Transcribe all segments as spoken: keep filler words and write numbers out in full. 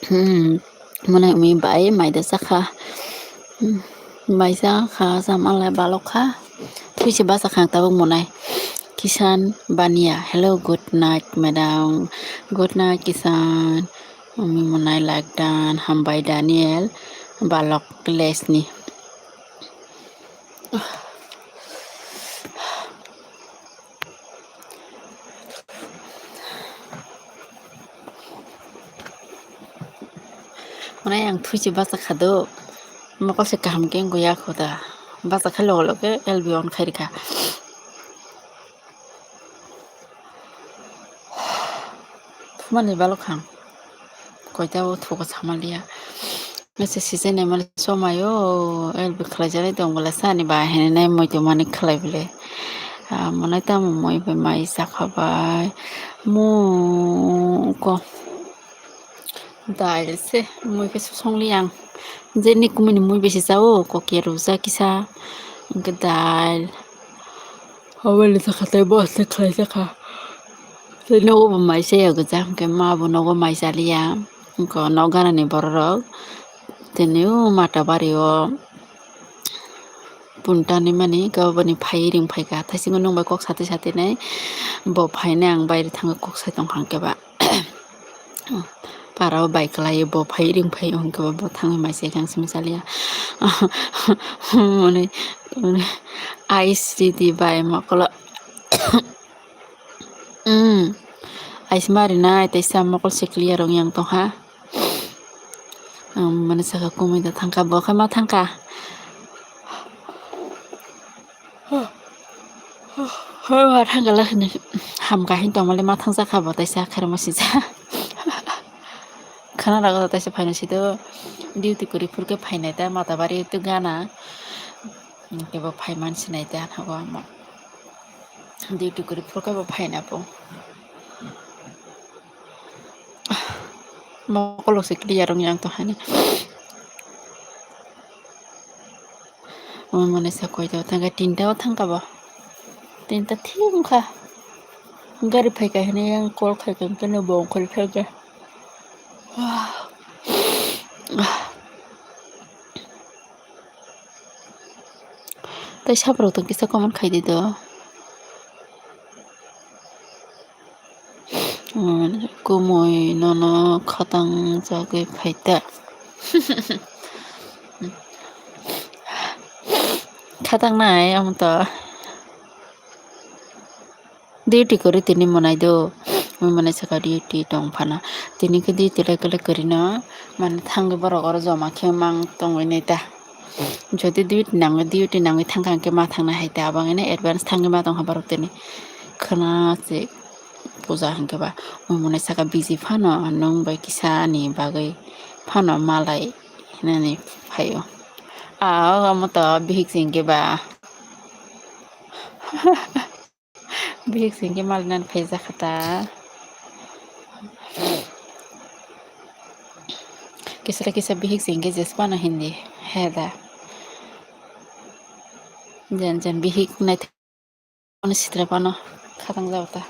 Hmm, mwnai umi bai mai da chakha. Hmm, mai chakha, chamalai balok kha. Thui se bachakha ang tabuk mwnai. Kisan Bania, hello, good night, madam. Good night, Kisan. Umi mwnai like done, hambai Daniel, balok lesni. Mane ang thui se bachakha do. Mokol se kaham khe wngwi ya kho da. Bachakha logo logo L B on khai rikha. Thumani balok khang. Koita o thugo samaliya. Mese sijai nai mali somai o L B khlai jani tong bole sani ba hene nai moi tong mani khlai bole. Ah, mane tamo moi bai mai chakha bai. Mu ko. Dail se mui khe song li ang. Je ni kumui ni mui besi cha o, kokia rwja kisa. Hwnkhe dail. Hawali chakha tei bo se khlai chakha. Tei nogo bo mai chaya gwja, hwnkhe ma bo nogo mai chaliya. Hwnkhe nok ganani bororok. Tini o mata bari o punta ni mani, khe boni phai ring phaikha. Thaisingo nwng bai kok sati sati nai. Bo phainai ang baire thangwi kok sai tongkha hwnkhe ba. Para o bai kwlai bo phai ring phai hwnkhe bo thangwi mai se kang simi chaliya. Mone, mone, ice ridi bai mokolo. Hmm. Ice ma rinai tei sa mokol se clear wng yang tongkha. Ang mane saka kumui da thangkha, bo khe ma thangkha. Hoi, hoi, thangkha la hwnwi hamkha hin tongmale ma thangjakha bo, taisa khairokma sija. Khana rago taisa phaina sido duty kwrwi phurkhe phainai ta Matabari to gana. Kebo phaiman sinai ta hago ama. Duty kwrwi phurkhe bo phaina bo. Mokolo se clear wng yang to hani. Omo mane sa koita o thangkha, tinta o thangkha bo. Tinta thik wngkha. Gari phaikha hinui yang call khaikha, hwnkhe no bo ongkhorwi phaikha. Tei saborok tong kisa comment khaidi do. Kumui nono khatang jagwi phaita. Khatang nai omo to. Duty kwrwi tini mwnai do. Mwnai saka duty tong phano. Tini khe duty lai kwlai kwrwi no. Mane thangwi borok oro joma khe mang tongwi nai ta. Jodi duty nangwi, duty nangwi thangkha hwnkhe ma thangna hai ta, abangino advance thangwi ma tongkha borok tini. Khwna se puja hwnkhe ba, omo mwnai saka busy phano nwng bai kisa ni bagwi phano malai hinani phaio. A, omo to bihik se hwnkhe ba. Bihik se hwnkhe malinani phaijakha ta. Kisra kisa bihik se hwnkhe jesphano hindi heda. Jen jen bihik naithok ani sitra phano khatang jao ta.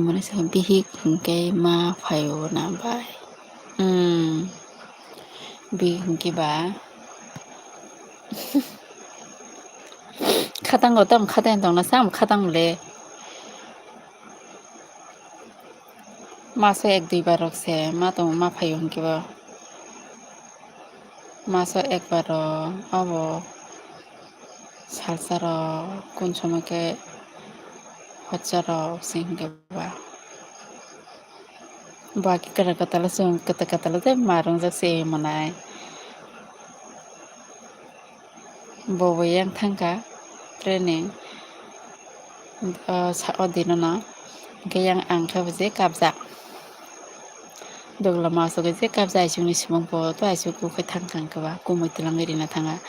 Mane sa bihik hwnkhe ma phaio na bai. Hmm. Bihik hwnkhe ba. Khatango tamo khatang tongna sam khatang le. Maso ek dui bar rok se ma tongo ma phaio hwnkhe bo. Maso ek bar rok abo salsa rok kun somoi khe hotsa rok se hwnkhe ba. Ba khe kwtal kwtal chwng kwtal kwtal tei ma rongjak se mwnai. Bo bo yang thangkha training, o sa-, o dino no hwnkhe yang ang khe bo je kabjak. Dogla ma asugwi je kabjak, aisukni sumung bo to aisuk khe thangkha hwnkhe ba kumui twlangwi rina thanga.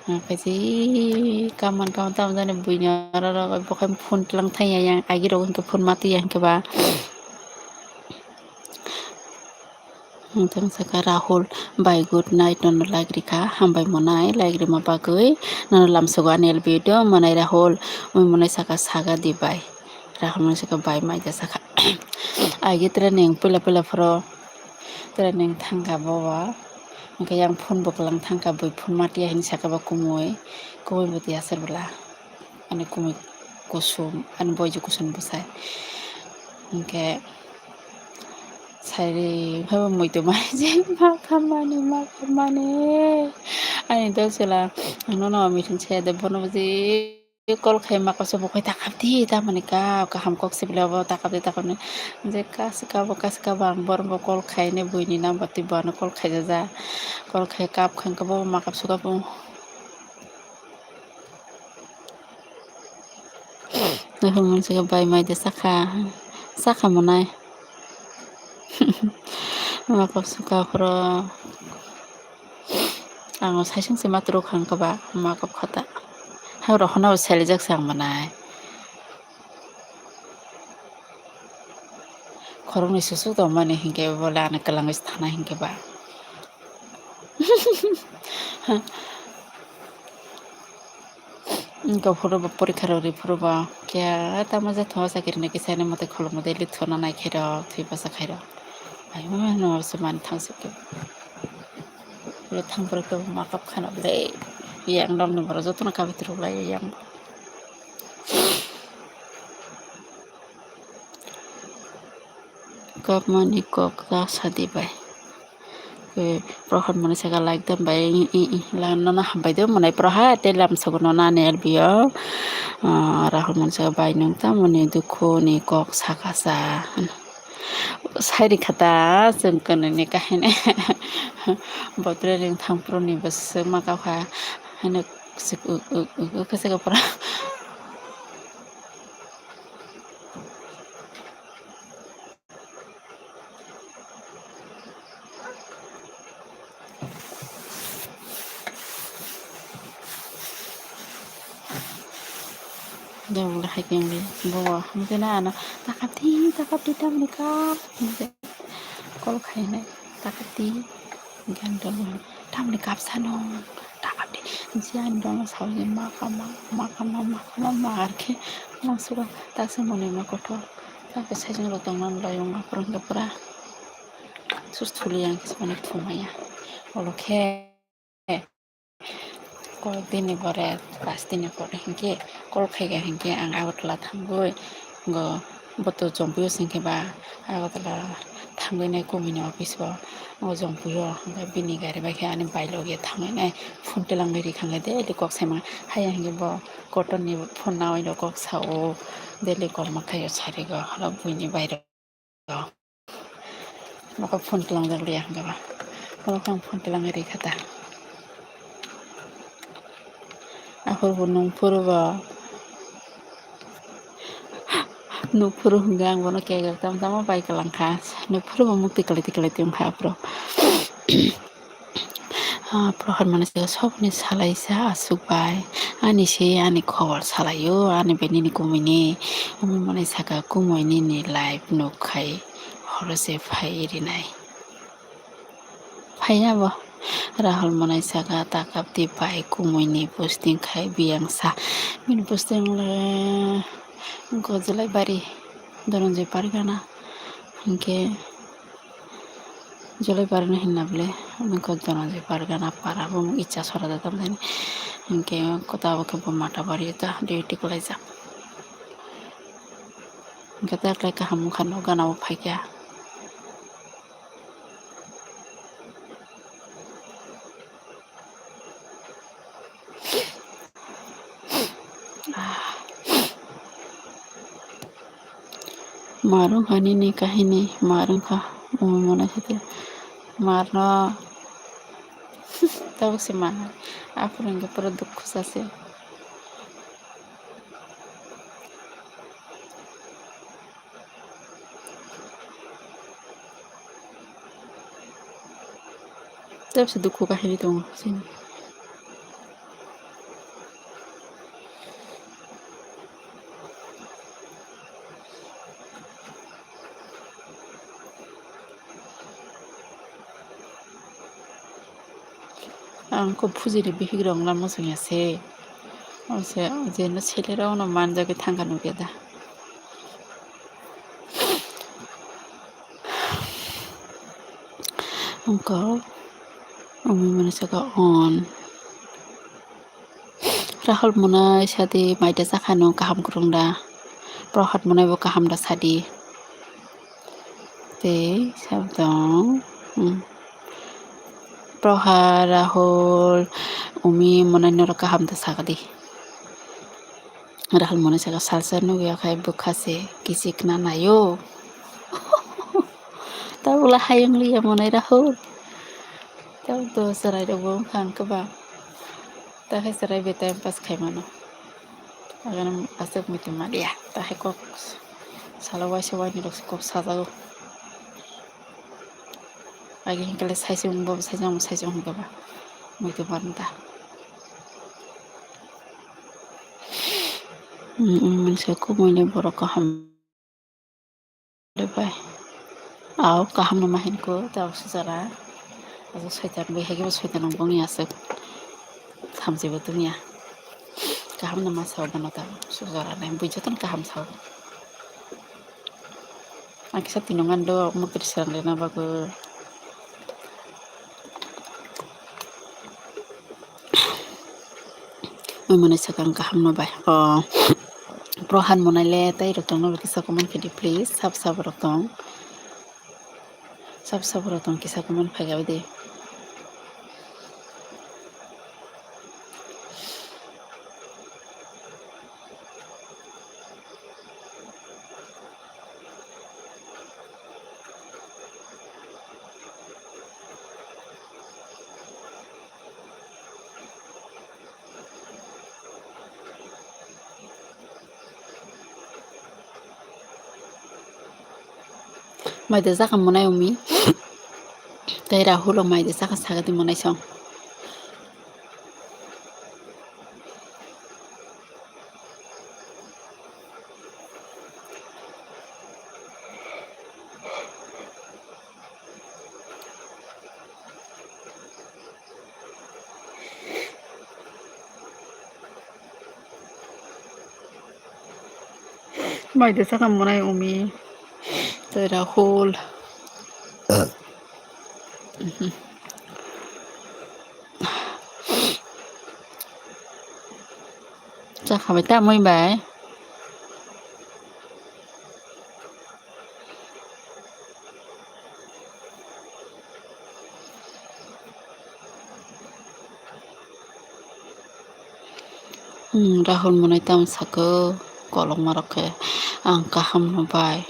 Kaisi kaman kaman tamo jani buini oro ro bokhai phone tlang thang ya yang agi rok hinkhe phone mati ya hinkhe ba. Ang tong saka Rahul bai good night nono like rikha hambai monai like rima bagwi nono lamsogo ani L B do monai Rahul mui monai saka saga di bai. Rahul mui saka bai mai da saka. Agi training pila pila phoro training thangka bobo. Hingke yang phone bwklang thangka bui phone matiya hini saka bo kumui. Kumui bo tiya sir bwla. Ani kumui kusum, ani boijo kusum bwsai. Hingke sairi phaibo muitu mai je ma khamani, ma khamani. Ani dol chwla nono meeting saya de bono je. Kol khai maka se bo khai takap di tamani kap kaham kok sibila bo takap di takap ni je kas kabo kas kabo ang bor bo kol khai ne buini number twi bo ano kol khai jaja kol khai kap khang kabo makap sukap. Nokho mwnsi bai mai de sakha sakha monai. Makap suka phoro. Ang saisung se matro khang kaba makap khata. Hau rohona bo selijak sang manai. Khoroknwi susuk tongmani hinkhe bole ani kwlangwi thana hinkhe ba. Wngkha phuru bo porikha rok ri phuru bo khe tamo je tho sakirni kisa ni mwtai kholopma daily thuna nai khe rok thwi bwsa khai rok. Ai ma no se man thang sik khe. Lo thang phuru khe makap khana ble yang dong ni borok jotono kabi rok lai yang. Kapmani kok ta sadi bai. Prohot mwnai saka like dan bai, i, i, i, la, nono hambai de mwnai Prohot, tei lamsogo nono ani L B o. Ah, Rahul mwnai saka bai nwng tamoni dukhu ni kok saka sa. Sairi khata chwng kwnwi ni kahini. Botre ring thang phuru ni bwswk ma kha. Haino sik uk, uk, uk, uk, khe saka pura. Dawla hai khe wngwi bo hamjena ano takapdi takapdi tamni kap hinwi kol khainai takapdi. Gan dolo tamni kapsano takapdi je ani dolo sawi ma kama ma kama ma kama ma arkhe ma suka taksa mwnwi ma kotor taksa saijwng rok tongmani loyong aphuru hwnkhe pura sus thuli yang khe mani thumaya olo khe. Kok dini pore pas dini pore hinkhe kol khaikha hinkhe ang Agartala thangwi go boto chompiyo singkhe ba Agartala thangwi nai kumui ni office o o chompiyo hinkhe bini gari bai khe ani bai logya thangwi nai phone twlangwi rikha hinkhe daily kok saima haya hinkhe bo kotor ni phone nawi rok kok sao daily kok ma khaio sari go holo buini bai rok. Maka phone tlang jak liya hwnkhe ba. Maka phone tlang ri khata. Aphuru bo nung phuru bo. Nung phuru hwnkhe ang bono kegel tam tamo bai kwlang kha. Nung phuru bo mukti kwlai twi kwlai twi wngkha aphuru. Ah, Prohor mwnai saka soboni salaisa aswk bai. Ani se ani khobor salaio, ani bai nini kumui ni. Omo mwnai saka kumui nini live nuk khai horo se phai rinai. Phaiya bo. Rahul mwnai saka takap di bai kumui ni posting khai biyang sa. Bini posting le Gojolai bari Dhananjay Pargana. Hinkhe Jolai barani hinna bole, nokha Dhananjay Pargana para bo icha sora da tamjani. Hinkhe kota bo khe bo Matabari ta duty kwlaijak. Hinkhe ta khlai kaham wngkha, nok gana o phaikha. Marung hani ni kahini marung kha, omo mona site marno tabuk se mana aphuru hwnkhe pura dukhu sase. Tebse dukhu kahini tongo chini. Ang kok phujini bihik rok wngna muchungya se. Ang se, je no sele rok no manjagwi thangkha nukya da. Ang kok, ang mani saka on. Rahul monai sadi maida sakha no kaham kwrwng da. Prohat monai bo kaham da sadi. Tei sabtong, hmm. Proha, Rahul, Umi monai norok kaham da sakadi. Rahul monai saka salsa nugya khai bwkha se kichik na nayo. Tabula hayung liya monai Rahul. Tabuk to sarai rok bo wngkha ang kwbang. Ta khe sarai be time pass khai mano. Agana aswk muitu maliya. Ta khe kok salo waisa waini rok kok sajago. Agi hinkhe le saisung bo saisung saisung hinkhe ba muitu barnta. Hmm, hmm, manse kok muini borok kaham. Bai. Aw, kaham no mahin ko, ta sujara. Ajo soitan bai hagi bo soitan ang bongni aswk. Thamchi bo tungya. Kaham no ma sao bono ta sujara nai. Bui joton kaham sao. Ang kisa tinungan do mukti serang rena bago. Oi monai sakang kaham no bai. O, Prohan monai le tei rok tong no kisa comment khe di please. Sab sab rok tong. Sab sab rok tong kisa comment phai gabi de. Mai de jaka monai umi. Tei Rahul o mai de jaka sagadi monai song. Mai de sakha monai umi. Tei Rahul. Chakha bai ta mui bai. Hmm, Rahul monai tamo saka kolokma rok khe ang kaham no bai.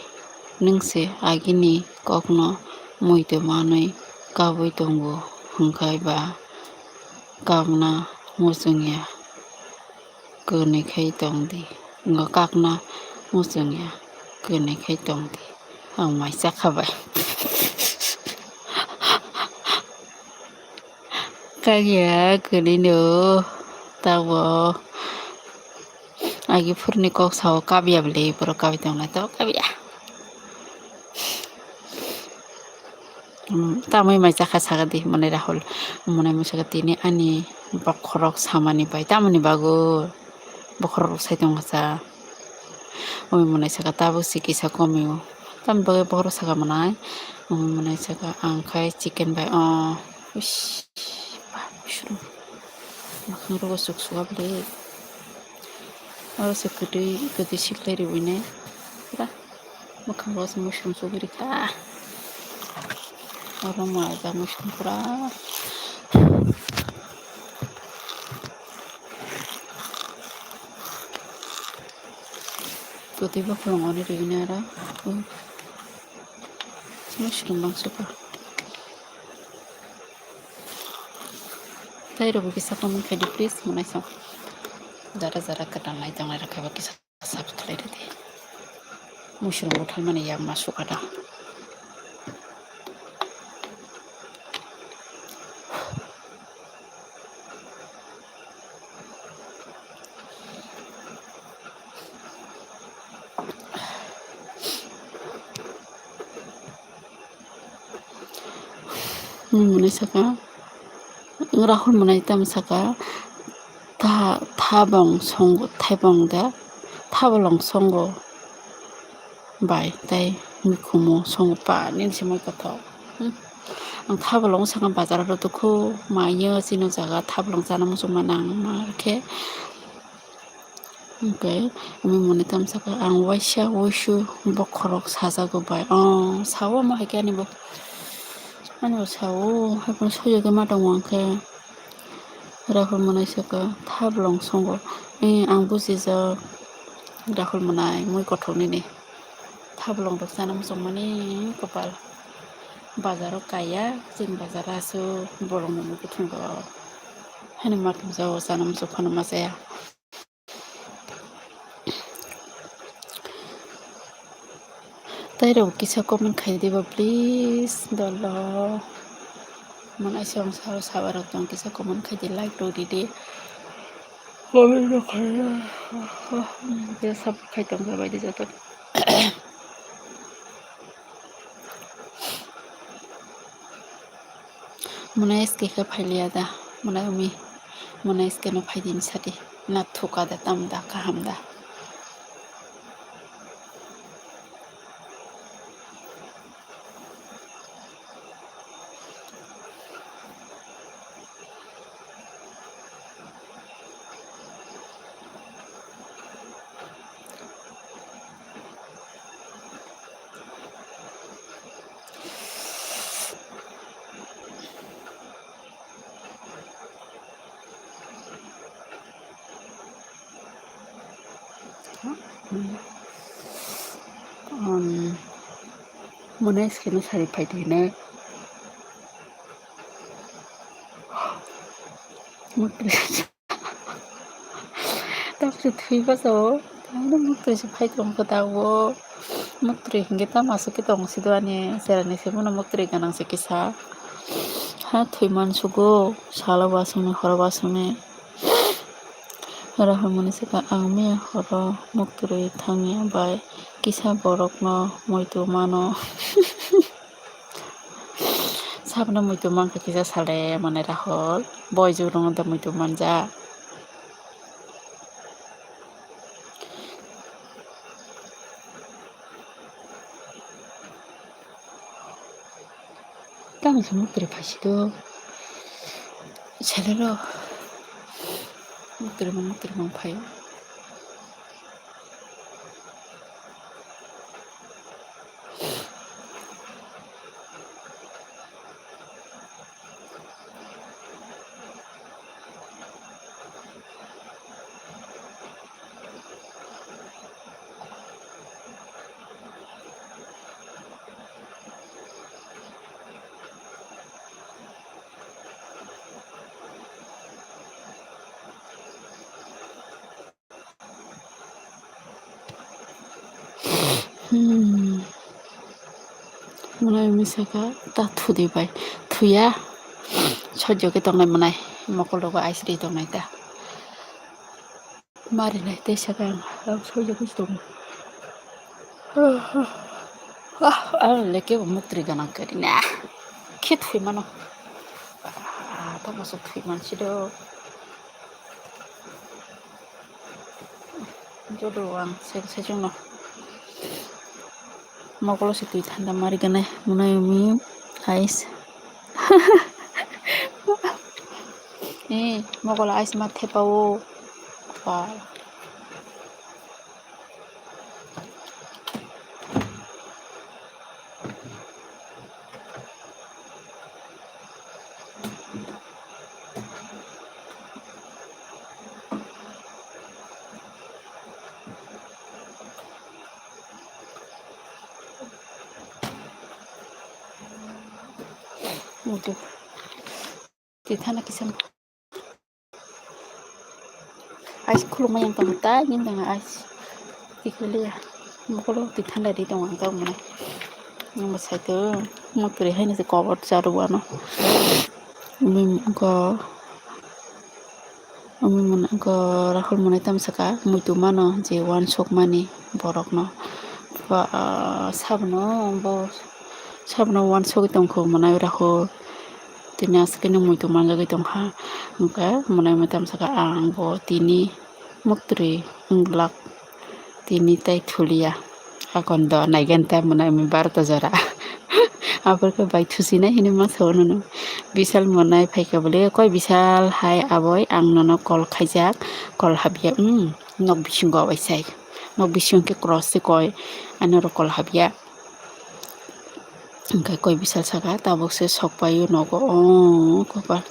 Nwng se agini kok no muitu manwi kabui tongo hwnkhe ba kabna muchungya. Kwnwi khai tong di, ngo kakna muchungya, kwnwi khai tong di, ang mai chakha bai. Kakya kwnwi no tabo agi phurni kok sao kabya bwle borok kabi tongnai to kabya. Tamwi mai chakha saka di monai Rahul. Monai mui saka tini ani bokhorok samani bai tamoni bago bokhorok sai tongkha sa. Oi monai saka tabuk si kisa komio. Tamni bagwi bokhorok saka monai. Oi monai saka ang khai chicken bai o. Uish, ba, mushroom. Makhang rogo chuk suga bwle. Oro se kwtwi, kwtwi siklai riwi nai. Pura mwkhang rogo se mushroom chugwi rikha. Oro mwnaijak mushroom pura. Kwtwi bokhorok oni riwi nai oro. Mushroom bangsuka. Tei rok bo kisa comment khai di please, monai song. Jara jara kwtal nai tongnai rok khe bo kisa subscribe khlai rw di. Mushroom bo thalmani yakma sukha da. Nini saka Rahul mwnai tamo saka, "Tha-, thabong songo, thaibong da, thabolong songo bai tei mikhumo songo pa nini se moi kothok." Hmm. Ang thabolong saka bazar ro tukhu maiyo chini jaga thabolong chana muchung ma nang ma khe. Hwnkhe, omo mwnai tamo saka, "Ang waisa wuisu bokhorok sajago bai." Oh, sao omo hai khe ani bo. Ani bo sao, hai phano soiya khe ma tongo hwnkhe. Rahul mwnai saka, "Thabolong songo." Eh, ang bujijak. Rahul mwnai, mui kothok nini. Thabolong rok chana muchungmani kopal. Bazaro kaiya, chini bazar aswk bolong nungwi kuthumgo. Haino ma thumjago, chana muchung phano ma chaya. Tei rok kisa comment khai diba, please, dolo. Mwnai song sa, sawa rok tong kisa comment khai di, like rok di di. Comment rok khai, kisa support khai tong bai di joto. Mwnai S K khe phailiya da, mwnai umi, mwnai S K no phaidi ni sadi, na thuka da, tam da, kaham da. Um, mwnai S K no sari phai di hinwi. Tamse thwi bachao, tamo muktwi se phai tongkha da o. Muktwi hinkhe tamo aswk khe tong sido ani cherani se bono muktwi gwnang se kisa. Ha thwi mansugo, salo bo aswkni, horo bo aswkni. Rahul mwnai saka, "Ang miya horo muktwi thangya bai kisa borokno muitu mano." Sabno muitu mankha kisa sale mane Rahul, boy jurung da muitu manja. Tamo se muktwi phaisito. Salero. Muktwi mang, muktwi mang phaio. Hmm. Mwnai umi saka ta thudi bai. Thuya. Sojjo khe tongnai mwnai. Mokol rogo ice ri tongnai ta. Mari nai tei saka ang, ang sojjo khe tongo. Ah, ah, leke bo muktwi gana kari na. Khe thui mano. Ah, ta masa thui mansi do. Jodo ang sek sejongno. Mokolo se twi thanda mari gane mwnai umi ice. Eh, mokolo ice ma thepa o. Ba. Mutu. Tithana kisa. Ice khulumai yang tong ta, ning tong ice. Tikhiliya. Mokolo tithanda di tong ang tong mane. Nang bo sai to. Muktwi hai ni se kobor charu ano. Umi ko. Umi mwnai ko Rahul mwnai tam saka muitu mano je uansuk mani borok no. Ba, ah, sabno bo sabno uansuk tong kho mwnai Rahul. Tini aswk khe nung muitu manjagwi tongkha. Hwnkhe monai mui tamsaka ang bo tini muktri wng glak. Tini tei thuliya. Akon do naigen ta monai mui barota jora. Aborokhe bai thusinai hinwi masa o nono. Bisal monai phaikha bole, "Koi Bisal hai aboi, ang nono call khaijak, call habya, hmm, nok bisingo abaisai. Nok bisingo khe cross se koi, ani oro call habya." Hwnkhe Koi Bisal saka, "Tabuk se sok paio nogo, o kopal."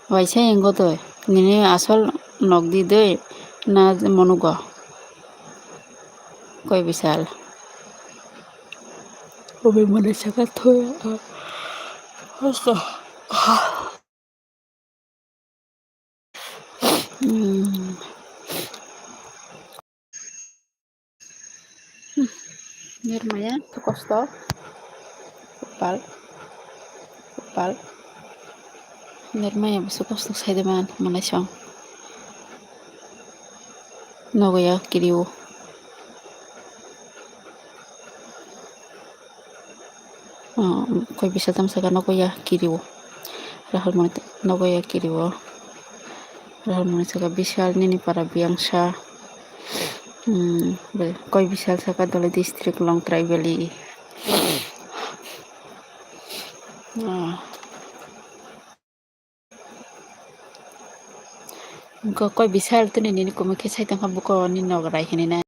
Waisa ingo doi, nini asol nok di doi, na monugo. Koi Bisal. Obe mone saka thoya. Hmm. Hmm, nirmaya, kosto. Kopal. Kopal. Nirmaya, busu kosto saide man, monai song. Nogoya, kiriu. Oh, Koi Bisal tamsaka nogoya kiriwo. Rahul mone nogoya kiriwo. Rahul mone saka Bisal nini para biyangsa. Hmm, bel, Koi Bisal saka Dhalai district Longtrai Valley. Oh. Ko Koi Bisal tini nini kumui khe sai tongkha buko ni nog rai hinwi nai.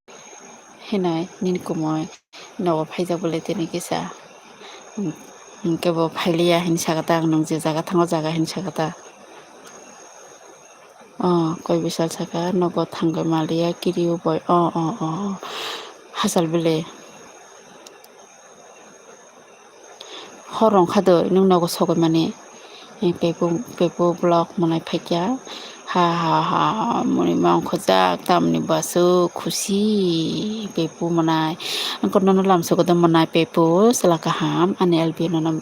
Hinwi nini kumui nogo phaijak bole tini kisa. Hwnkhe bo phailiya hinwi sakha ta, ang nung je jaga thango jaga hinwi sakha ta. O Koi Bisal saka nogo thangwi maliya kiriwi boi o o o hachal bele. Hor rong kha doi, nwng nogo sogwi mani. Pepu, pepu vlog monai phaikya. Ha, ha, ha, muni ma ongkhojak, tamni basu khusi, pepu monai. Angkor nono lamsogo do monai pepu, chwla kaham, ani L B nono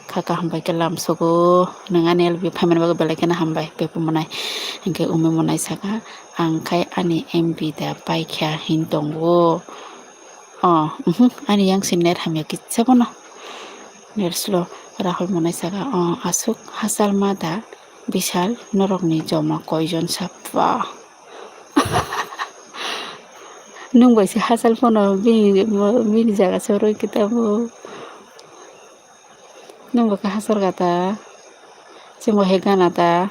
kha kaham bai khe lamsogo. Nwng ani L B phaimani bagwi belai kheno hambai, pepu monai. Hinkhe umi monai saka, ang khai ani M B da paikha hin tongo. O, uhum, ani yang si net hamya kisa bono. Net slow, Rahul monai saka, o, aswk hachal ma da, Bisal, norokni joma koijon sa pa? Nwng bai se hachal phano bini, bini jaga se rwi kita bo. Nwng bo khe hachal kha ta, chwng bo he gana ta,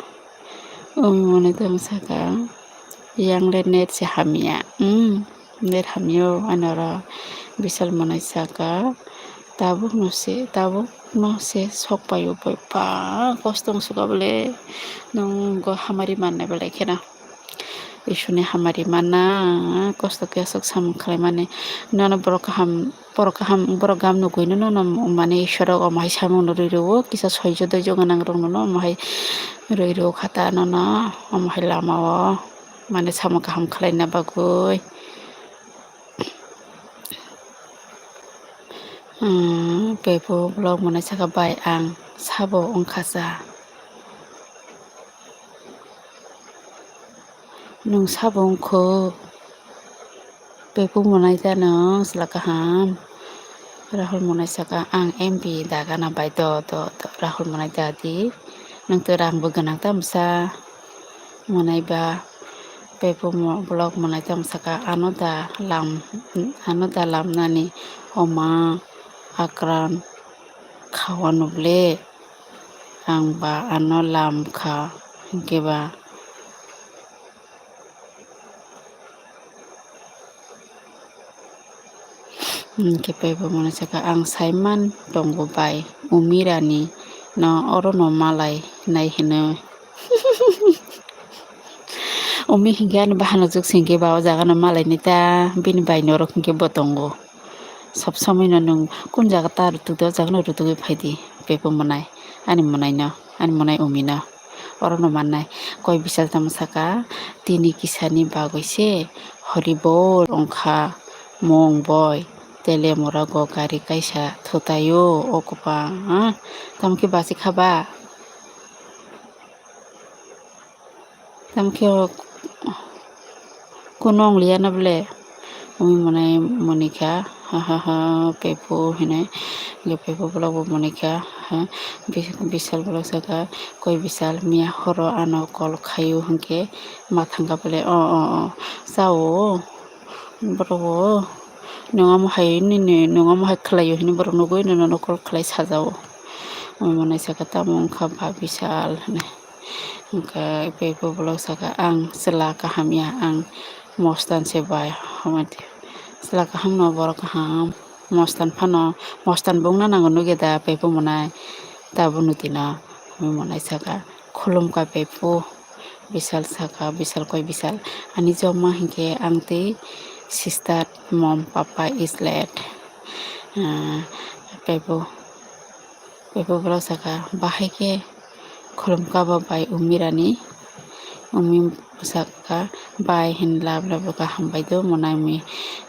umi monai tong saka, yang le net se hamya, hmm, net hamya o, ani oro Bisal monai saka, tabuk no se, tabuk no se sok pai o, pai pa kosto wng suka bole, nwng go hamari mannai belai kheno. Isuni hamari mana, kosto khe aswk samung khlaimani. Nono borok kaham, borok kaham, borok gam nugwi no nono mane Iswrok omo hai samung no rwi rwo, kisa soijo doijo gwnang rok no omo hai rwi rwo kha ta nono, omo hai lama o mane samung kaham khlaina bagwi. Hmm, pepu vlog monai saka bai ang sabo wngkha sa. Nwng sabo wngkho? Pepu monai jano chwla kaham. Rahul monai saka ang M B dagana bai do do do Rahul monai dadi. Nwng to rang bo gwnang ta mwsa monai ba pepu mo-, vlog monai ta mwsaka ano da lam ano da lam nani oma akran khawa nuble. Ang ba ano lam kha, hinkhe ba. Hinkhe pai bo mano saka, ang saiman tongo bai, Umi Rani no oro no malai nai hino. Umi hinkhe ani bahanok juk singkhe ba o jaga no malai nai ta, bini bai norok hinkhe bo tongo. Sob somoi no nwng kun jaga ta rwtwk di, o jaga no rwtwgwi phai di, bebo mwnai, ani mwnai no, ani mwnai Umi no, oro no mannai. Koi bisal tamo saka, tini kisani bagwi se hori bol wngkha, mung boi, tele mora go gari kaisa thutai o, o kwbang, ah, tamo khe bachikha ba? Tamo khe o kuno wng liya na bole? Umi mwnai mwnwi kha, Ha ha ha, pepo hinwi. Pepo vlog bo monai kha. Ha, Bisal vlog saka, koi Bisal, miya horo ano call khaio hinkhe ma thangkha bole. O, o, o, chao. Borok bo, nwng omo hai nini, nwng omo hai khlaio hinwi borok nugwi nono call khlai sajao. Omo monai saka, tamo wngkha ba Bisal hinwi. Hwnkhe pepo vlog saka, ang chwla kaham ya, ang mostan se bai, hwnwi. Chwla kaham no borok kaham, mostan phano, mostan bo wngna nango nugya da pepo monai, tabuk nutino, hwnwi monai saka, khulumkha pepo, Bisal saka, Bisal koi Bisal, ani jokma hinkhe ang tei sister, mom, papa is late, ah, pepo. Pepo vlog saka, bahai khe khulumkha bo bai Umi rani. Umi saka, bai hin lab lab kha hambai do monai Umi.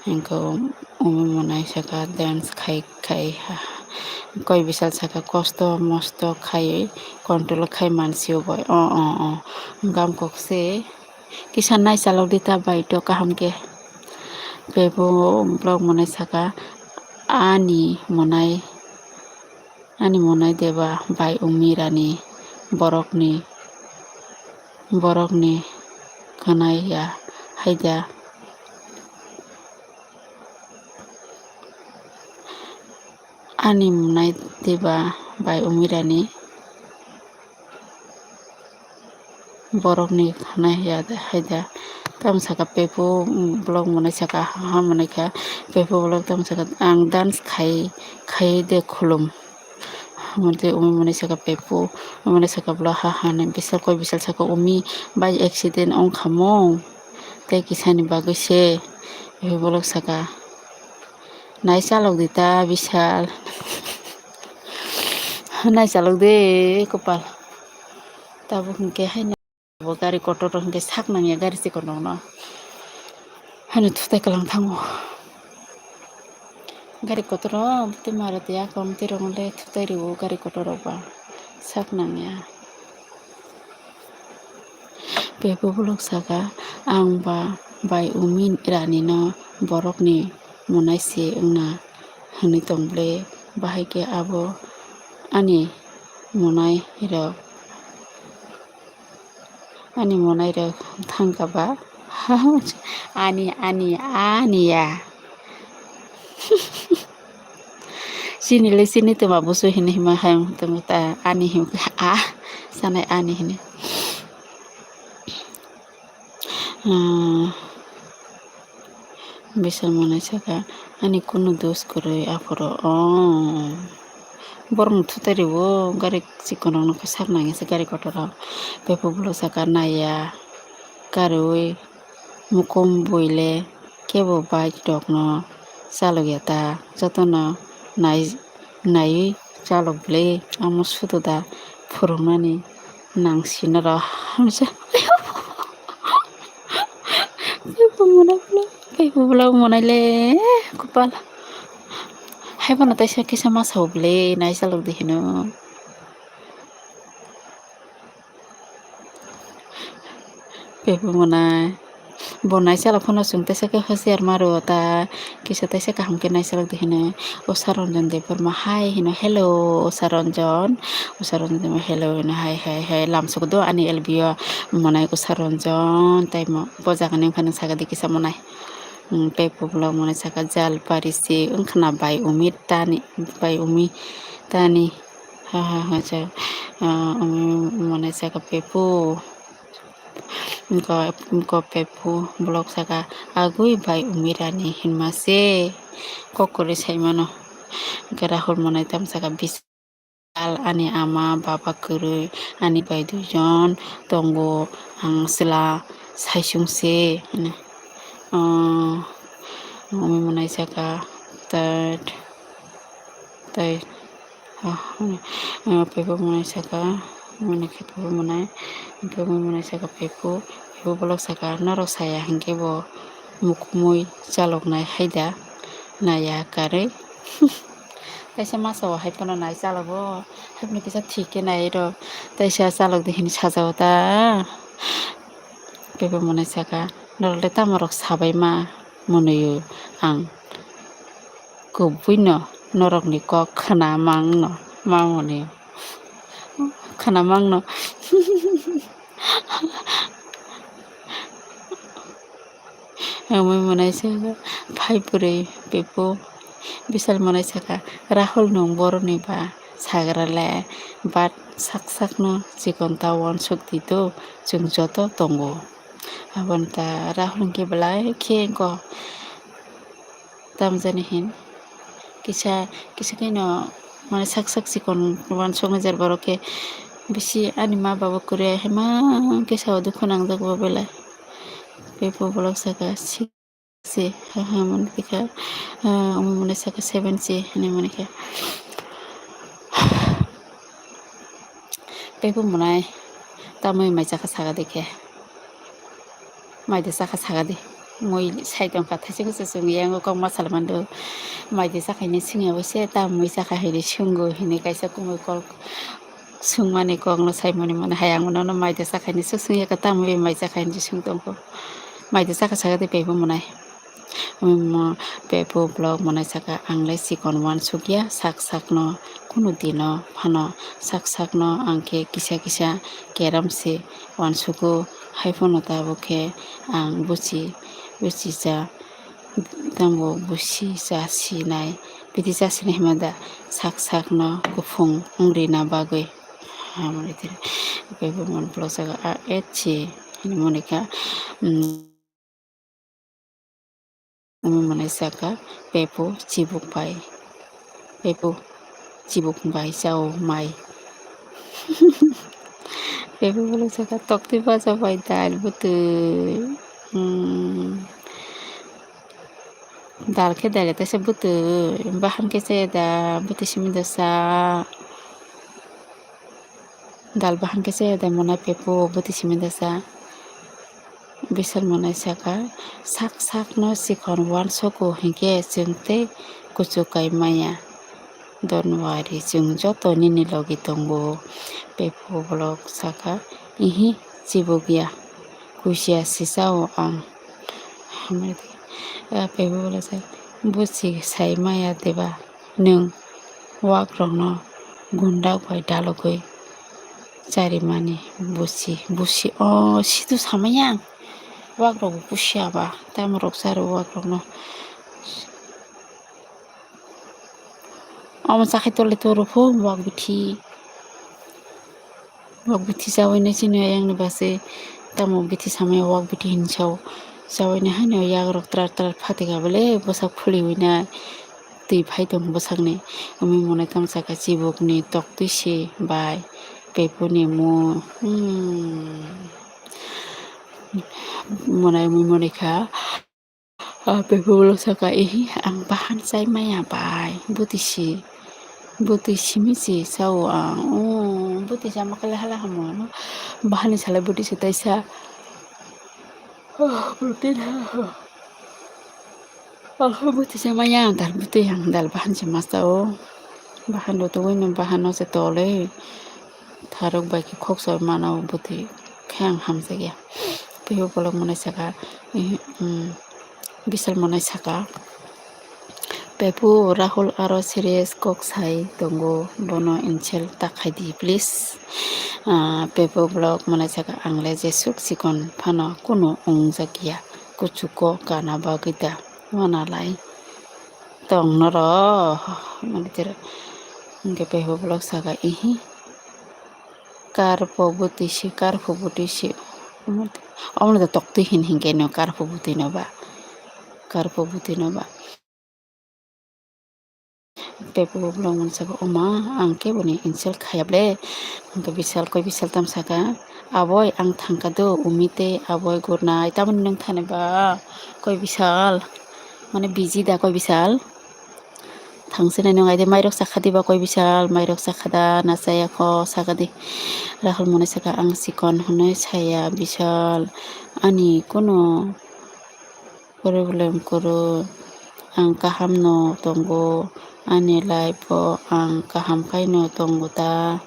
Hwnkhe Umi monai saka dance khai khai ha. Koi Bisal saka kosto mosto khai control khai mansio bai. O, o, o. Gam kok se kisa nai chalok di ta bai to kaham khe. Pepo vlog monai saka ani monai. Ani monai deba bai Umi rani borokni, borokni khwnai ya haida. Ani monai deba bai Umi rani. Borokni khana ya da, hai da. Tamo saka pepo, mm, vlog monai saka, ha, ha monai kha. Pepo vlog tamo saka, ang dance khai, khai de khulum. Mode umi monai saka pepo, umi monai saka vlog, ha, ha, nai Bisal koi Bisal saka umi bai accident ong kha mo. Tei kisani bagwi se, pepo vlog saka. Nai chalok di ta Bisal. Nai chalok de kopal. Tabuk hinkhe haino bo gari kotor rok hinkhe sak nangya gari chikon rokno. Haino thutai kwlang thango. Gari kotor rok tei Maruti ya kom tei rok le thutai rio gari kotor rok ba sak nangya. Pepo vlog saka, ang ba bai umi rani no borokni monai se wngna hwnwi tong bwle, bahai khe abo ani monai rok, ani monai rok thangkha ba ani, ani, ani ya. Chini le chini twma busu hini hima hai tamo ta ani him a sanai ani hini. Ah, Bisal monai saka ani kunu dos kwrwi aphuru o borokno thutai rio gari chikon rokno khe sak nangya se gari kotor rok pepo vlog saka naiya karwi. Mukum buile kebo bike rokno chalokya ta, jotono nai, naiwi chalok bwle, amo sudo da phwrwngmani nang sina rw hamsa. Kebo monai bwle, kebo bwle monai le kopal. Haiphano teisa kisa masa o bwle nai chalok di hino. Pepo monai. Bo nai chalok phano chwng teisa khe husiar ma rw ta. Kisa teisa kaham khe nai chalok di hino. Usha Ranjan Debbarma hai hino. Hello, Usha Ranjan. Usha Ranjan Debbarma hello hino. Hai, hai, hai. Lam soko do ani L B o monai Usha Ranjan. Tai mo, bo jaga ni wngkha nang saka di kisa monai. Hmm, pepo vlog monai saka jal pari si wngkha na bai umi tani, bai umi tani. Ha, ha, ha, cha. Ah, umi monai saka pepo. Wngkha, wngkha pepo vlog saka agwi bai umi rani hinma se kok kwrwi sai mano. Wngkha Rahul monai tamo saka Bisal, ani ama baba kwrwi, ani bai duijon tongo, ang chwla saichung se hwnwi. Ah, umi monai saka third. Tai, ah, ah, pepo monai saka, monai khe pepo monai, pepo monai saka pepo, pepo vlog saka, norok saya hinkhe bo mukumui chaloknai haida, naya karwi. Kaisa masa o hai phano nai chalogo, hai phano kisa thik khe nai rw, taisa chalok di hinwi sajao ta. Pepo monai saka, norok le tamo rok sabai ma monoi o ang. Kubuino norokni kok khna mangno, mamoni khna mangno. Wngwi mwnai saka phai pwrwi Pepu. Bishal mwnai saka, "Rahul nwng borokni ba sagra le, but sak sakno chikon ta uansuk di do, chwng joto tongo." Aboni ta Rahul hwnkhe belai khe wngkha. Tamjani hin kisa kisa khe no mane sak sak chikon uansuknai jer borok khe bisi ani ma baba kwrwi hai ma khe sao dukhu nangjak bo belai. Pepu bolok saka six C ha ha mani kha, ah, omo mwnai saka seven C hinwi mani kha. Pepu mwnai tamwi mai chakha saka de khe. Mai de chakha saka de. Mui sai tongkha thaising se chwng yango kok ma salmando. Mai de chakha hinwi swngya bo se ta mui chakha hinwi swngwi hinwi kaisa kumui kok swngmani kokno saimani mani hai ang nono mai de chakha hinwi swk swngya khe tamwi mai chakha hinwi swng tongkho. Mai de chakha saka de Pepu mwnai. Omo Pepu bolok mwnai saka, "Ang le chikon uansukya sak sakno, kunu dino phano sak sakno ang khe kisa kisa keram se uansugo, hai phano tabuk khe ang buchi buchi cha, tamo buchi cha sinai, bidi cha sinai hima da sak sakno kuphung wng rina bagwi." Hamari tiri Pepu mon bolok saka, "A et si," hinwi mwnai kha, um, Omo mwnai saka Pepu chibuk bai. Pepu chibuk bai chao mai. Pepu bolok saka toktwi bacha bai dal bwtwi. Hmm. Dal khe dal ya teisa bwtwi. Bahan khe chaya da bwtwi simi da sa. Dal bahan khe chaya da mwnai Pepu bwtwi simi da sa. Bishal mwnai saka, "Sak sakno chikon uansugo hinkhe chwng tei kuchuk kai maya. Don't worry, chwng joto nini logi tongo." Pepu bolok saka, "Ihi, chibuk ya, kusia sisao ang." Hamari, ah, Pepu bolok saka, "Buchi sai maya deba?" Nwng wakrokno gundak bai dalogwi charimani busi, busi, o situ samaya ang wakrok bo busi aba, tamo rok charo wakrokno. Omo chakhai tole toro pho wak bithi. Wak bithi chawi nai chini ayang ni base tamo bithi samaya wak bithi hin sao. Chawi nai haino yagrok trar trar phatika bole bwsak phuli wi nai twi phai tong bwsakni. Omo monai tamo saka chibukni toktwi se bai pepuni mu, hmm, monai mui monai kha. Ah, pepo ulo saka, "Ehi, ang bahan chai maya bai, bwtwi si, bwtwi simi si sao ang, o, bwtwi sama khe hala hamo, no? Bahan ni salai bwtwi si taisa, oh, protein ha, ha. Oh, bwtwi sa maya ang, dal bwtwi ang, dal bahan si ma sao, bahan rw twi no, bahan no se tole." Tharok bai khe khoksa mano bwtwi khe ang hamjakya. Teibo bolok monai saka, eh, um, Bishal monai saka, "Pepu, Rahul aro serious kok sai tongo, bono insult ta khaidi please." Ah, Pepu bolok monai saka, "Ang le jesuk chikon phano kunu wngjakya, kuchuko kana bagwi da, wanalai tong norok." Mani tira hwnkhe Pepu bolok saka, "Ihi." Karpo bwtwi si, karpo bwtwi si. Omo, omo da toktwi hin hinkhe no karpo bwtwi no ba. Karpo bwtwi no ba. Pepo bolong mwnsa ba, "Oma, ang kebo ni insult khayap le." Hwnkhe Bishal, koi Bishal tam saka, "Aboi, ang thangka do, umi tei aboi gurnai." Tamoni nwng thani ba, koi Bishal? Mane busy da koi Bishal? Thangsinai nung aide mairok chakha diba koi Bishal, mairok chakha da na chaya kho saka di. Rahul monai saka, "Ang chikon hwnwi saya Bishal, ani kuno problem kwrwi, ang kaham no tongo, ani life o ang kaham khai no tongo ta."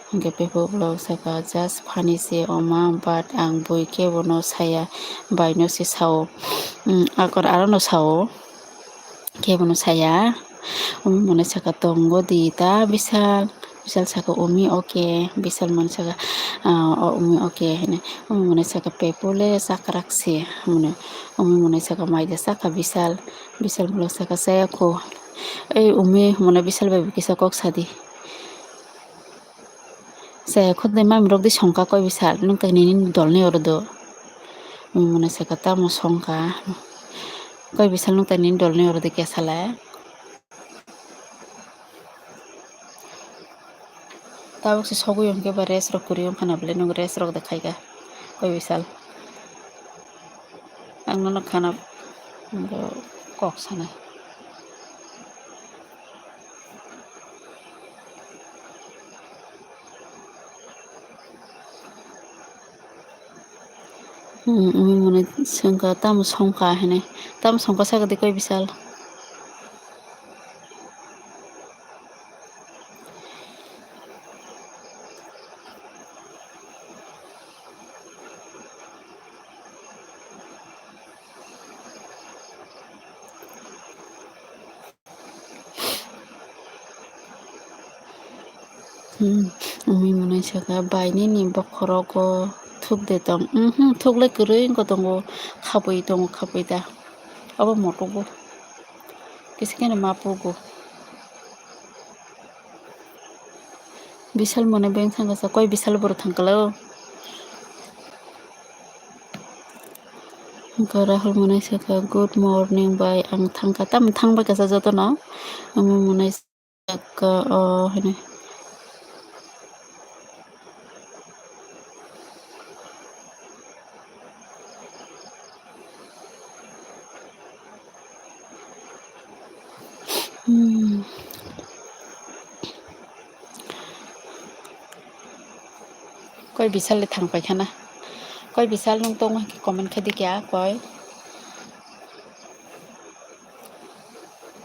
Hwnkhe Pepo bolok saka, "Just funny se oma, but ang bui kebo no saya, bai no se sao." Hmm, akor aro no sao. Kebono saya, Umi mwnwi saka, "Tongo di ta Bisal?" Bisal saka, "Umi, oke." Bisal mwnwi saka, "Ah, o umi, oke," hwnwi. Umi mwnwi saka, "Pepu le chakrak se," hwnwi. Umi mwnwi saka, "Mai de chakha Bisal?" Bisal mwnwi saka, "Chaya kho." Ei umi, hwnwi Bisal bai bo kisa kok sadi. Chaya kho de, mami rok di songkha, "Koi Bisal, nwng tai nini dolni oro do?" Umi mwnwi saka, "Tamo songkha?" "Koi Bisal, nwng tai nini dolni oro do kesa le?" Tabuk se sogwi hwnkhe ba rest rok kwrwi wngkha na bwle, nwng rest rok de khaikha, Koi Bisal. Ang nono khana kok sanai. Hmm, umi mwnwi swngkha, "Tamo songkha?" hwnwi. "Tamo songkha?" sakha di Koi Bisal. Hmm, umi mwnwi saka, "Bai nini bokhorogo thuk de tong?" "Mhm, thuk le kwrwi wngkha tongo, khabwi tongo, khabwi da. Obo motogo. Kisa kheno ma pugo." Bisal mwnwi beng thangkha sa, Koi Bisal boro thangkha lo. Wngkha Rahul mwnwi saka, "Good morning bai, ang thangkha." Tamo thangbai kasa jotono. Omo mwnwi saka, o hwnwi. Hmm. Koi Bisal le thang pai khana. Koi Bisal nwng tongo hwnkhe comment khai di kya koi.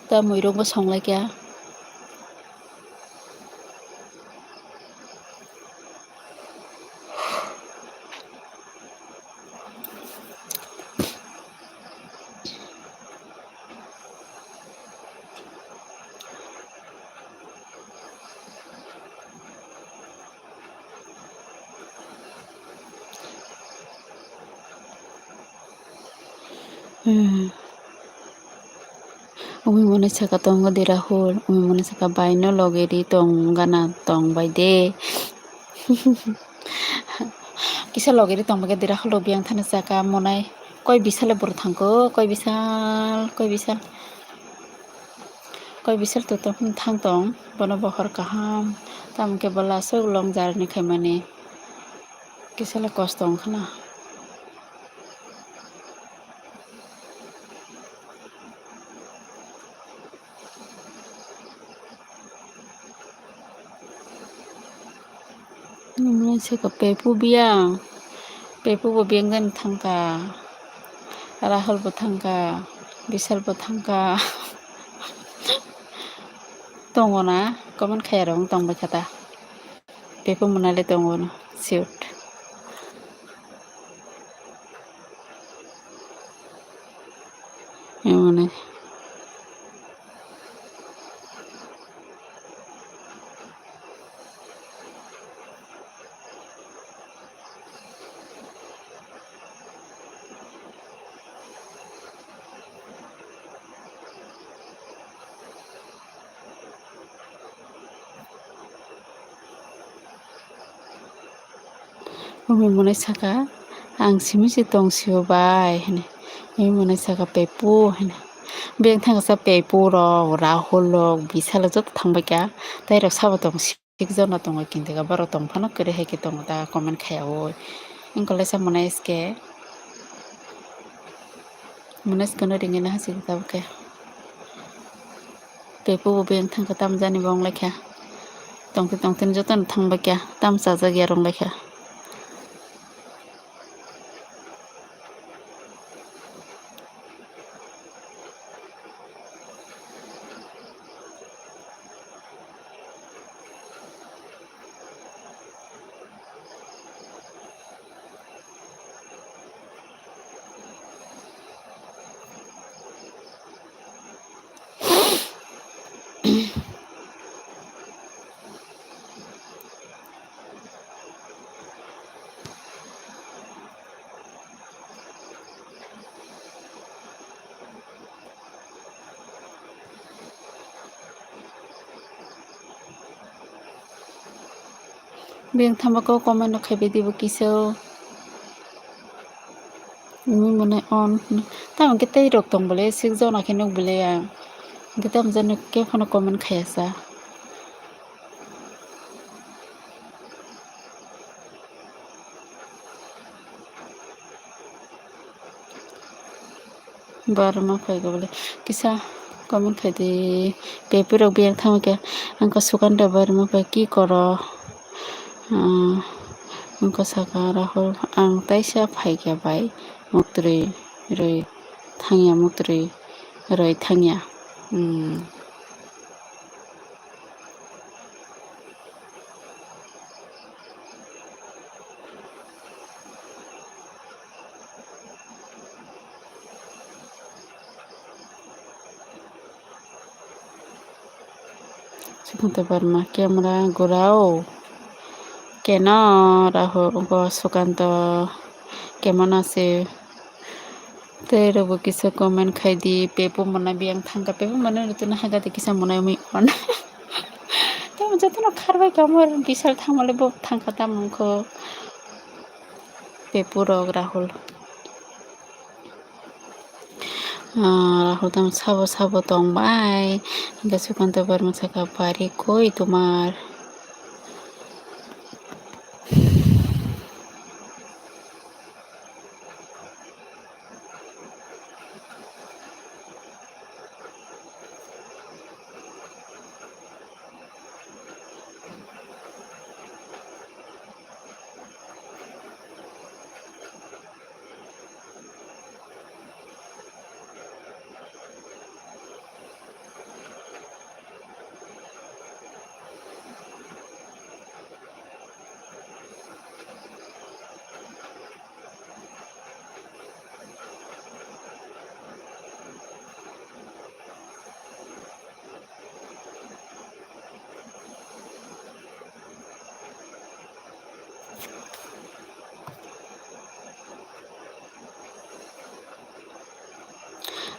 Ta muirok bo song lai kya. Hmm. Umi mwnwi saka, "Tongo di Rahul?" Umi mwnwi saka, "Bai no loge ri tong gana tong bai de." Kisa loge ri tong bai khe di Rahul rok biyang thani saka mwnwi, "Koi Bisal le boro thangkho, Koi Bisal, Koi Bisal." Koi Bisal to tong thang tong, bono bo hor kaham, tamo khe bwla aswk long journey khaimani, kisa le kosto wngkhana. Nwng se ka Pepu biyang. Pepu bo biyang jani thangkha. Rahul bo thangkha. Bisal bo thangkha. Tongo na? Comment khaya rok wng tong bai kha ta. Pepu mwnale tongo no. Shoot. Emoni. Umi mwnwi saka, "Ang simi se tong sio bai," hwnwi. Umi mwnwi saka, "Pepu," hwnwi. Biyang thangsa Pepu rok, Rahul rok, Bisal rok joto thang bai kha. Tai rok sabo tong sio. Thik jono tongo kintu borok tong phano kwrwi hai khe tongo ta comment khaya oi. Wngkha le sa mwnai S K. Mwnai S K no ringwi no hachikha tabuk khe. Pepu bo biyang thangkha tamo jani bo wng lai kha. Tongtwi tongtwi jotono thang bai kha. Tamo chajak ya rwng lai kha. Biyang thangma kok comment no khaibai di bo kisa o. Wngwi mwnai on. Tamo khe tei rok tong bole, six jona khe nuk bole ang. Hwnkhe tamo jani khe phano comment khaiya sa. Barma phai khe bole kisa comment khai di. Pepe rok biyang thangma khe ang khe Sukanta Barma phai ki koro? Ah, ang khe saka Rahul, ang taisa phai khe bai muktri rwi thangya, muktri rwi thangya. Hmm. Sukanta Barma camera gurao. Keno Rahul, go Sukanta, kemana se? Tei rokbo kisa comment khai di, pepo mwnai biyang thangkha, pepo mwnai rwtwino haga de kisa mwnai umi on. Tamo jotono kharbai kamo bisal thangmale bo thangkha tamo wngkho. Pepo rok Rahul. Ah, Rahul tamo sabo sabo tongbai. Hingke Sukanta Barma saka bari koi tomar.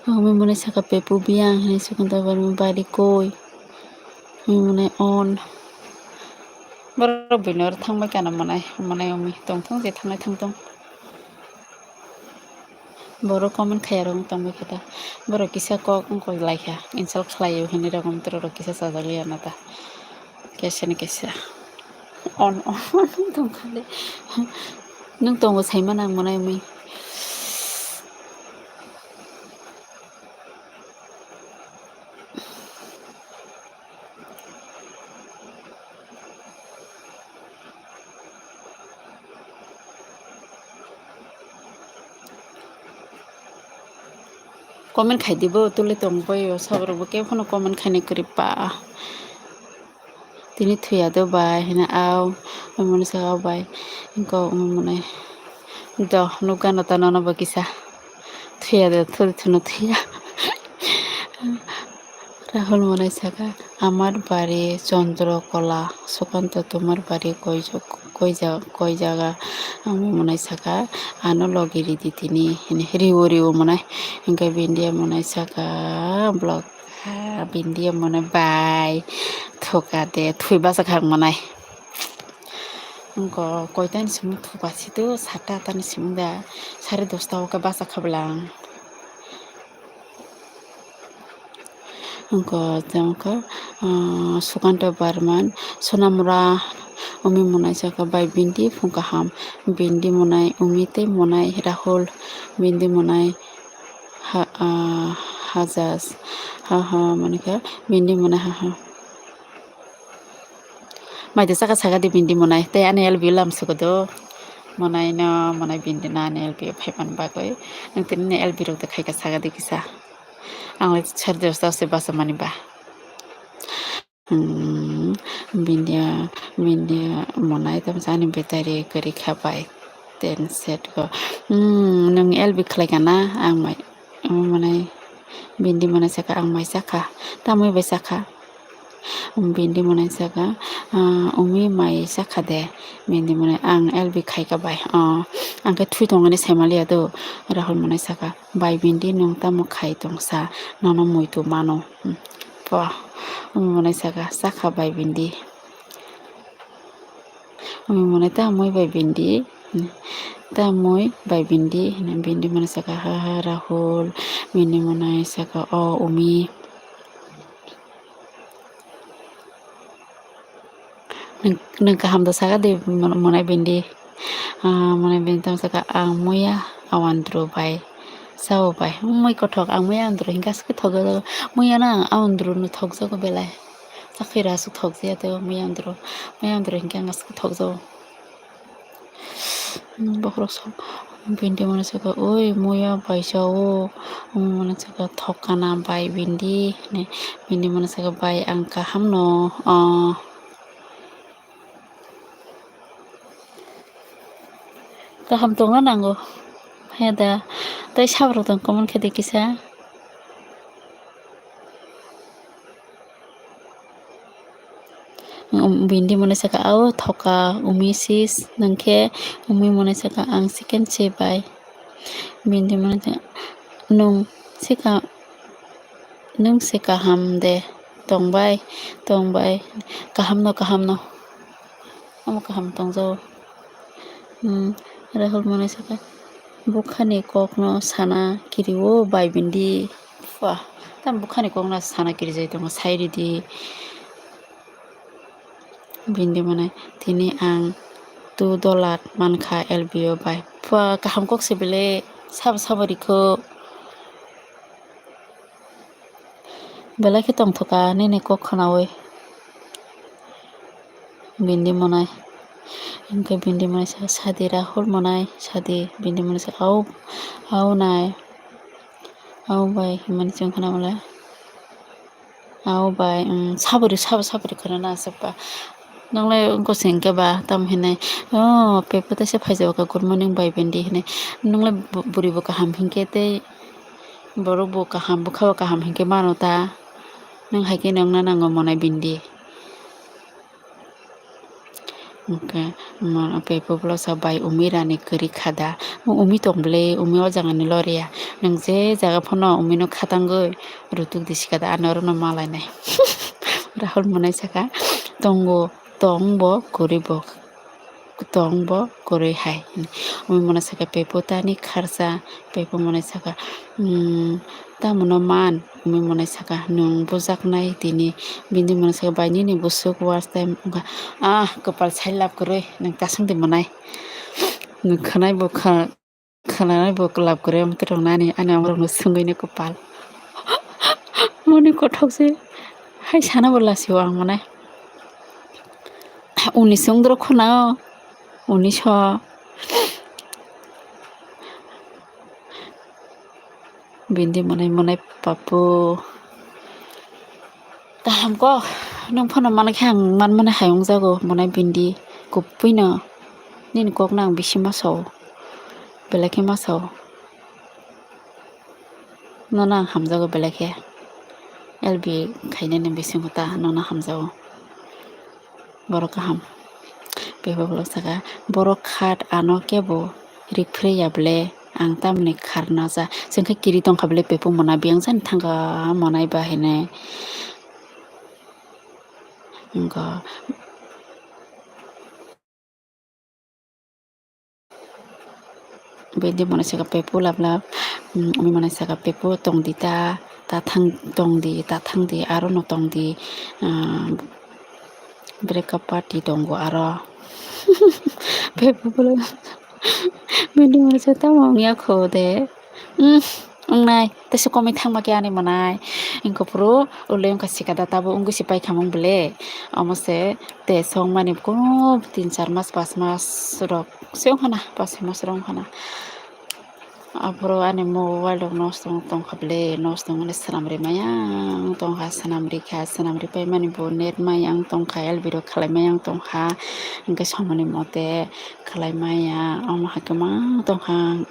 Ang mwnai saka pepo biyang hinui Sukanta Barma bari koi. Ang mwnai on. Borok buino oro thangbai kana mwnai, mwnai umi tongthong je thangnai thangthong. Borok comment khaiya rok wng tongbai khe ta. Borok kisa kok wng kok lai kha, insult khlai o hinui rok wng toro rok kisa chajak liya na ta. Kaisa ni kaisa. On, on, tong kha le. Nwng tongo sai mano ang mwnai umi. Comment khai di bo, tole tong bai o, sabo rok bo kebo no comment khainai kwrwi pa. Tini thuya do bai hino, au, omo ni saka bai, wngkha omo mwnai. Do, nukha no ta nono bo kisa. Thuya de, thudi thuno thuya. Rahul mwnai saka, "Amar bari Chandra Kola." Sukanto, "Tomar bari koi jog-, koi ja-, koi jaga?" Amo mwnai saka, "Ano logi ridi tini," hini riwo riwo mwnai. Hingke Bindia mwnai saka, "Block, ah, Bindia mwnai bai, thuka de, thui basa khak mwnai." Wngkha koitani simi thupasido, sata atani simi da, sare dosta o khe basa kha bwlang. Wngkha, wngkha, ah, Sukanta Barman, Sonamura, umi mwnai saka bai Bindi phung kaham, Bindi mwnai, umi tei mwnai Rahul, Bindi mwnai ha, ah, Hajas, ha, ha, manikha, Bindi mwnai, ha, ha. Mai de saka saka di Bindi mwnai, tei ani L B lam sugo do. Mwnai no, mwnai Bindi no ani L B phai man bagwi. Nwng tini ni L B rok de khai ka saka di kisa. Ang le sare dosta se basa mani ba. Hmm, Bindi, Bindi mwnai tam sa ani betari kwrwi kha bai. Ten set go. Hmm, nwng L B khlai ka na? Ang mai. Omo mwnai Bindi mwnai saka ang mai sakha. Tamwi bai sakha. Bindi mwnai saka, ah, umi mai sakha de. Bindi mwnai ang L B khai ka bai. Oh, ang khe thui tongani saimaliya do. Rahul mwnai saka, "Bai Bindi nwng tamo khai tongsa? Nono muitu mano." Hmm. Pah. Umi mwnai saka, "Sakha bai Bindi." Umi monai ta mui bai bindi, ta mui bai bindi, hwnwi bindi monai saka, "Ha ha Rahul," bindi monai saka, "O umi." Nwng, nwng kaham da saka de mon-, monai bindi. Ah, monai bindi tamo saka, "Ang muya awandru bai. Sao bai. Mui kothok, ang muya awandru hinkhe aswk thokjago. Muya na ang awandru no thokjago belai. Chakhira aswk thokjaya tei muya awandru. Muya awandru hinkhe ang aswk thokjago." Hmm, bokhorok sok bindi monai saka, "Oi, muya bai sao." Hmm, monai saka, "Thokana bai bindi," hwnwi bindi monai saka, "Bai ang kaham no, ah, kaham tongna nango." He da, tei sabrok tong comment khe de kisa. Um, bindi monai saka, "Ao thoka umi sis," nwng khe umi monai saka, "Ang second se bai." Bindi monai saka, "Nwng se ka-, nwng se kaham de tong bai, tong bai, kaham no, kaham no." Omo kaham tongjago. Hmm, Rahul monai saka, "Bukhani kokno sana kirio bai bindi." Pha, tam bukhani kokno sana kirijai tongo, sai ridi. Bindi monai, "Tini ang two dollar mankha L B O bai." Pha, kaham kok se bele, sabo sabo rikho. Belai khe tongthok ka nini kok khwnaui. Bindi monai. Hinkhe bindi monai sa, sadi Rahul monai, sadi bindi monai sa, "Au, au nai. Au bai," himani chwng khwna mole. "Au bai, um, sabri, sabo sabri khwna na aswk ba." Nongle wngkha se hinkhe ba, tamo hinwi, "Oh, pepo tei se phaijago ka, good morning bai bindi," hinwi. Nongle bu-, bwrwi bo kaham hinkhe tei borok bo kaham, bwkha bo kaham hinkhe mano ta. Nwng hai khe nongna nango monai bindi. Hwnkhe mo-, pepo bwlasa bai umi rani kwrwi kha da. Umi tong bwle, umi o jaga ni loriya. Nwng je jaga phano umi no khatangwi rutuk di sika da, ano oro no malainai. Rahul monai saka, "Tongo, tong bo kwrwi bo." Tong bo kwrwi hai. Umi monai saka, "Pepo tani kharsa," pepo monai saka, "Hmm, tamo no man?" Umi monai saka, "Nwng bujaknai tini." Bindi monai saka, "Bai nini bwswk watch time wngkha." Ah, kwpal sai lab kwrwi, nwng ta swngdi monai. Nwng khwnai bo kha-, khwnanai bo lab kwrwi, omo twi rwngnani, ani amorokno swngwino kwpal. Moni kothok se, hai sana bo lasio ang monai. Uni songdro khuna o, uni so. Bindi monai monai papu. Kaham kok, nwng phano mana khe ang man mani hai wngjago monai bindi. Kubui no nini kok no ang bisi ma sao. Belai khe ma sao. Nono ang hamjago belai khe. L B khainani bisingo ta nono hamjago. Borok kaham. Pepo bolok saka, "Borok khat ano kebo rikphre ya bwle, ang tamni kharna ja." Chwng khe kiri tongkha bwle pepo mona biyang jani thangkha monai ba hinwi. Wngkha. Bindi monai saka pepo lab lab, um, umi monai saka pepo tongdi ta, ta thang tongdi, ta thangdi, aro no tongdi, um, breakup party tongo aro. Pepo bwlai, bindi monai saka tamo wngya kho de. Um, wngnai, tesa komwi thangma khe ani monai. Wngkha phuru ului wngkha sikada tabo wngwi se paikhamung bwle. Omo se te songmani kuno tin char mas, pas mas rok se wngkhana, pas mas rok wngkhana. Aphuru ani mobile rok nosto wng tongkha bwle, nosto wngmani swnam ri maya wng tongkha, swnam rikha, swnam ripaimani bo net maya wng tongkha, L B rok khlai maya wng tongkha, hwnkhe somoni mote khlai maya, omo hai kwma wng tongkha.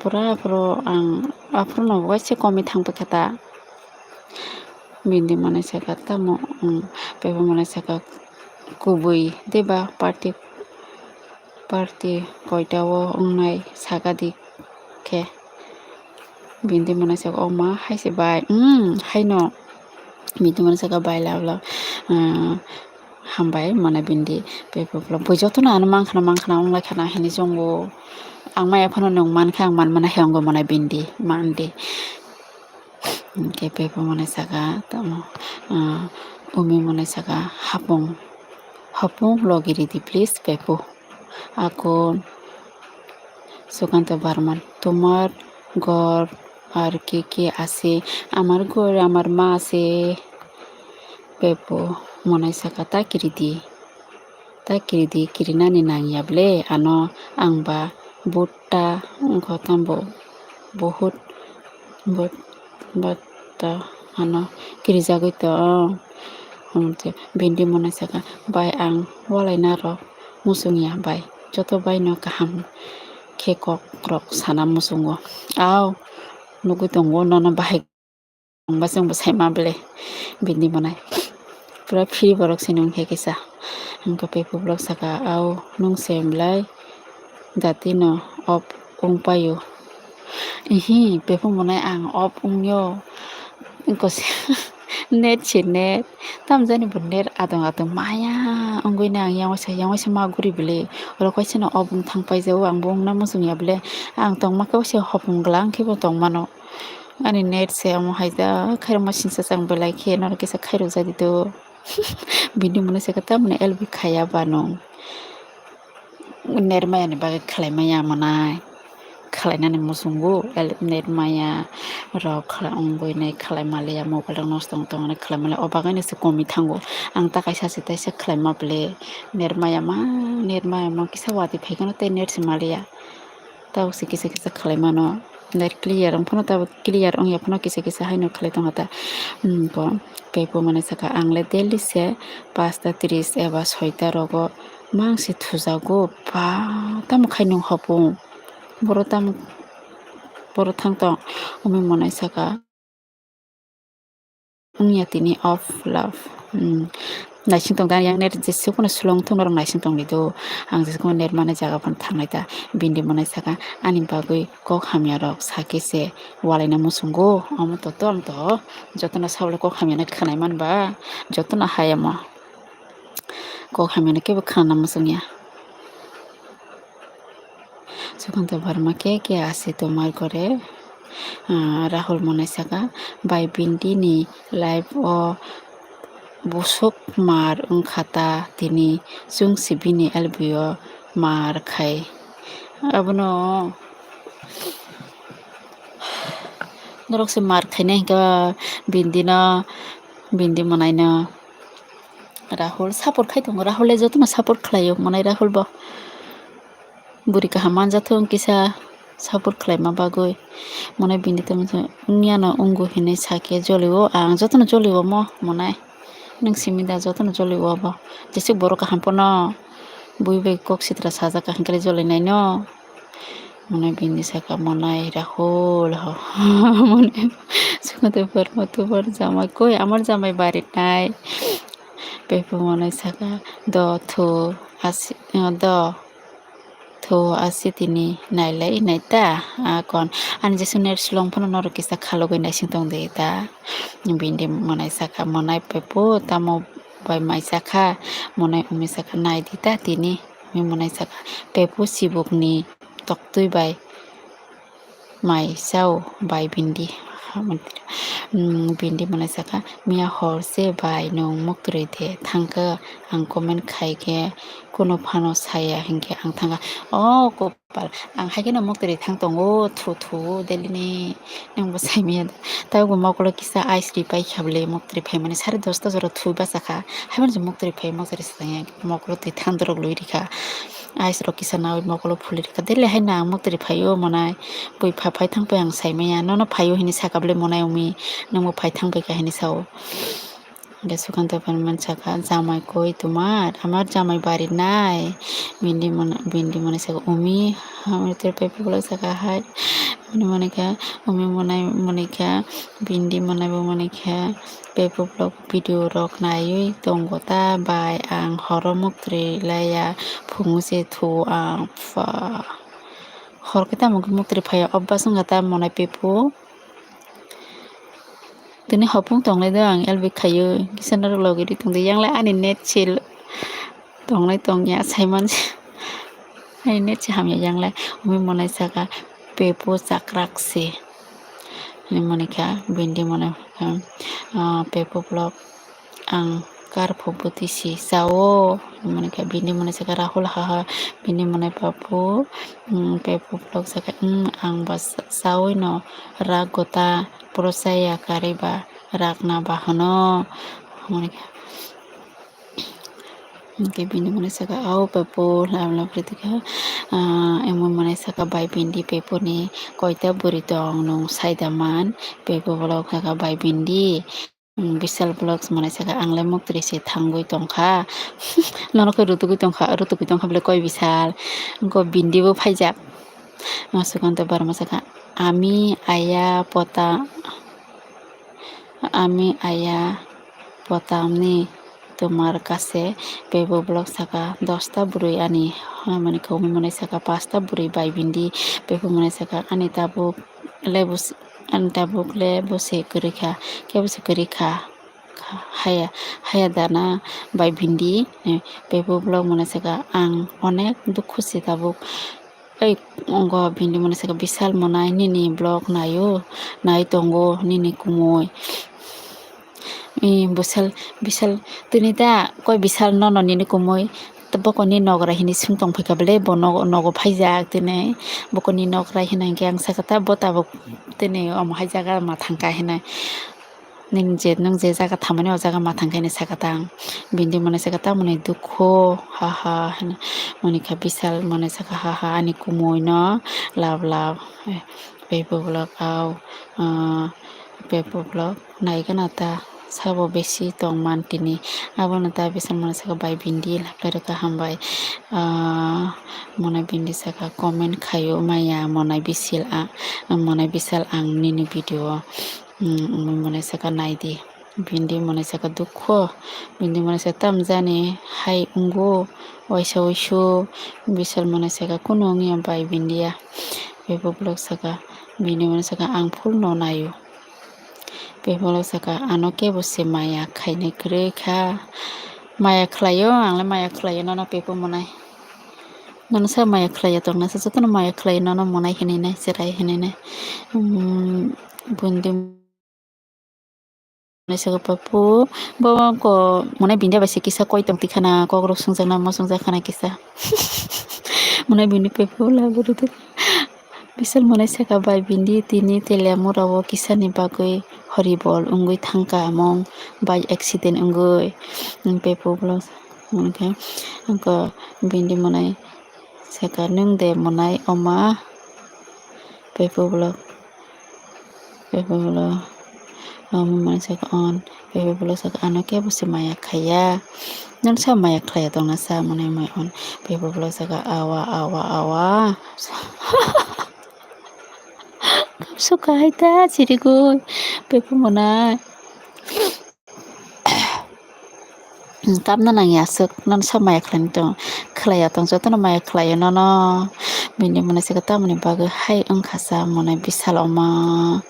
Pura aphuru ang, aphuru no waisa komwi thang paikha ta. Bindi monai saka tamo, um, pepo monai saka kubui deba party, party koita o wngnai saka di khe. Bindi monai saka o ma hai se bai, um, haino. Bindi monai saka bai lab lab, um, Hambai mwnai bindi. Pepo vlog bo jotono ano mankhana mankhana wnglaikha na hinwi chongo. Ang maya phano nwng mankha, ang manmana hai wngo mwnai bindi, mandi. Hwnkhe pepo mwnai saka tamo, ah, umi mwnai saka hapung, hapung logi ridi please pepo. Ako Sukanta Barman, tomar ghor ar ke ke ase? Amar ghor amar ma ase. Pepo mwnai saka ta kiridi. Ta kiridi, kirinani nangya ble ano, ang ba butta wngkha tambo, bohut but butta ano kirijagwi tong. Bindi mwnai saka, bai ang walaina rok muchungya bai, joto bai no kaham khe kok rok sana muchungo. Au nugwi tongo nono bahai. Ang ba chwngbo saima ble bini mwnai. Pura free borok se nung khe kisa. Hwnkhe pepo vlog saka, "Au nung se belai dati no off wng paio." Ihi, pepo mwnai ang off wngyo. Wngkose net se net. Tam jani bo net adong adong maya wngwi nang yang waisa, yang waisa ma guri bele. Oro kaisa no off wng thang paijao, ang bo wngna muchungya bele. Ang tongma khe waisa hopong gla wng khe bo tongmano. Ani net se omo hai da khairokma singsa chang belai khe norok kisa khairok jadi do. Bini mwnai se tamni L B khaya ba nung. Net maya ni bagwi khlai maya mwnai. Khlai nani muchungo L-, net maya rok khlai wngwi nai khlai maliya mobile rok nosto wng tongmani khlai maliya o bagwi no se komi thango. Ang ta kaisa se taisa khlai ma bele net maya ma, net maya ma kisa wati phai kheno tei net se maliya. Tabuk se kisa kisa khlai mano. Net clear wng phano tabuk clear wng ya phano kisa kisa haino khlai tongkha ta. Hmm, bo pepo mwnai saka ang le daily se pasta tris eba soita rogo mang se thujago. Ba tamo khai nung hopung. Boro tamo, boro thang tong. Umi mwnai saka. Wngya tini off love. Hmm. Naising tong da yang net jese kono slong thung norok naising tong lido. Ang jese kono net mani jaga phano thanglai ta. Bindi mwnai saka ani bagwi kok hamya rok sake se walaina muchungo. Omo to tong to jotono sabole kok hamya no khwnai man ba jotono hai omo. Kok hamya no kebo khwnana muchungya. Sukanta Barma ke ke ase tomar gore? Ah, Rahul mwnai saka, bai bindi ni life o busuk mar wngkha ta tini chwng si bini L B o mar khai. Abono norok se mar khainai hinkhe bindi no, bindi mwnai no. Rahul support khai tongo, Rahul le jotono support khlaio mwnai Rahul bo. Buri kaham manjathung kisa support khlaima bagwi. Mwnai bini tamo wngya no wngo hinwi sakhe jolio, ang jotono jolio mo mwnai. Nwng simi da jotono jolio bo. Jesuk borok kaham pono bui bai kok sitra sajak kaham khe jolinai no. Mwnai bini saka mwnai Rahul ho. Mwnai saka de Barma tomar jamai koi, amar jamai bari nai. Pepo mwnai saka do thu asi, do thu asi tini nailai nai ta, a kon. Ani jesu net slong phano norok kisa khalogwi naising tong de ta. Bindi mwnai saka mwnai pepo tamo bai mai sakha, mwnai umi saka nai di ta tini. Umi mwnai saka pepo sibuk ni toktwi bai mai chao bai bindi. Hmm, bindi mwnai saka, "Miya hor se bai nwng muktwrwi de thangkha?" Ang comment khai khe kunu phano saya hinkhe ang thangkha. O kopal, ang hai kheno muktwrwi thang tongo, thu thu, daily ni nwng bo sai manya da. Tabuk bo mokolo kisa ice ri pai kha bwle, muktwrwi phaimani sare dosta jora thu bachakha. Haibano je muktwrwi phai, muktwrwi swkang ya, mokolo twi thang dorok lwi rikha. Ice rok kisa nawi mokolo phulwi rikha. Daily haino ang muktwrwi phaio mwnai. Bui pha phai thang pai ang sai manya. Nono phaio hinwi saka bwle mwnai umi. Nwngbo phai thang pai kha hinwi sao. Hwnkhe Sukanta Barman saka, "Jamai koi tomar? Amar jamai bari nai." Bindi mwnai, bindi mwnai saka, "Umi, hamari tere pepo vlog saka hai." Umi mwnai kha, umi mwnai, mwnai kha, bindi mwnai bo mwnai kha. Pepo vlog video rok naiwi tongo ta bai, ang horo muktwrwi laiya, phungo se thu ang pha. Hor khe tamo khe muktwrwi phaiya, obas wngkha ta mwnai pepo. Tini hopung tonglai do ang L B khaio, kisa norok logi ri tongdi, yang lai ani net sil. Tongnai tongya saiman se. Hai net se hamya yanglai. Umi monai saka pepo chakrak se. Hinwi monai kha bindi monai kha, ah, pepo vlog ang kar pho bwtwi si chao. Hinwi monai kha bindi monai saka Rahul haha. Bindi monai papu, mm, pepo vlog saka, mm, ang ba chaui no rak gota prochaya kariba rakna bahono. Hinwi kha. Hingke bini monai saka, "Au pepo," lam lam khe tongkha. Ah, emon monai saka, "Bai bindi pepo ni koita bwrwi tong nwng saida man?" Pepo vlog saka, "Bai bindi." Hmm, Bisal vlogs monai saka, "Ang le muktri se thangwi tongkha." Nono khe rutugwi tongkha, rutugwi tongkha bole koi Bisal. Wngkha bindi bo phaijak. Masukanta Barma saka, "Ami aya pota." Ami aya potamni tomar kase pepo vlog saka, "Dosta bwrwi ani," hwnmani khe umi monai saka, "Pasta bwrwi bai bindi." Pepo monai saka, "Ani tabuk le bus-, ani tabuk le bwse kwrwi kha, khe bwse kwrwi kha, haya, haya dana bai bindi." Pepo vlog monai saka, "Ang onek dukhu se tabuk." Ei, ongo bini monai saka, "Bisal monai nini vlog naio, nai tongo nini kumui." Ee, Bisal, Bisal, tini ta koi Bisal nono nini kumui, bokoni nogra hini sung tong phaikha bole, bo nogo, nogo phaijak tini, bokoni nogra hino hinkhe ang saka ta bo tabuk tini omo hai jaga ma thangkha hinwi. Nini je, nwng je jaga thamani o jaga ma thangkhe hinwi saka tang. Bindi monai saka tamoni dukhu, ha ha, hinwi. Monika Bisal monai saka, "Ha ha, ani kumui no love love." Eh, pepo vlog au, ah, pepo vlog naigana ta sabo besi tongman tini. Abono ta Bisal monai saka, "Bai bindi love lai rwkha, hambai." Ah, monai bindi saka, "Comment khaio maya monai Bisil a, monai Bisal ang nini video." Hmm, monai saka, "Naidi." Bindi monai saka, "Dukho." Bindi monai saka, "Tamjani hai wngo, waisa waisu." Bisal monai saka, "Kunu wngya bai bindiya." Pepo vlog saka, bindi monai saka, "Ang full no naio." Pepo vlog saka, "Ano kebo se maya khainai kwrwi kha." Maya khlaio, ang le maya khlaio nono pepo monai. Nono sa maya khlaiya tongna sa, jotono maya khlaio nono monai hinwi nai, cherai hinwi nai. Hmm, bindi Monai saka, "Papu, bo ko monai bindi bai se kisa koi tong tikhana, kok rok sungjakna mo sungjakhana kisa." Monai bindi pepo labo rwdi. Bisal monai saka, "Bai bindi tini tele mura o kisa ni bagwi horibol wngwi thangkha, among bai accident wngwi." Pepo vlog hwnkhe, wngkha bindi monai saka, "Nwng de monai oma?" Pepo vlog. Pepo vlog. Omo monai saka, "On." Pepo vlog saka, "Ano kebo se maya khaiya." Nono sa maya khlaiya tongna sa monai mai on. Pepo vlog saka, "Awa, awa, awa." Kapsu kahai ta chirigwi. Pepo monai. Kapna nangya aswk, nono sa maya khlaina tong, khlaiya tong, jotono maya khlaio nono. Bini monai saka, "Tamoni bagwi hai wngkha sa monai Bisal oma.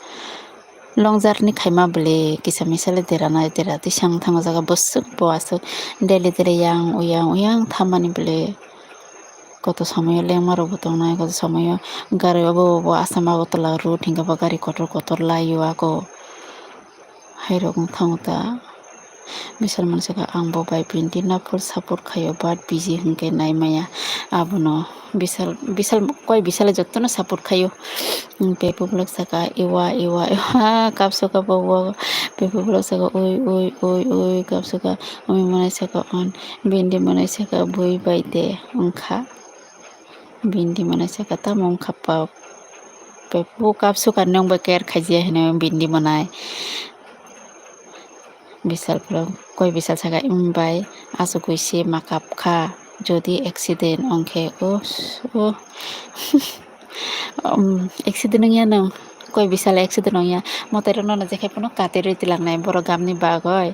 Long journey khaima bwle, kisa misa le dera nai dera twi sang thango jaga bwswk bo aswk daily daily yang uyang uyang thammani bwle." Koto somoyo lengma rokbo tongnai, koto somoyo gari obo obo Assam Agartala road hinkhe bo gari kotor kotor laio ako. Hairok wng thango ta. Bisal monai saka, "Ang bo bai bindi no full support khaio, but busy hinkhe nai maya." Abono Bisal, Bisal, koi Bisal jotono support khaio. Pepo vlog saka, "Ewa, ewa, ewa," kapsu kapo bo. Pepo vlog saka, "Oi, oi, oi, oi," kapsu ka. Umi monai saka, "On." Bindi monai saka, "Bui bai de wngkha." Bindi monai saka, "Tamo wngkha pa?" Pepo kapsu ka, "Nwng bai care khaijaya," hino bindi monai. Bisal vlog, koi Bisal saka, "Em bai, achugwi se makap kha, jodi accident wngkhe, oh, oh." Um, accident wngya nwng, koi Bisal accident wngya, motai rok nono jekhai phano kate rwi tilangnai borok gamni bagwi.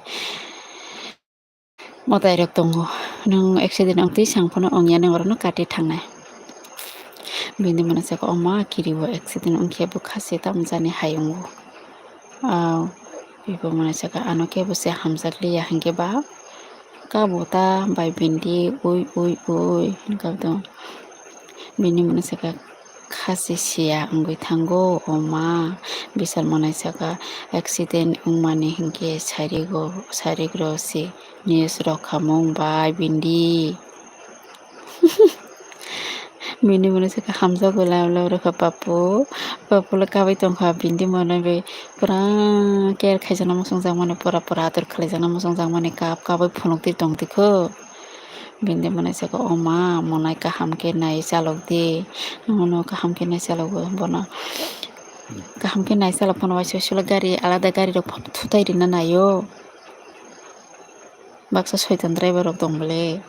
Motai rok tongo, nwng accident wngtwi sang phano wngya, nwng orono kate thangnai. Bini monai saka, "Oma, kiriwo accident wngkhe bwkha se tamo jani hai wngo." Ah, ibo monai saka, "Ano kebo se hamjak liya hinkhe ba Kabo ta bai bindi ui ui ui hinkha tong. Bini mwnwi saka khasi siya wngwi thango o ma. Bisal mwnwi saka accident wngmani hinkhe sarigo sarigro si news rok khamung bai bindi. Bini mwnwi saka hamjakgo lai lai rwkha papu. Papu le kabai tongkha bindi mwnwi bai pura care khaijaknai muchungjakmani pura pura ador khaijaknai muchungjakmani kap kabui phunukti tongtikho. Bindi mwnwi saka o ma mwnwi kaham khe nai chalokdi. Nono kaham khe nai chalogo bono. Kaham khe nai chalok phano waisa waisa gari alada gari rok thutai rina naio. Baksa soitan driver rok tong bole.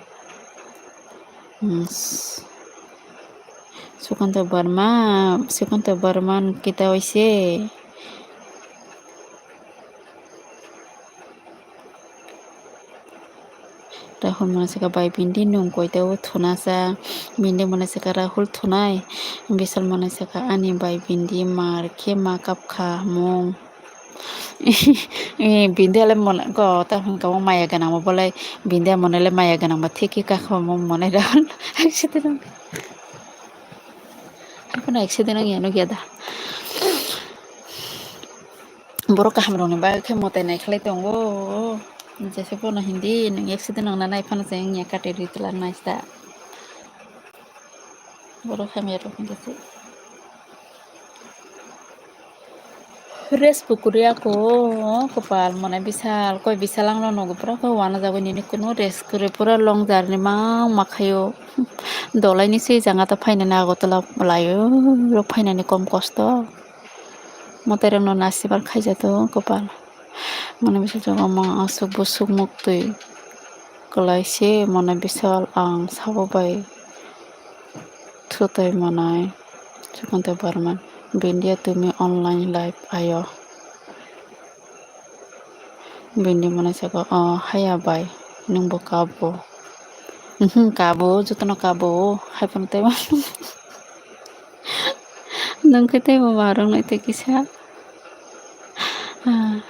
Hmm, s-, Sukanto Barma, Sukanto Barman kita oise. Rahul mwnwi saka bai bindi nung koita o thuna sa, bindi mwnwi saka Rahul thunai, Bisal mwnwi saka ani bai bindi mar khe ma kap kha mung. Eh, bindi ale mone ko ta hwn ka maya ganang bo bolai bindi mone le maya ganang ba thik khe kakho mo mone da. Accident. Hai kono accident ang yano gya da. Borok kaham rok ni bagwi khe motai nai khlai tongo. Jese pono hindi nang accident ang nanai phano se ang ya kate ri tla nai sta. Borok hamya rok hwnkhe se. Rest bo kwrwi ako kwpal mwnai bisal koi bisal ang no nogo pura khe uanajagwi nini kunu rest kwrwi pura long journey ma ong ma khaio. Dolai ni se janga ta phainani Agartala laio phainani kom kosto. Mwtai rok no nasibar khaijato kwpal. Mwnai bisal jagao ma aswk bwswk muktwi. Kwlai se mwnai bisal ang sabo bai thutai mwnai. Sukanto Barman, Bindia tumi online live ayo. Bindi mwnai saka o haya bai nwng bo kabo. Mhm, kabo jotono kabo hai phano tei. Nwng khe tei bo barok nai tei kisa. Ah.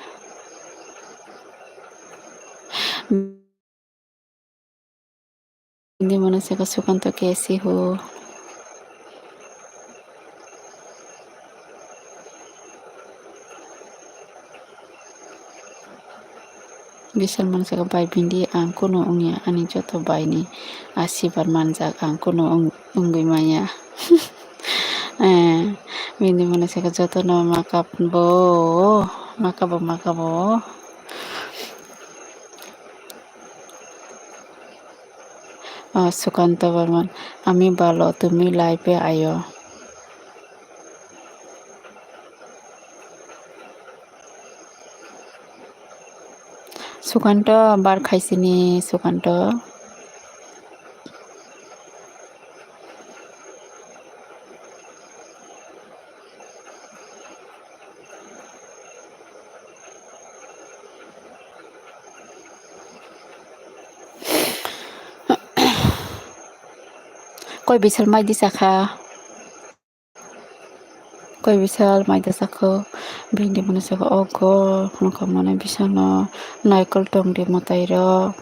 Hindi mwnwi saka Sukanto kesi ho. Bisal mwnwi saka bai bindi ang kunu wngya ani joto bai ni asibar manjak ang kunu wng-, wngwi manya. Eh, bindi mwnwi saka joto no makap bo, makap bo, makap bo. Ah, Sukanto Barman, ami balo, tumi live-e ayo. Sukanto, bar khaisini, Sukanto. Koi bisal mai di sakha. Koi bisal mai da sakho. Bindi mwnwi sakha ogo. Phunukha mwnwi bisal no naikol tong di mwtai rok.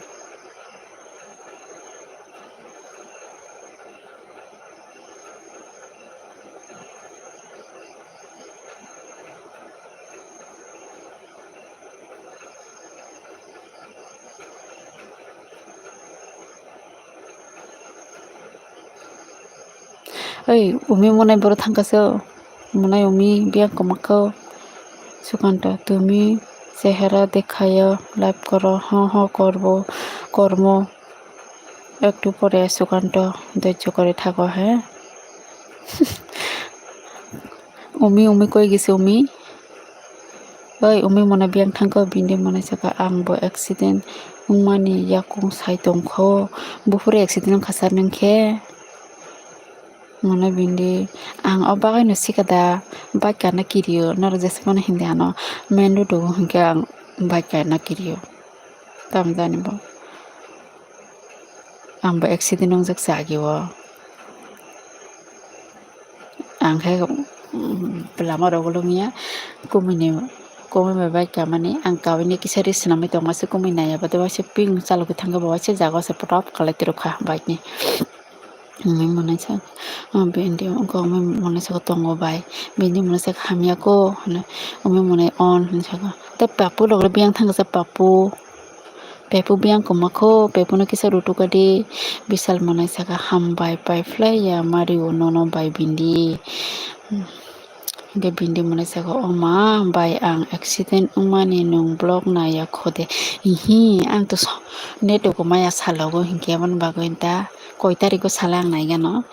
Oi, umi mwnai boro thangkha se. Mwnai umi biyang kwmakho. Sukanto, tumi chehara dekhayo, live koro, ho ho korbo, kormo. Ektu pore Sukanto dojjo kore thago he. Umi, umi koi gisi umi. Oi, umi mwnai biyang thangkha bindi mwnai saka ang bo accident wngmani yakung sai tongkho. Buphuru accident wngkha sir nwng khe. Mwnai bindi ang o bagwi no sikada bike kana kirio norok jesa phano hindi ano main road o hinkhe ang bike kana kirio. Tamo jani bo. Ang bo accident wngjak se age o. Ang khe, mm, lama rogo lwngya kumui ni, Kumui bai bike kamani ang kawini kisa ri swnamwi tongma se kumui naiya bade waisa pink chalo kwthang khe bo waisa jaga se potop kalai tiro kha bike ni. Hinwi mwnai sa, ah, bini ungkha umui mwnai saka tongo bai, bini mwnai saka hamya ko hinwi umui mwnai on hinwi saka. Tei papu rok le biyang thang kisa papu, papu biyang kwma kho, papu no kisa rutuk di. Bisal mwnai saka hambai pai phlai ya mari o nono bai bindi. Hingke bindi mwnai saka, "O ma, bai ang accident wngmani nwng vlog naiya khode." Ihi, ang to so-, network maya salogo, hinkhe aboni bagwi ta koi tarikgo sala ang naigano.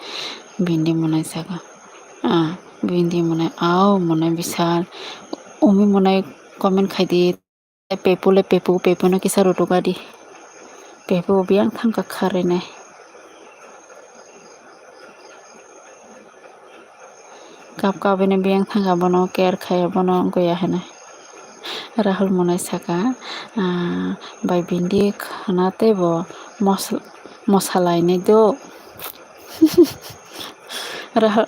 Bindi mwnai saka, ah, bindi mwnai, "Au, mwnai bisal, umi mwnai comment khaidi." Pepu le pepu, pepu no kisa rutuka di. Pepu biyang thangka kharinai. Kap kap bini biyang thangka bono care khaya bono wngya hinui. Rahul mwnai saka, ah, bai bindi khana tei bo mos-, mosa lainai do. Raha,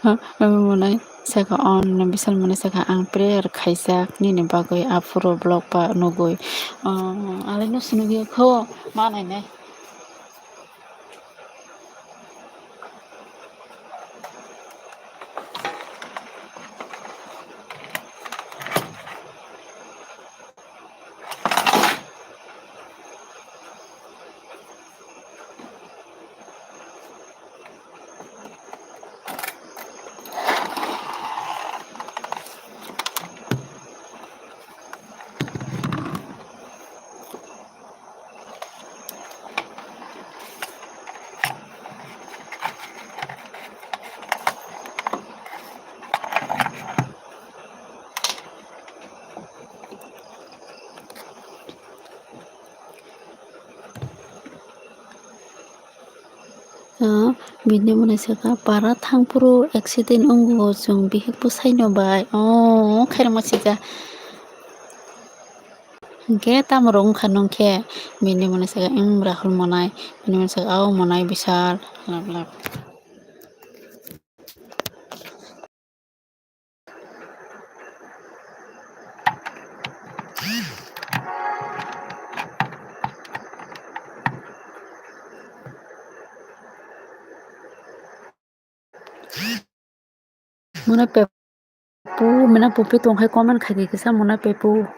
ha, mwnai saka, "On," Bisal mwnai saka, "Ang prayer khaijak nini bagwi aphuru vlog ba nugwi." Oh, alai no sinugwi kho ma nainai. Ah, bini mwnai saka, "Para thangphuru accident wngo, chwng bihikbo saino bai." Oh, khairokma sijak. Hinkhe tamo rok wngkha nung khe? Bini mwnai saka, "Em, Rahul mwnai." Bini mwnai saka, "Au mwnai Bisal." Lap lap. Mwnai pepu, mwnai pupi tongkhai comment khaidi kisa mwnai pepu.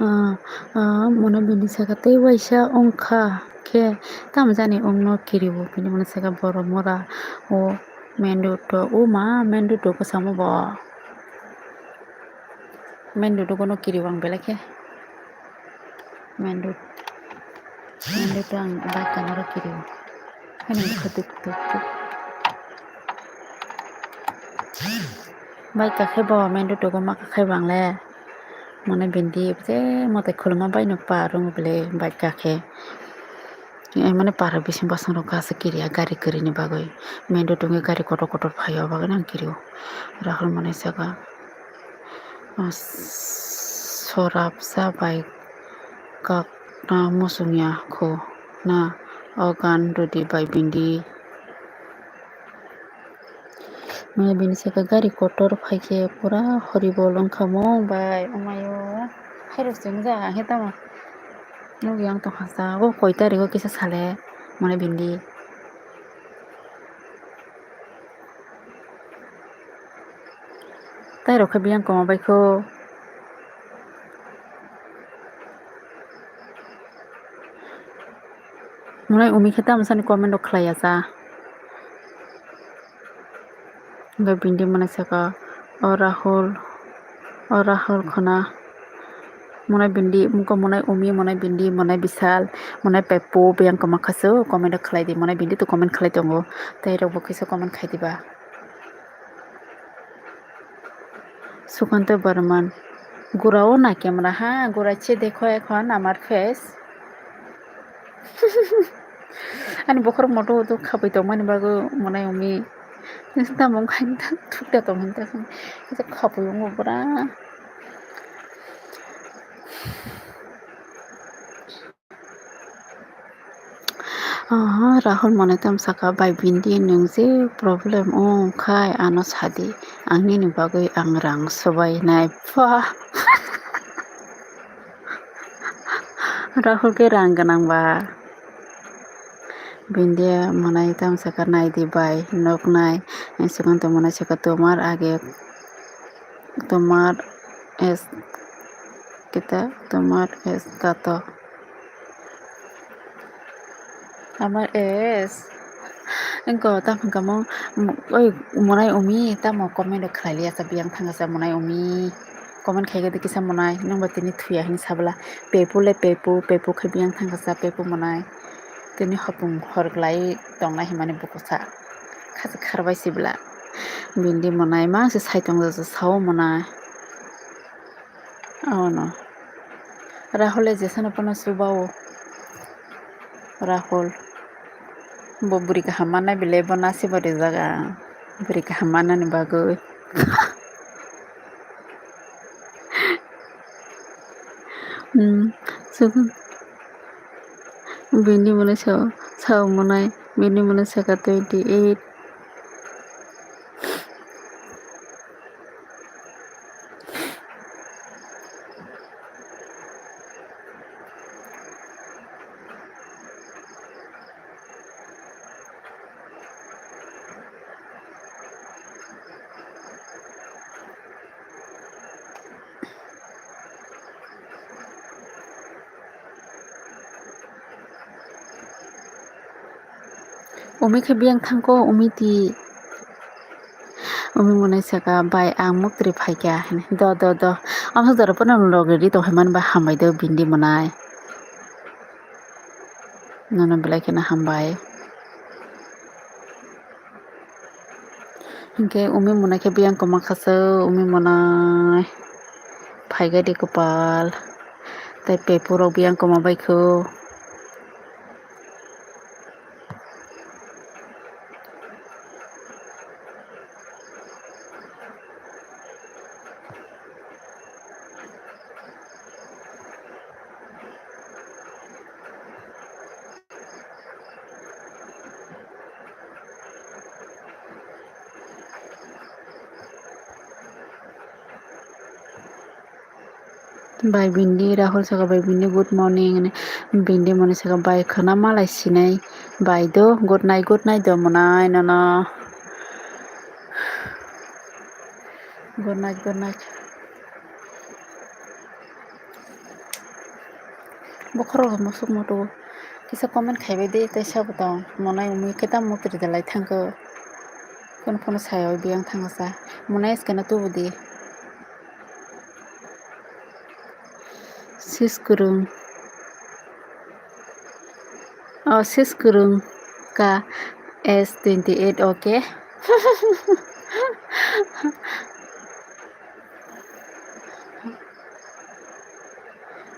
Ah, ah, mwnai bini saka tei waisa wngkha khe tamo jani wngno kiriwo bini mwnai saka borok mora o main road o, o ma main road o kwchangma bo. Main road o bono kiriwo ang belai khe. Main road. Main road o ang bike kanaro kiriwo. Haino khatuk tuk tuk. Bike kakhe bo main road o ma kakhai bo ang le. Mane bindi je mote khuluma bai no par wng bele bike kakhe. Eh, mane para bising bosong rok kasa kiriya gari kwrwini bagwi. Main road wngwi gari kotor kotor phaio, abagwi nang kirio. Rahul mwnai saka, ah, sorapsa bai kakna muchungya kho na, o gan rwdi bai bindi. Mane bini saka gari kotor phaikhe pura horibol wngkha mo bai, omayo. Khairok se wngya, ang khe tamo nugwi ang tongkha sa, o koi tarikgo kisa sale, mane bindi. Tai rok khe biyang koma bai kho. Mwnai umi khe tamo sani comment rok khlai ya cha. Hwnkhe bindi mwnai saka, "O Rahul, o Rahul khwna." Mwnai bindi, muko mwnai umi, mwnai bindi, mwnai bisal, mwnai pepo, biyang kwma khasu comment rok khlai di, mwnai bindi to comment khlai tongo. Tai rok bo kisa comment khai diba. Sukanto Barman, "Gura o na camera ha, gura che dekho ekhon amar face." Ani bokhorok moto utuk khapai tongmani bagwi mwnai umi. Tamung khai thukda tong hinta khapai wngo bura. Aha, Rahul mwnai tamo saka, "Bai Bindi, nwng je problem wng khai ano sadi, ang nini bagwi ang rang swbainai." Pha. Rahul khe rang gwnang ba. Bindi mwnai tamo saka, "Naidi bai, nuknai." Sukanta mwnai saka, "Tomar age, tomar es kita, tomar es kato." Amar es. Engko tamo hwnkha mo, oi, mwnai umi, tamo comment rok khlai liya sa, biyang thangsa mwnai umi. Comment khaikhe de kisa mwnai, nwngbo tini thuya hini sabla. Pepu le pepu, pepu khe biyang thangsa, pepu mwnai. Tini hopung hor glai tongnai himani bukusa. Khasi kharbai sibla. Bindi mwnai, ma se sai tong sao mwnai. Ono. Rahul le jesano pono subao. Rahul. Bo bwrwi kaham mannai bile bo nasi bo rijak ang. Bwrwi kaham mannani bagwi. Hmm. Sukun. Bini mwnai sao, sao mwnai. Bini mwnai saka twenty eight. Umi khe biyang thangko, umi ti. Umi mwnai saka, "Bai, ang muktri phaikha," hini. Do, do, do. Amsa jora pono loge ri tongkha mani ba hambai do bindi mwnai. Nono belai kheno hambai. Hinkhe umi mwnai khe biyang kwma khasuk, umi mwnai phaikha di kwpal. Tei pepu rok biyang kwma baikhu. Bai bindi, Rahul saka, "Bai bindi, good morning," hwnwi. Bindi mwnai saka, "Bai khwna malai sinai bai do, good night, good night do mwnai nono." Good night, good night. Bokhorok musuk mutu kisa comment khaibai di, tei sabo tong mwnai umi khe tamo muktri dalai thangkho. Phone phone sayoi biyang thangsa mwnai skeno tubu di. Sis kwrwng. Oh, sis kwrwng ka S twenty eight, okay.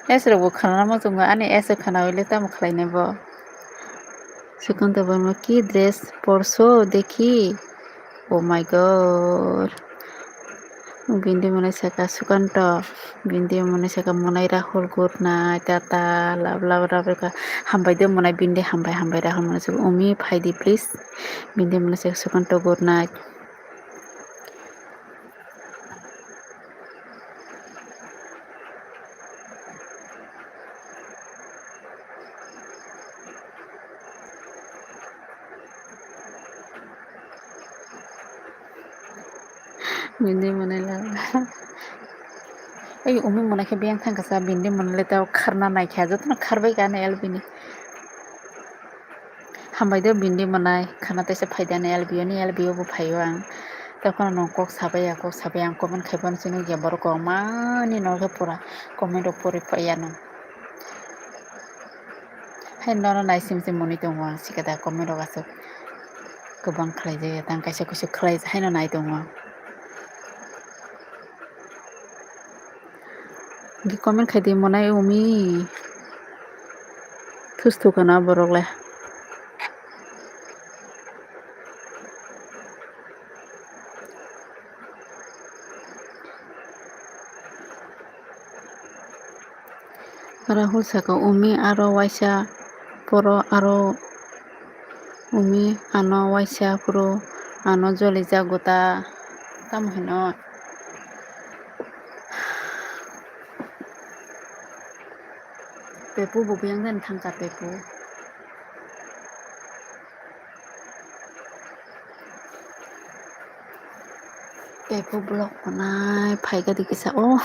S rok bo khana muchungo, ani S rok khana hwile tamo khlainai bo. Sukanta Barma, "Ki dress porso dekhi?" Oh my God. Bindi mwnai saka Sukanto. Bindi mwnai saka mwnai Rahul, good night, tata, love, love, love, love. Hambai de mwnai bindi, hambai, hambai Rahul mwnai saka, "Umi phaidi please." Bindi mwnai saka Sukanto, good night. Bindi mwnai la. Ei, umi mwnai khe biyang thangkha sa, bindi mwnai le tei kharna naikha, jotono kharbai kha ani L B ni. Hambai de bindi mwnai, khana teisa phaidi ani L B o ni, L B o bo phaio ang. Tei phano nwng kok sabai ya, kok sabai ya, ang comment khai phano chini ya, borok kwbangma ni no khe pura comment rok pori phai ya nwng. Hai nono naisim se mwnwi tongo ang, sikada comment rok aswk kwbang khlai jak ya, tang kaisa kusu khlai haino nai tongo. Hwnkhe comment khai di mwnai umi. Thus thukana borok le. Rahul saka, "Umi aro waisa poro aro Umi ano waisa phuru ano joli jago ta, tamo hino. Pepu bo biyang jani thangka pepu. Pepu block wngnai phaikha di kisa o.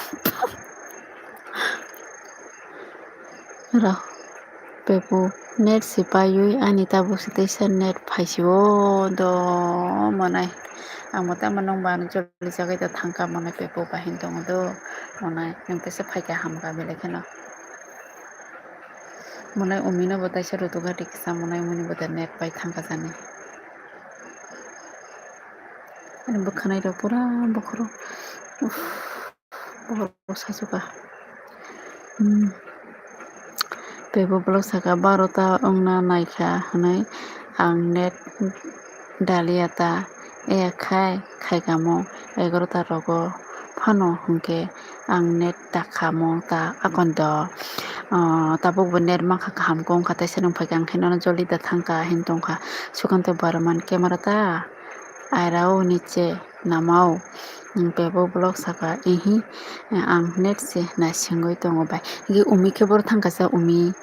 Rah. Pepu net se paiwi ani tabuk se teisa net phaisio do monai. Ang bo tamo nung ba ano joli jagwi da thangka monai pepu ba hin tongo do monai. Nwng teisa phaikha hamkha belai kheno. Monai umino bo teisa rutuga di kisa monai umini bo da net pai thangka jani. Ani bwkhanai rok pura bokhorok. Uff. Borok sajuka. Hmm. Teibo borok saka, "Barota wngna naikha," hwnwi ang net daliya ta, eya khai khaikamo egarota rogo phano hwnkhe ang net dakha mo ta akon do. Ah, tabukbo net mankha kaham khe wngkha, teisa nwng phaikha, ang khe nono joldi da thangkha hinwi tongkha. Sukanto Barman camera ta airao niche namao, mm, bebo block saka, "Ihi, ang net se naisingwi tongo bai." Hingke umi khe boro thangkasa umi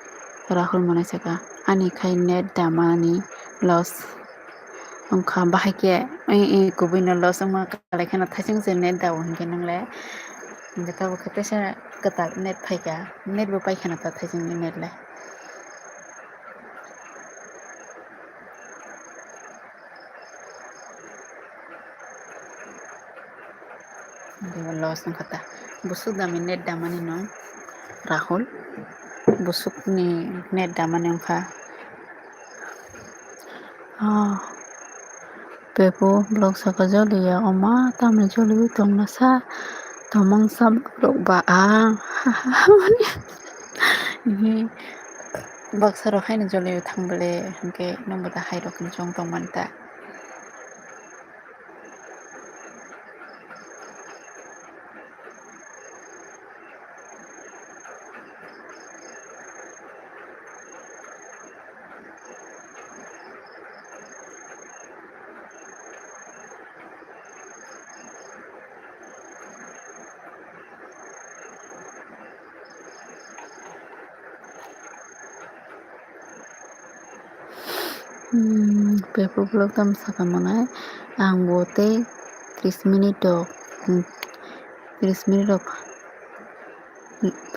Rahul mwnai saka, "Ani khai net damani loss wngkha, bahai khe, e, e, kubui no loss wngma kalai kheno thaising se net dao," hinkhe nwngle, hinkhe tabuk khe teisa kwtal net phaikha, net bo paikhana ta thaising ni net le. Loss wngkha ta. Busuk dami net damani no Rahul. Busuk ni net damani wngkha. Ah, pepo block saka joliya oma tamni joliwi tongna sa tomong sa rok ba ang. Baksa rok haino joliwi thang bele hinkhe nwng bo da hai rok ni chong tong mani ta. Hmm, pepo block tamo saka mwnai. Ang bo tei tris minute rok, hmm, tris minute rok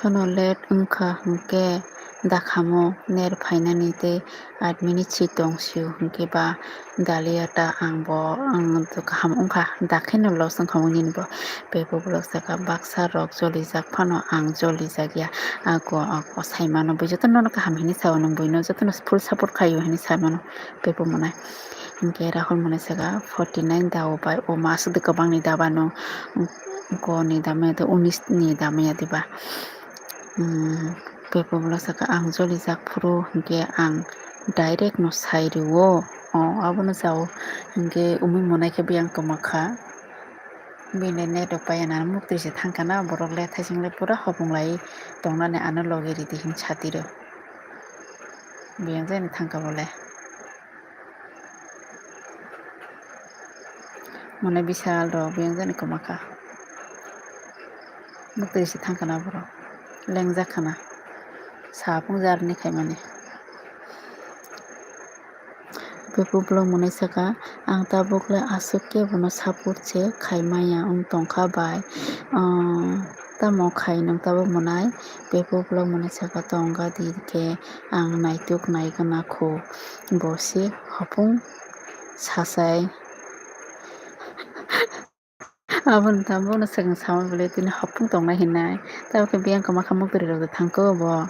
phano late wngkha, hinkhe dakhamo net phainani tei aat minute si tong sio, hinkhe ba daliya ta ang bo, ang kaham wngkha, dakheno loss wngkha nini bo. Pepo block saka, baksa rok jolijak phano ang jolijak ya. Ako, ako sai mano, bo jotono no kaham hinwi sao, nwng buino jotono full support khaio hinwi sai mano, pepo mwnai. Hinkhe Rahul mwnai saka, "Forty nine dao bai, o ma aswk de kwbangni daba no, ko ni dama ya de, unis ni dama ya de ba." Hmm, pepo block saka, "Ang jolijak phuru hinkhe ang direct no sai rwo." O, abono jao hinkhe umi mwnai khe biyang kwma kha. Bini net rok paiya na muktwi se thangkha na borok le thaising le pura hopung lai tongnani ano logi ridi hin satiro. Biyang jani thangkha bole. Mone bisal rok biyang jani kwma kha. Muktwi se thangkha na borok. Lengjak kha na. Sapung jarni khaimani. Pepo block mwnai saka, "Ang tabuk le aswk khe bono support se khai maya wng tongkha bai, ah, tamo khai nwng tabuk mwnai?" Pepo block mwnai saka, "Tongga di khe ang naituk naigana kho, bo se hopung sasai." Aboni tamo bono swkang sama bwle tini hopung tongnai hinwi. Tabukhe biyang kwma kha muktwrwi rok thangkhe bo.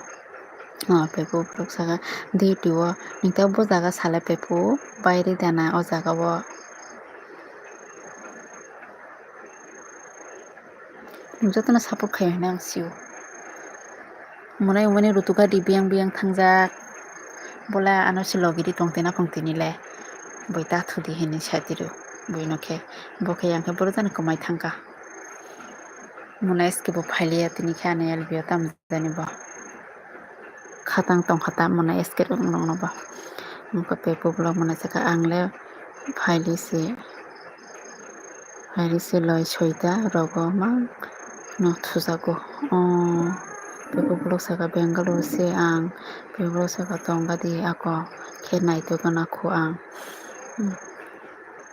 O pepo borok saka duty o. Nini tabuk bo jaga salai pepo baire dana o jaga o. Nwng jotono support khaio hinwi ang sio. Mwnai umani rutuka di biyang biyang thangjak. Bola ano se logi di tongtwi naphang tini le. Boi ta thudi hinwi satiro. Boi no khe. Bo khe yang khe boro jani kwmai thangkha. Mwnai S K bo phailiya tini khe ano L B o tam jani bo. Khatang tongkha ta mwnai S K rok nokno bo. Nokha pepo vlog mwnai saka ang le phaili se, phaili se loi soita rogo mang no thujago. O pepo vlog saka Bangalore se ang, pepo vlog saka tongba di ako khe naitok gana kho ang. Hmm.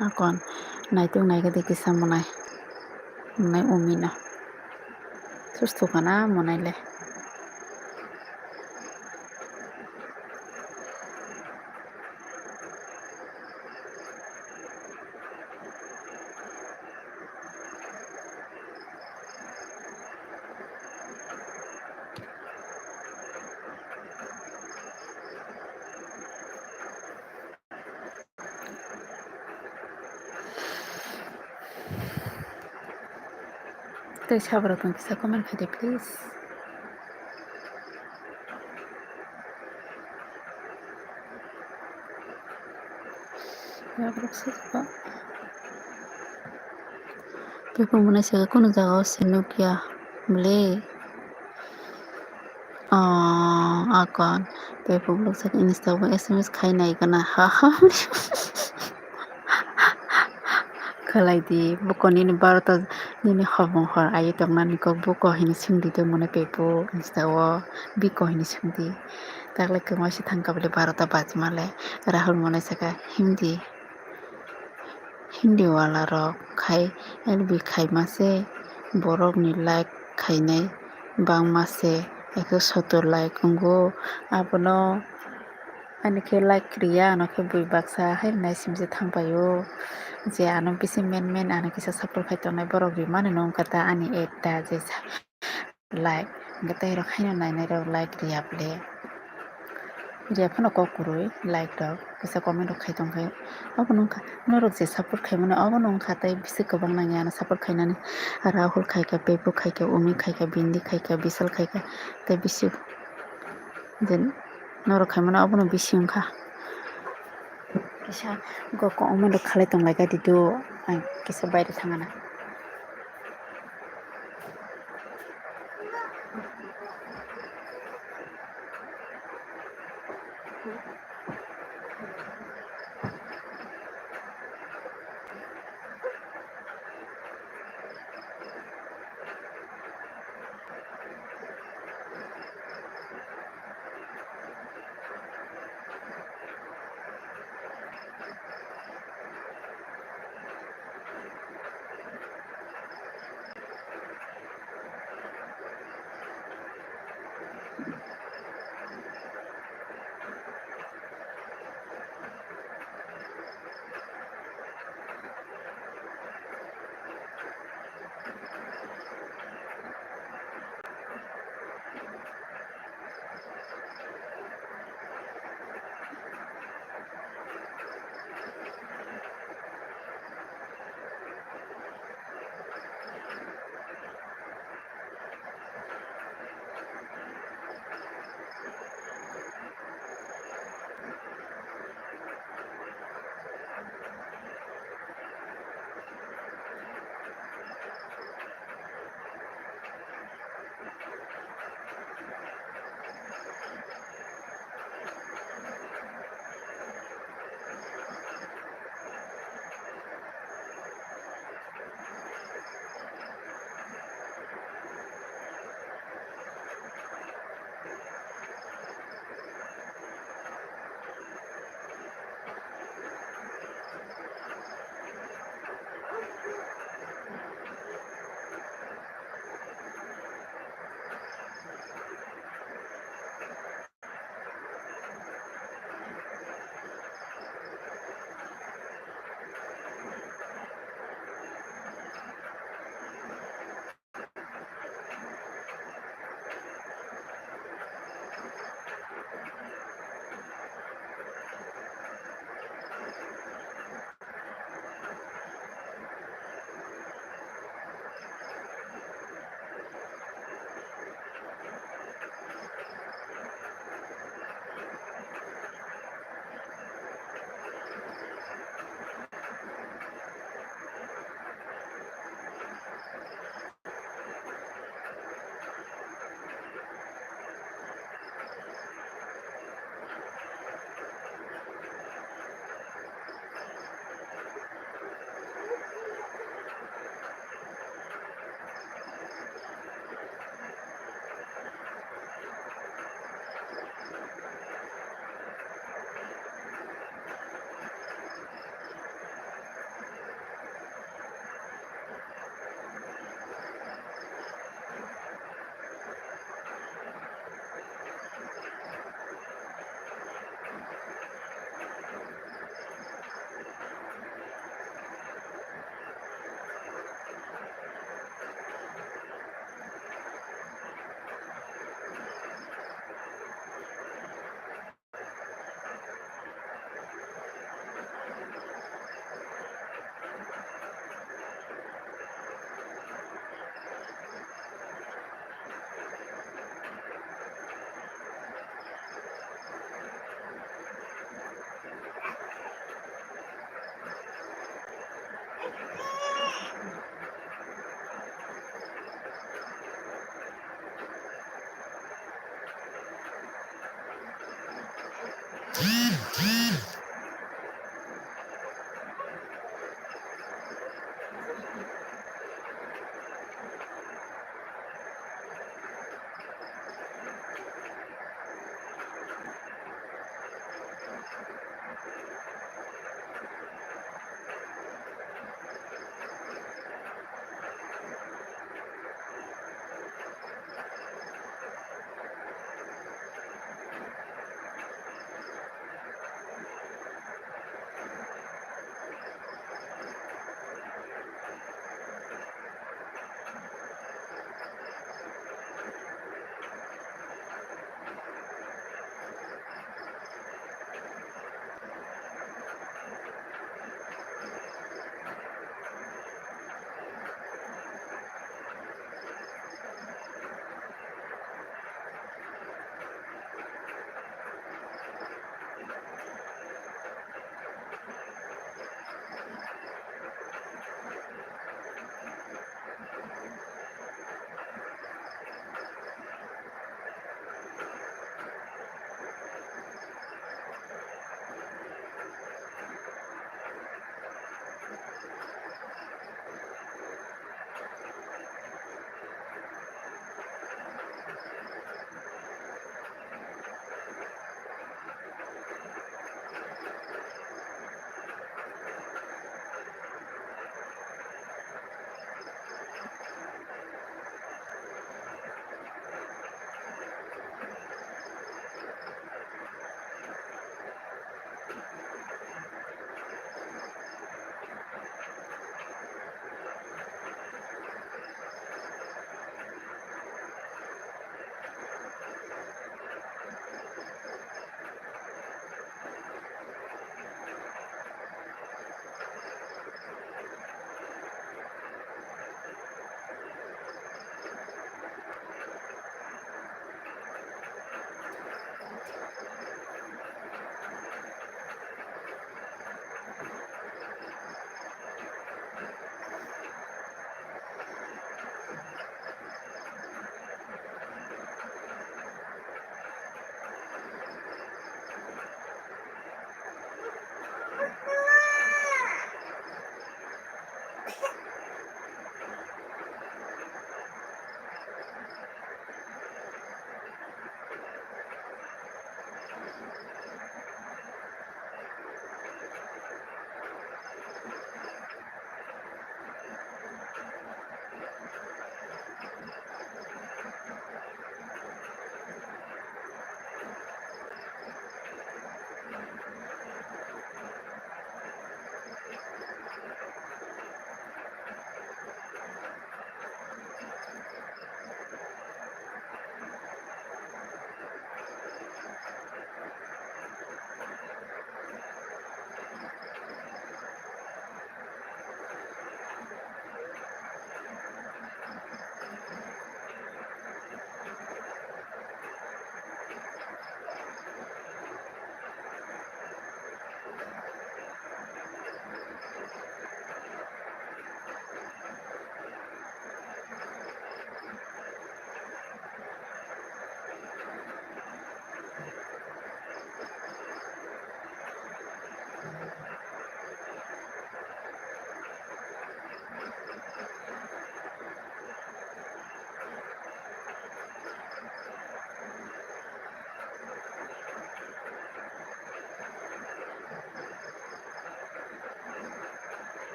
Akon naitok naigadi kisa mwnai, mwnai umino. Susto kana mwnai le. Tei saborok tong kisa comment khaidi please. Yaborok se ba. Tei kung mwnai se kunu jaga o se nukya bwle. O akon tei phunuk sak Insta o S M S khai nai gana ha ha. Khalai di buko nini barota nini hobong hor aye tong nani kok buko hini sing di tongmani pepo Insta o biko hini sing di. Taklai kwmai se thang kha bwle barota bachima le Rahul mwnai saka Hindi. Hindi wala rok khai L B khaima se borok ni like khainai bangma se ekso sottor like wngo. Abono ani khe like kwrwi ya, ano khe bui baksa hai naisim se thang pai o. Je ano bisi men men ano kisa support khai tongnai borok rimani no wngkha ta ani ad ta je sa-, like, hwnkhe tei rok haino nainai rok like riya bwle. Riya phano kok kwrwi like rok, kisa comment rok khai tongkhe. Obono wngkha norok je support khaimani obono wngkha tei bisi kwbang nangya ano support khainani. Rahul khaikha, Pepu khaikha, Umi khaikha, Bindi khaikha, Bisal khaikha tei bisi je norok khaimani obono bisi wngkha. Kisa go comment rok khalai tonglaikha dido, ang kisa baire thangana.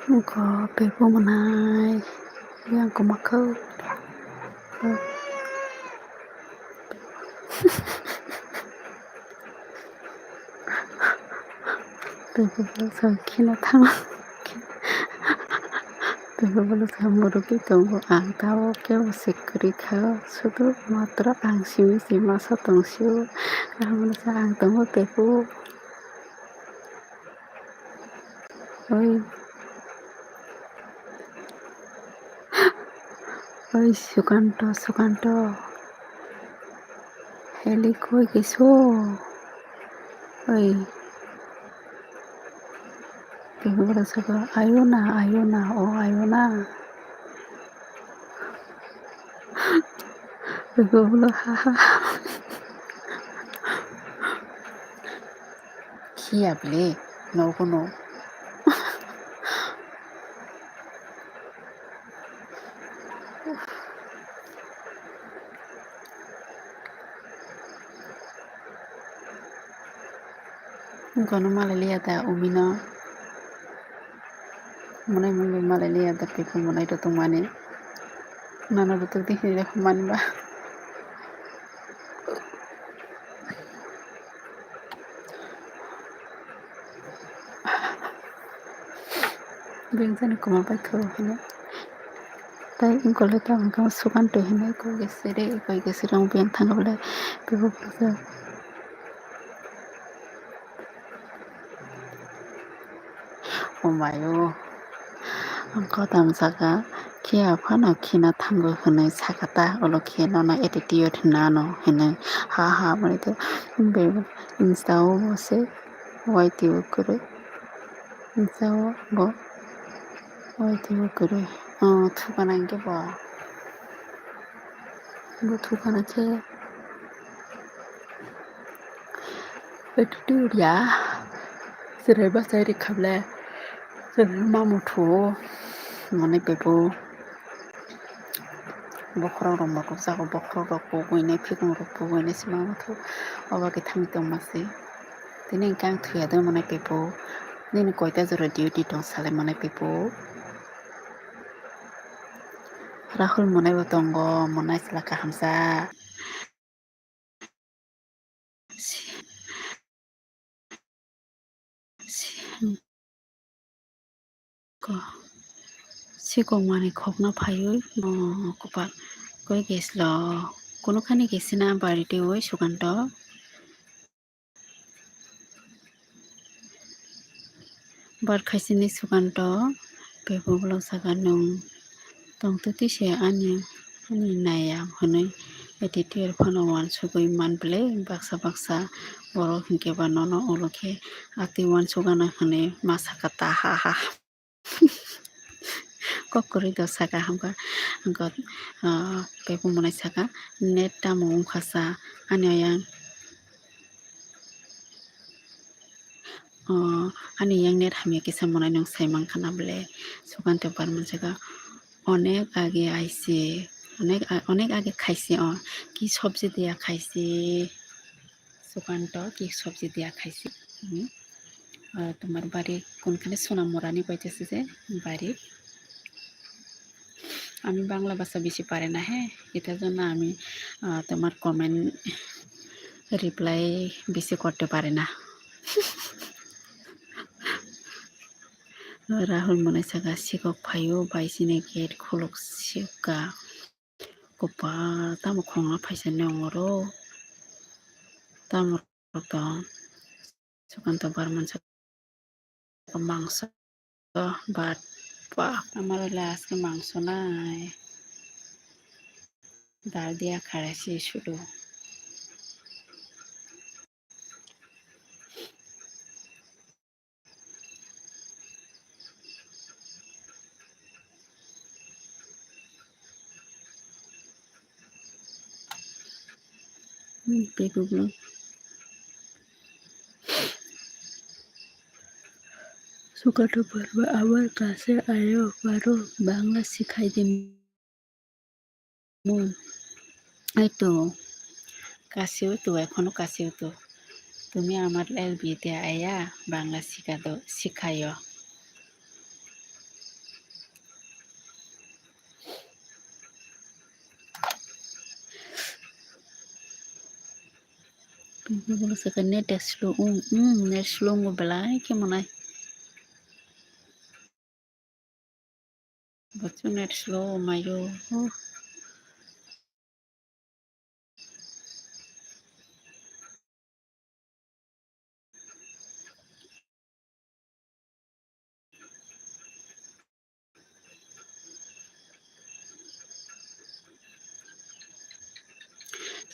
Wngkha pepo mwnai yang kwmakha. Pepo bwlwksa kheno thang. Pepo bwlwksa murugwi tongo. Ang tabuk kebo se kwrwi kha. Sudu matro ang simi se masa tongsio. Ang tongo pepo. Oi. Oi, Sukanto, Sukanto. Heli koi kiso. Oi. Tini bwrwi saka, ayuna, ayuna, o ayuna. Bwrwi bwrwi ha ha. Khiya bwle, nogo no. Gono malai liya da umino. Monai mungwi malai liya da pepo monai rw tongmani. Nono rw tongdi hinwi rw mani ba. Beng jani kwma bai kha o hino. Tai wngkol le tamo khe Sukanto hinwi koi gesere, koi gesere wng beng thang bwle. Bebo bwswk. Oh my o. Ang kotam saka khe aphano khina thango hinwi saka ta, ulo khe nono attitude hinwi ano hinwi ha ha mani tei bebo insta o bo se waitwi o kwrwi. Insta o bo waitwi o kwrwi. Oh, thukana hinkhe bo. Bo thukana khe. Attitude ya. Chwrai bachai rikha bwle. Chwrai ma muthu. Mane bebo. Bokhorok rok motok jago, bokhorok rok pugui nai, phikung rok pugui nai se ma muthu. Obo khe thangwi tongma se. Tini hwnkhe ang thuya de mane bebo. Nini koita jora duty tong salai mane bebo. Rahul monai bo tongo, monai chwla kahamsa. Sikok manwi khokna phaiwi, kwpal koi gas lo, kunu khani gas na bari twiwi Sukanto. Bar khaisini Sukanto, bebo bwlwng saka nwng tongtwtwi se ani, ani naiya hwnwi attitude phano uansugwi man bwle. Baksa baksa borok hinkhe ba nono ulo khe atwi uansugana hwnwi ma saka ta ha ha. Kok kwrwi do saka hamkha, hwnkhe, ah, bebo monai saka net tamo wngkha sa ani oyang. Oh, ani yang net hamya kisa monai nwng sai mankha na bwle? Sukanto Barman saka, "Onek age aise, onek a-, onek age khaise, oh, ki sabji diya khaise?" Sukanto, "Ki sabji diya khaise?" Hmm. Ah, tomar bari kunkhani Sonamurani koitese je bari. আমি বাংলা ভাষা বেশি পারি না, হ্যাঁ, এটার জন্য আমি, আহ, তোমার কমেন্ট রিপ্লাই বেশি করতে পারি না। Rahul monai saka, "Sikok phaio, bai sini gate khuluk sika." Kwpal tamo khongna phaisa nongoro. Tamo to Sukanto Barman saka, "Mangso, but fuck, amar le aske mangso nai. Dal diya kharasi sudu." Hmm, bego bro. Sukanta Barma আমার কাছে আয়ো, পারো বাংলা শিখাই দিন। মন, এই তো কাছেও তো, এখনো কাছেও তো। তুমি আমার এলবিতে আয়া বাংলা শিখা দাও, শিখাইও। Bini ulo saka net slow, um, um, net slow wngwi belai khe mwnai. Bo chwng net slow maio.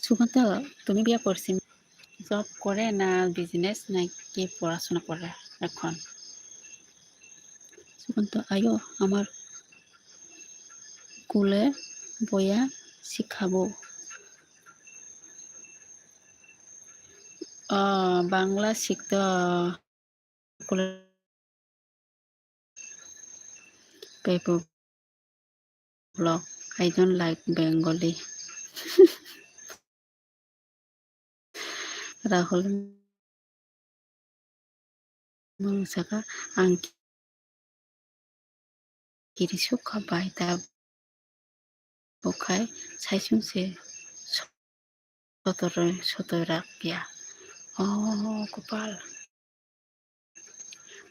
Sukanta, তুমি বিয়া করছি? জব করে না বিজনেস নাকি পড়াশোনা করে এখন? সুকান্ত, আয়ো আমার কোলে বয়া শিখাবো। আহ, বাংলা শিখতে কোলে Pepo vlog, I don't like Bengali. Rahul mung saka ang kiri sukha bai ta bukhai saisung se sotor sotor rak pia. Oh, kopal.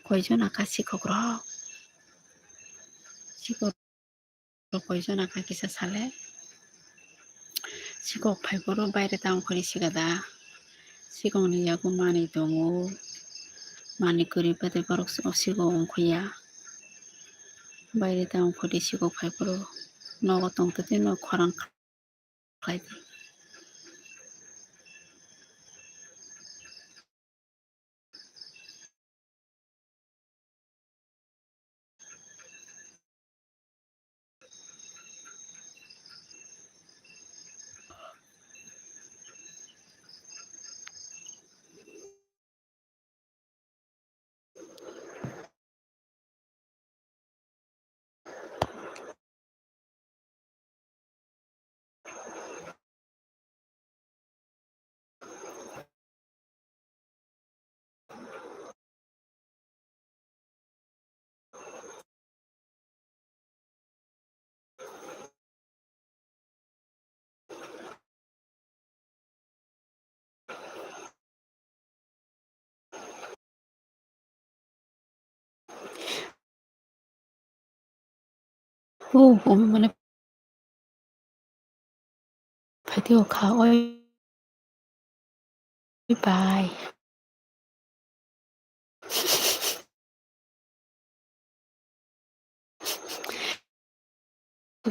Koijon aka sikhok rok? Sikhok rok koijon aka kisa sale? Sikhok phai phuru baire ta ongkhorwi siga da. Sikhokni yago manwi tongo. Manwi kwrwi bade borok sikhok ongkhoya. Baire ta ongkhorwi sikhok phai phuru nogo tongtwtwi no khorang khlai di. Oh, umi mane phaidi o kha oi bai.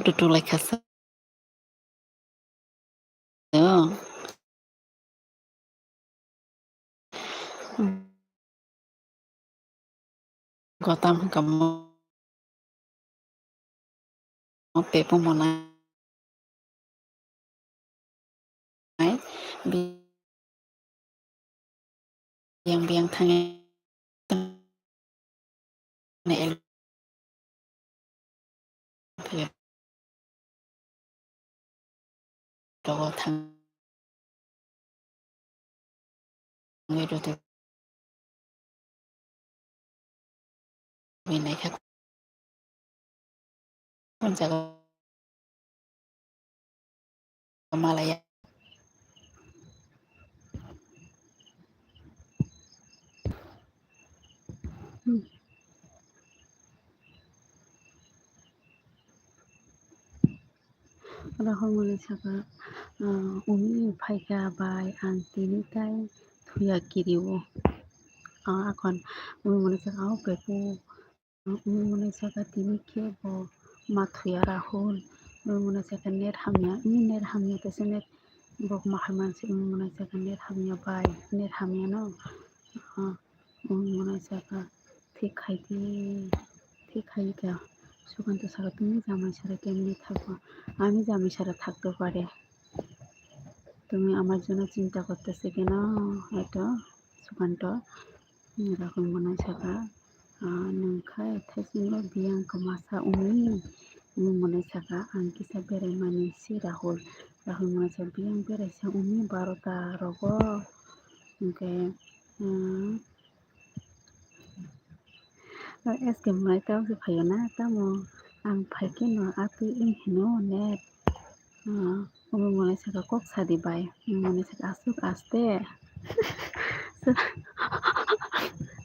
Dudu lai khasa. Gotam hwnkha mo pepo monai biyang biyang thangwi rogo thangwi rwdi. Bini khe kon jaga malaya. Rahul mwnwi saka, ah, umi phaikha bai ang tini tai thuya kirio. Ah, akhon umi mwnwi saka, o pepo. Umi mwnwi saka tini khe bo ma thuya Rahul. Umi mwnwi saka net hamya, umi net hamya tesa net bo ma hai mansi umi mwnwi saka net hamya bai, net hamya no. Ah, umi mwnwi saka thik khai di, thik khai di. Sukanto saka tumi jamai sara kemni thakbo? Ami jamai sara thakto pare. তুমি আমার জন্য চিন্তা করতেছো কেন? এত Sukanta, Rahul mwnwi saka, ah, nwng khai thaisingo biyang kwmasa umi, umi mwnwi saka, ang kisa beraimani si Rahul. Rahul mwnwi saka, biyang beraisa umi barota rogo, hwnkhe, ah, S K mwnwi tamo se phaio na, tamo ang phaikhe no atwi wng hino net. Ah, umi mwnwi saka kok sadi bai, umi mwnwi saka aswk aste.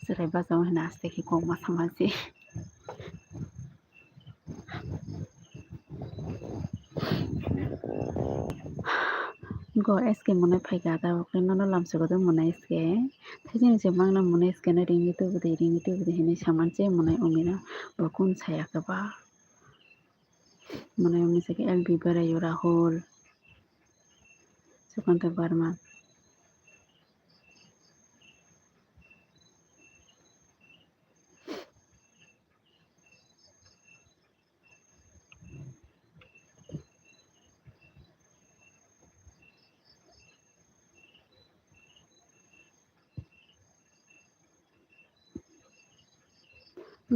Chwrai bachao hwnwi aste khe kok ma sama se. Go S K monai phaikha, tabuk khe nono lamsogo de monai S K. Thaijini se mangna monai S K no ringwi tubudi, ringwi tubudi hinwi saman se monai Umi no bo kun saya khe ba. Monai Umi se khe L B Berayo, Rahul, Sukanta Barma.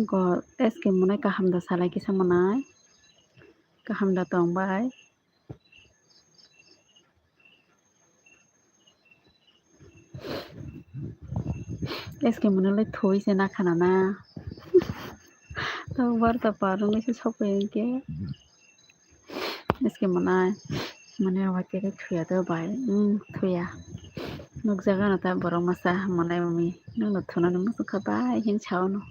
Go S K monai kaham da salai kisa monai. Kaham da tong bai. S K monai le thoi se na khana na. To barta par wngwi se sokoi hwnkhe. S K monai, monai awa khe thuya do bai, um, thuya. Nukjago no ta borok masa monai Umi. Nwng no thunani muchung kha bai hin sao no.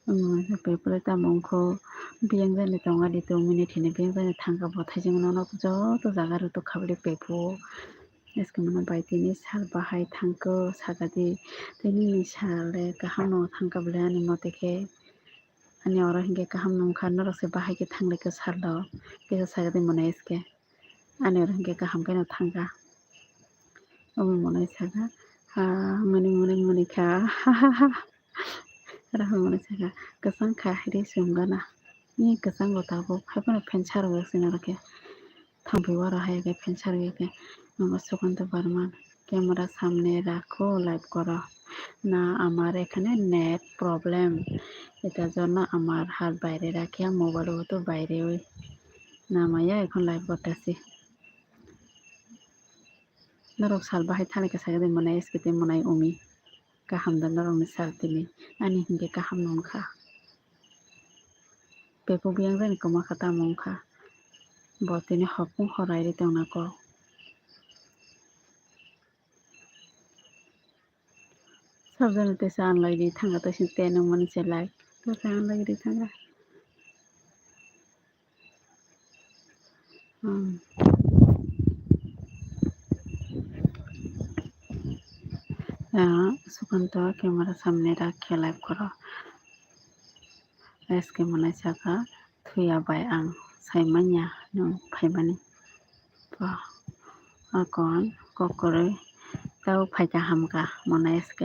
Umi monai khe pepre tamo wngkho biyang jani tonga di two minute hini biyang jani thangkha bo thaijing nono joto jaga rwtwk kha bwlai pepo. S K monai bai tini sal bahai thangkhe sakadi, tini ni sal le kaham no thangkha bwlai ani mote khe. Ani oro hinkhe kaham nungkha, norok se bahai khe thanglai khe sal rok, kisa sakadi monai S K. Ani oro hinkhe kaham khe no thangkha. Omo monai saka, ha, mani mani mani kha, ha ha ha. Rahul monai saka, kwchang kha, hairi chumgana. Ni kwchang bo tabuk, haiphano phensa rwgwi se norok khe. Thangpi oro hai khe phensa rwgwi khe, nomo Sukanta Barman, camera samne rakho, live koro. না, আমার এখানে net problem, এটার জন্য আমার হাত বাইরে রাখিয়া মোবাইল তো বাইরে ওই নামাইয়া এখন লাইভ করতেছি। Norok sal bahai thani khe sakhe de monai S K tei monai Umi. Kaham da norokni sal tini. Ani hinkhe kaham no wngkha. Pepo biyang jani kwma kha tamo wngkha. Bo tini hopung horai ri tongna kok. Sabjani tesa ang lai ri thanga tei sini tei nung mani se lai. Tesa ang lai ri thanga. Hmm. Ah, Sukanta camera samne rakhe live koro. S K monai saka, thuya bai ang sai manya nwng phaimani. Ba, akon kok kwrwi tau phaikha hamkha monai S K.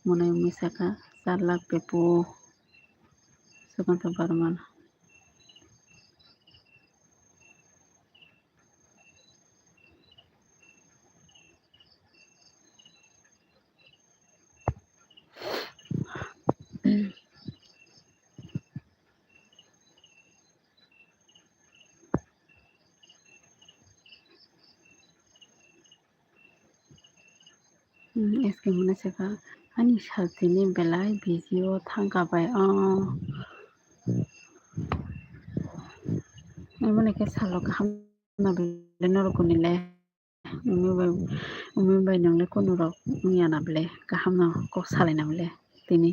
Monai Umi saka, char lakh pepo. Sukanta Barman. Hmm, S K monai saka, ani sal tini belai busy o thangkha bai o. Emoni khe salo kaham na bile norok ni le. Umi bai, Umi bai nang le kunu rok wngya na bile, kaham no kok salai na bile tini.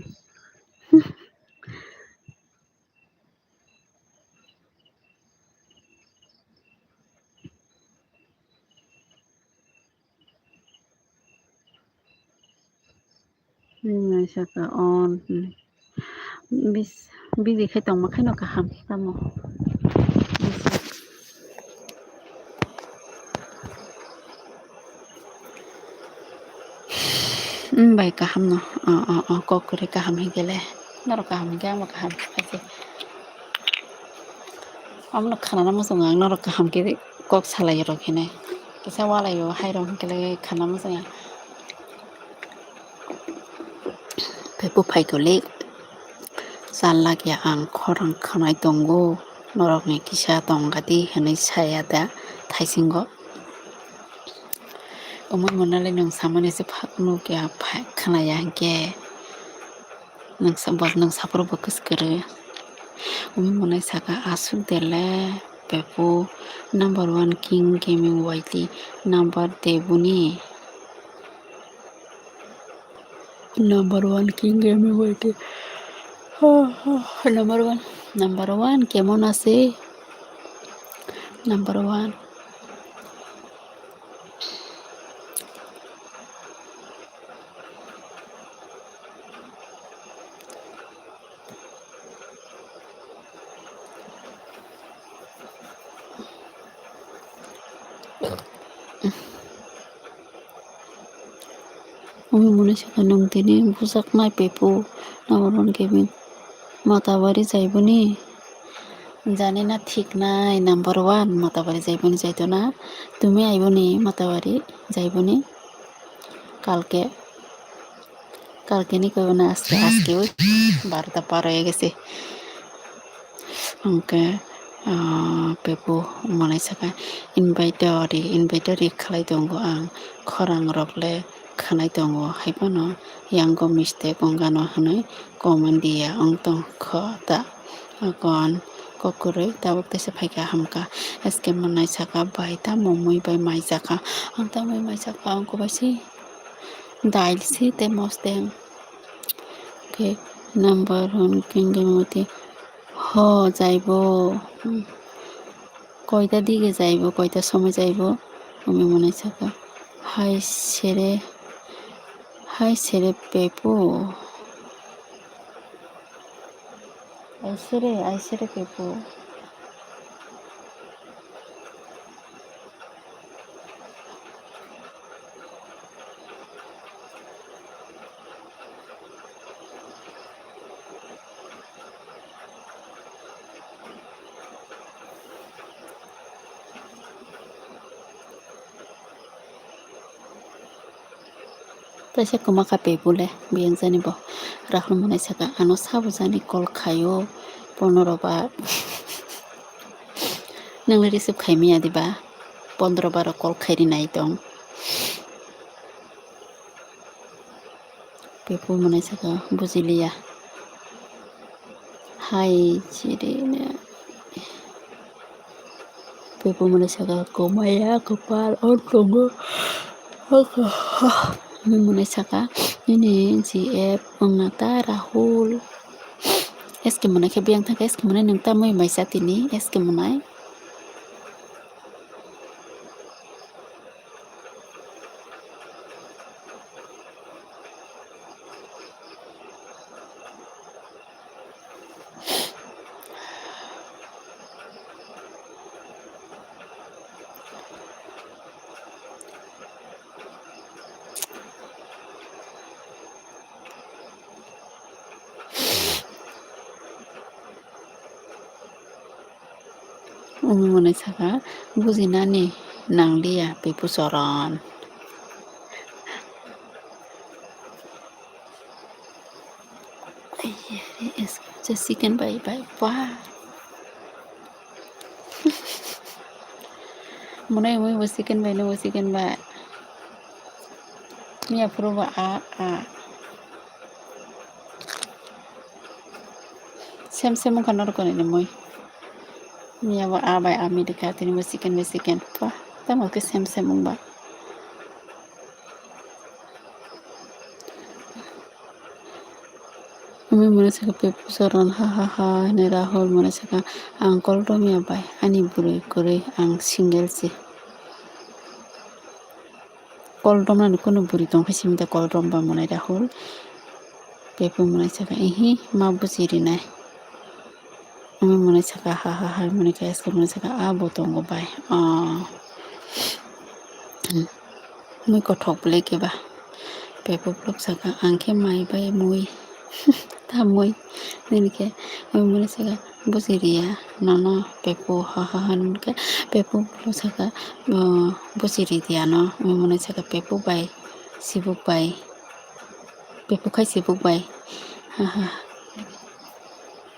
Nini saka on, hmm. Bis, busy khai tongma khaino kaham tamo. Bis. Hmm, bai kaham no. O, o, o, kok kwrwi kaham hinkhe le. Norok kaham hinkhe, angbo kaham. Omono khanana muchungo ang norok kaham khe kok salai rok hinwi. Kisa walai o hai rok hinkhe le khana muchungo. Tei buphai kwlwi char lakh ya ang khorang khwnai tongo, norokni kisa tongkha di hinwi saya da thaisingo. Omo monali nwng samani se phak nukya phai khwnaya hinkhe. Nwng sa-, bo nwng saphuru bo kwskwrwi. Umi monai saka, aswk de le, Pepu, number one King Gaming Y T, number Debuni. Number one King Gaming Y T. Number one, number one, কেমন আছে? Number one. Umi mwnwi sakha, nwng tini bwsaknai Pepu, number one Gaming, Matawari jaiboni. Jani na thik nai, number one Matawari jaiboni, jaito na? Tumi aiboni Matawari jaiboni? Kalke. Kalkeni koi na aske, aske oi barota par oye gese. Hwnkhe, ah, Pepu mwnai sakha, invite ri, invite ri khlai tongo ang, khorang rok le khanai tongo, hai phano yango mistake wng gano hwnwi comment diya wng tong kho ta. Akon kok kwrwi tabuk teisa phaikha hamkha. S K mwnai sakha, bai tamo mui bai mai jakha? Ang tamo mai jakha, ang kubai si. Dail si tei mosteng. Khe number one King Gaming Y T. Ho, jaibo. Hmm. Koita dige jaibo, koita somoi jaibo? Umi mwnai sakha. Hai sere, hai sere Pepu. Hai sere, hai sere Pepu. Teisa kwma kha Pepu le, biyang jani bo. Rahul mwnai sakha, ano sabo jani call khaio, pondro bar. Nwng le receive khai manya diba? Pondro bar call khai rinai tong. Pepu mwnai sakha, bujiliya. Hai chirine. Pepu mwnai sakha, komaya kwpal o tongo. Umi mwnai sakha, nini G F wngna ta Rahul. S K mwnai khe biyang thangkha, S K mwnai nwng ta mui maisa tini, S K mwnai. Umi mwnai sakha, bujinani nangliya Pepu Choron. Ai, chicken bai bai, wah. Mwnai mui bo chicken bai, nw bo chicken bai. Miya phuru bo a, a. Sem sem wngkha norok ni mui. Miya bo a bai a mili kha, tini bo chicken bai chicken. Wah, tamo khe sem sem wngba. Umi mwnai sakha Pepu Choron, ha ha ha, hinwi Rahul mwnai sakha, ang call romya bai, ani bwrwi kwrwi, ang single se. Call romnani kunu bwrwi tong khe simi da call romba mwnai Rahul. Pepu mwnai sakha, ihi, ma buji rinai. Umi mwnai sakha, ha ha ha, mwnai khe S K mwnai sakha, a bo tongo bai. Ah. Mui kothok bwlai khe ba. Pepu vlog sakha, ang khe mai bai mui. Ta mui. Nini khe umi mwnai sakha, buji riya nono Pepu, ha ha ha, nini khe Pepu vlog sakha, oh, buji ri diya no. Umi mwnai sakha, Pepu bai, sibuk bai. Pepu khai sibuk bai. Ha ha.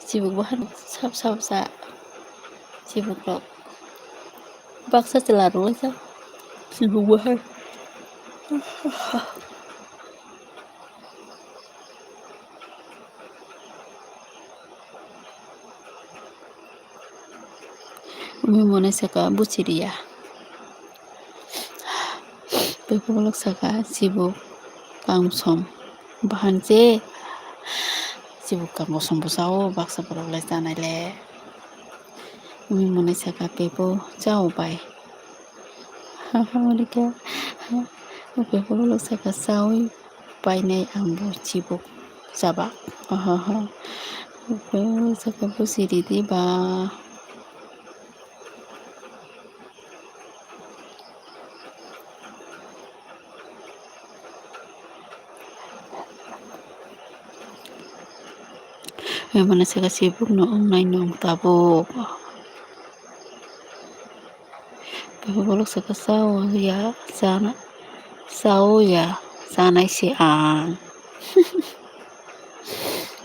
Sibuk bo hai sap sap sa. Sibuk rok baksa chwla rwlaijak. Sibuk bo hai. Wngwi mwnai saka buchiriya. Pepo bolok saka chibuk kangsom bahan je chibuk kangsom bwsao baksa borok lai chanai le. Wngwi mwnai saka pepo chao bai. Haha, wngkha. Pepo bolok saka chawi painai ang bo chibuk chabak. Haha. Pepo bolok saka buchiri di ba. Mane saka chibuk no wngnai nwng tabuk. Bolok saka sao ya chana sao ya chanai se ang.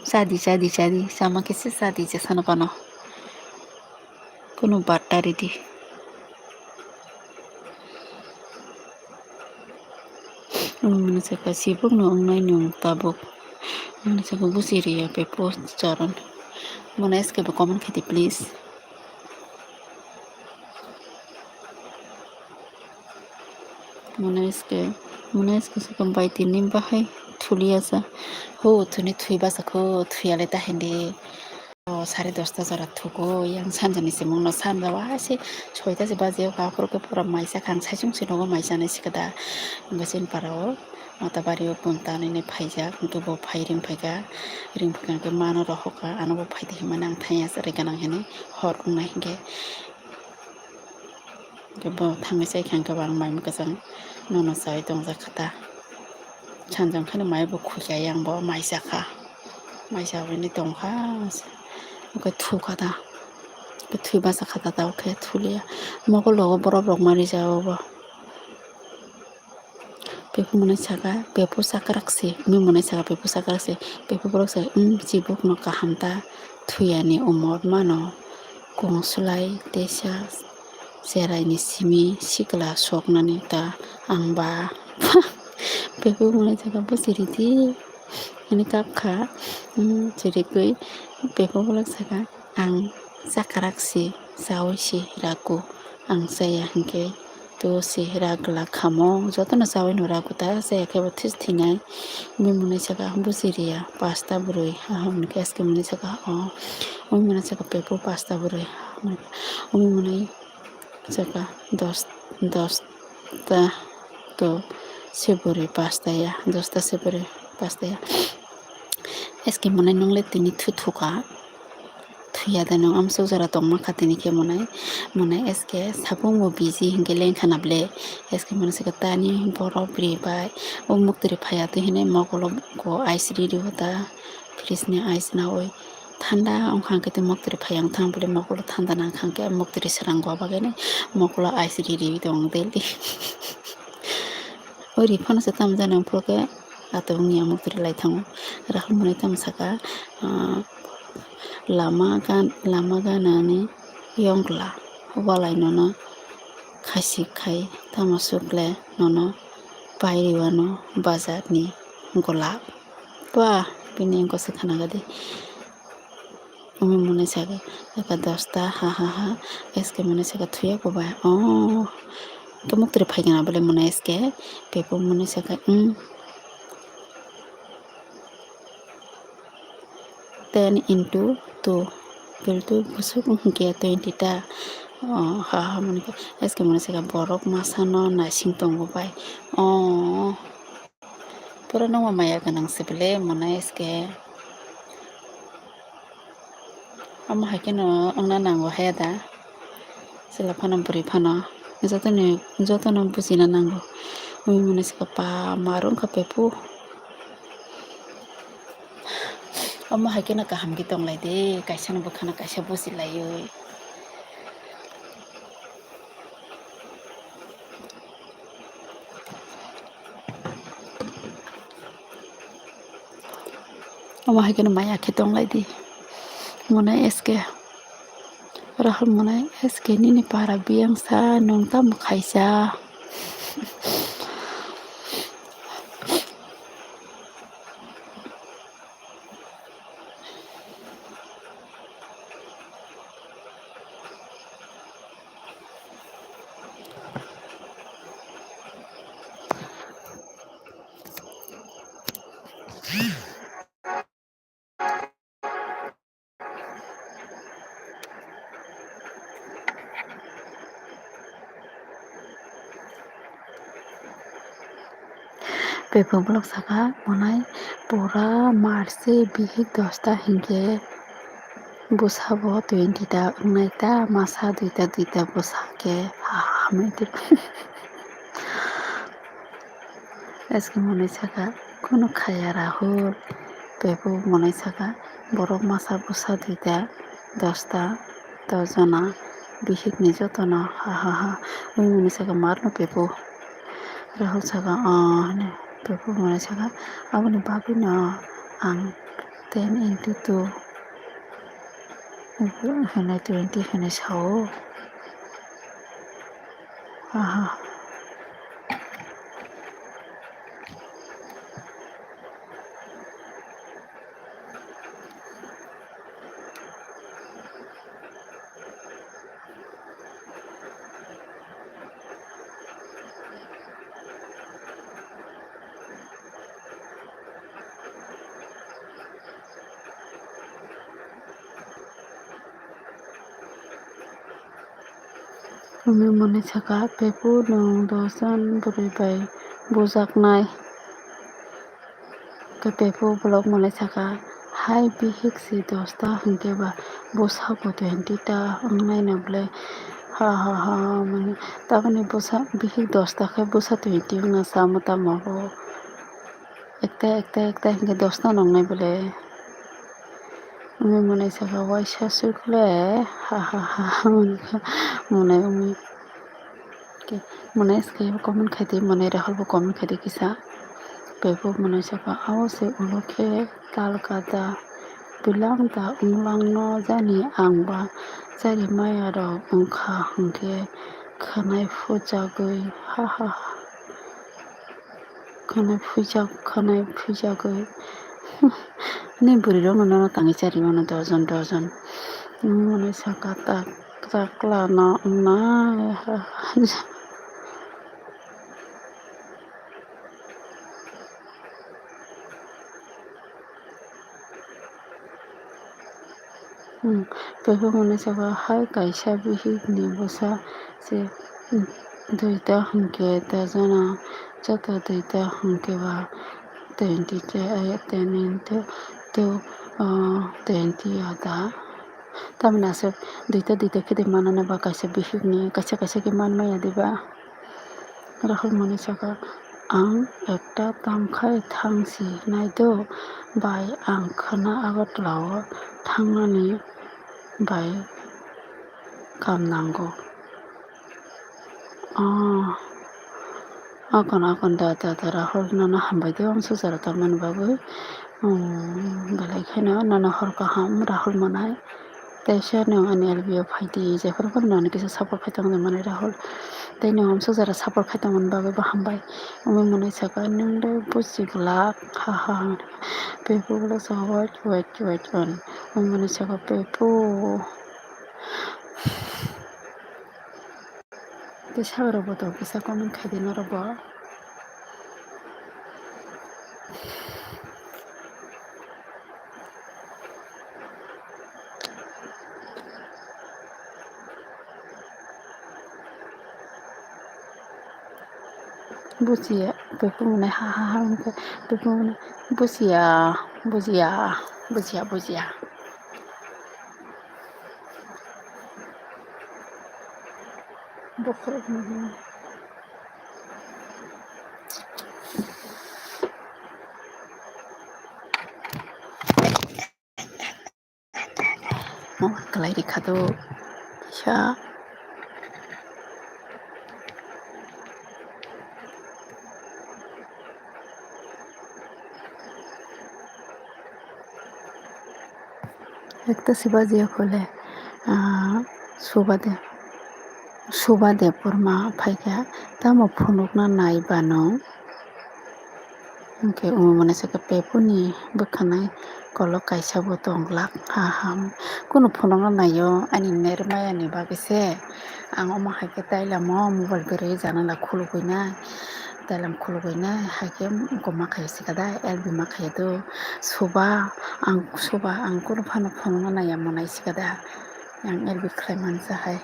Chadi chadi chadi chama khe se chadi je sana pano. Kunu batta ridi. Mwnai saka chibuk no wngnai nwng tabuk. Mwnai saka buchiriya pepo charon. Mwnai S K bo comment khaidi please. Mwnai S K, mwnai S K saka bai tini bahai thuliya sa. Ho thuni thui basa kho thuyale ta hindi. O sare dosta jora thugo, yang sanjani simung no sanja wa se soita se baje o, aphuru khe pura maisa kha, ang saichung se nogo mai chanai se kada. Hingke chini para o Matabari o punta nini phaijak, hingke bo phai ring phaika, ring phaika hingke mano rohorka, ano bo phaidi hinmani ang thangya chari ganang hinui hor wngnai hingke. Hingke bo thangwi chaikha hingke bo ang mai mwkachang nono chaui tongjak kha ta. Sanjang kheno mai bo khuikha yang bo mai chakha. Mai chaui ni tongkha. Hingke thukha ta. Hingke thwi bachakha ta, tabuk khe thuliya. Mokol rogo borok rok mani jao bo. Pepo mwnai saka, pepo sakrak se, mi mwnai saka, pepo sakrak se, pepo borok saka, "Em, chibuk no kaham ta, thuyani umor mano, kongsolai teisa cherai ni simi sikla soknani ta ang ba." Pepo mwnai saka, "Bo chiri di," hwnwi kap kha, em, chirigwi pepo borok saka, "Ang sakrak se, chaui se rago, ang chaya," hwnkhe. To se rak glak khamo, jotono chaui no rago ta, chaya khe bo this thinai. Bini mwnai saka buchiriya, pasta bwrwi, ha, ha, hwnwi khe S K mwnai saka, o, o mwnai saka pepo pasta bwrwi, o mwnai saka dos, dos ta, to se bwrwi pasta ya, dos ta se bwrwi pasta ya. S K mwnai nwngle tini thu thuka. Thuya de nwng amsuk jora tongma kha tini khe mwnai, mwnai S K sabung bo busy hinkhe lengkha na ble. S K mwnai se tani borok bwrwi bai o muktwrwi phaiya twi hinui mokolo ko ice riri o ta, fridge ni ice naui thanda wngkha hinkhe tei muktwrwi phaiya wngthang bole mokolo thanda nangkha hinkhe muktwrwi swrang go bagwi nai mokolo ice riri tong daily. O ri phano se tamo jani phuru khe ato wngya muktwrwi lai thango. Rahul mwnai tamo saka, ah, lama gan, lama ganani yongla walai nono khasi khai tamo sukle nono pairiwano bazarni golap. Ba bini wngkha se khana gadi. Omo mwnai saka, saka dosta, ha, ha, ha, S K mwnai saka thuya ko bai. Oh, to muktwrwi phaikha na bole mwnai S K, pepo mwnai saka, hmm. Ten into two, equal to busuk hinkhe twenty ta. Oh, ha, ha, mwnai khe S K mwnai saka borok masano naising tongo bai. Oh. Pura nokma maya gwnang se bele mwnai S K. Omo hai kheno wngna nango haya da. Chwla phano bwrwi phano jotono, jotono bujina nango. Omo mwnai se pa mar wngkha pepo. Omo hai kheno kaham khe tong lai de, kaisa no bwkhano kaisa buji laiwi. Omo hai kheno maya khe tong lai di. Mwnai S K. Rahul mwnai S K nini para biyang sa nwng tamo khaisa. Pepo vlog saka monai pura marse bihik dosta hinkhe bwsabo twenty ta wngnai ta, masa duita duita bwsa khe ha hamwi twi. Aske monai saka, "Kunu khaya Rahul." Pepo monai saka, "Borok masa bwsa duita, dosta, dojona, bihikni jotono, ha ha ha." Ui monai saka, "Marno pepo." Rahul saka, "Oh," hwnwi. Pepo monai saka, "Aboni bagwino ang ten into two hwnwi twenty hwnwi sao." Aha. Umi monai saka, "Pepo nwng dosan bwrwi bai bujaknai." Khe pepo vlog monai saka, "Hai bihik si dosta hinkhe ba bwsa bo twenty ta wngnai no bwle." Ha ha ha, mane tamoni bwsa bihik dosta khe bwsa twenty wngna samo tamo bo. Ekta ekta ekta hinkhe dosta no wngnai bwle. Umi monai saka, "Waisa sukle." Ha ha ha, monai umi. Ke, monai S K bo comment khai di, monai Rahul bo comment khai di kisa. Pepo monai saka, "Abo se ulo khe tal kata bilang ta unglang no jani ang ba chari maya rok wngkha hwnkhe khwnai phuchagwi, ha ha ha." Khwnai phuijak, khwnai phuijagwi. Ni bwrwi rok no nono tangwi chari mano dojon dojon. Monai saka tak tak lana wngnai. Hmm, pepo monai saka, "Hai kaisa bihik ni bwsa se, hmm, duita hwnkhe dojana, joto duita hwnkhe ba twenty te, eh, ten into two, oh, twenty ada." Tamoni aswk duita duita khe de manana ba kaisa bihik ni, kaisa kaisa khe man maya de ba. Rahul monai saka, "Ang ekta tamkhai thangsi naido bai, ang khwna Agartala o thangnani bai kam nango." Oh, akon akon da da da Rahul, nono hambai de, ang sujara tongmani bagwi. Hmm, belai kheno nono hor kaham Rahul monai. Teisa nwng ani L B o phai di, jephuru phano nono kisa support khai tongmani Rahul. Tei nwng amsuk jora support khai tongmani bagwi bo hambai. Umi monai saka, "Nwng le buji glak, ha ha ha." Pepo vlog saka, "Wait, wait, wait on." Umi monai saka, "Pepo." Tei sabai rok bo tong kisa comment khai di norok bo. Bujiya, pepo monai ha ha ha hwnkhe, pepo monai bujiya, bujiya, bujiya, bujiya. Bokhorok ni. Mo kalai rikha do kisa. Ekta sibaji khole, ah, subade, subade purma phaikha, tamo phunukna nai bano. Hwnkhe omo mwnai saka pepuni bwkhanai kolok kaisa bo tong glak. Ha ha. Kunu phunukna naio ani nermaya ni bagwi se. Ang omo hai khe tailamo mobile kwrwi janala khulugwi nai. Tailam khulugwi nai hai khe wngkoma khai sikada L B ma khai do. Suba ang, suba ang kunu phano phunukna naiya mwnai sikada. Ang L B khlai mansa hai.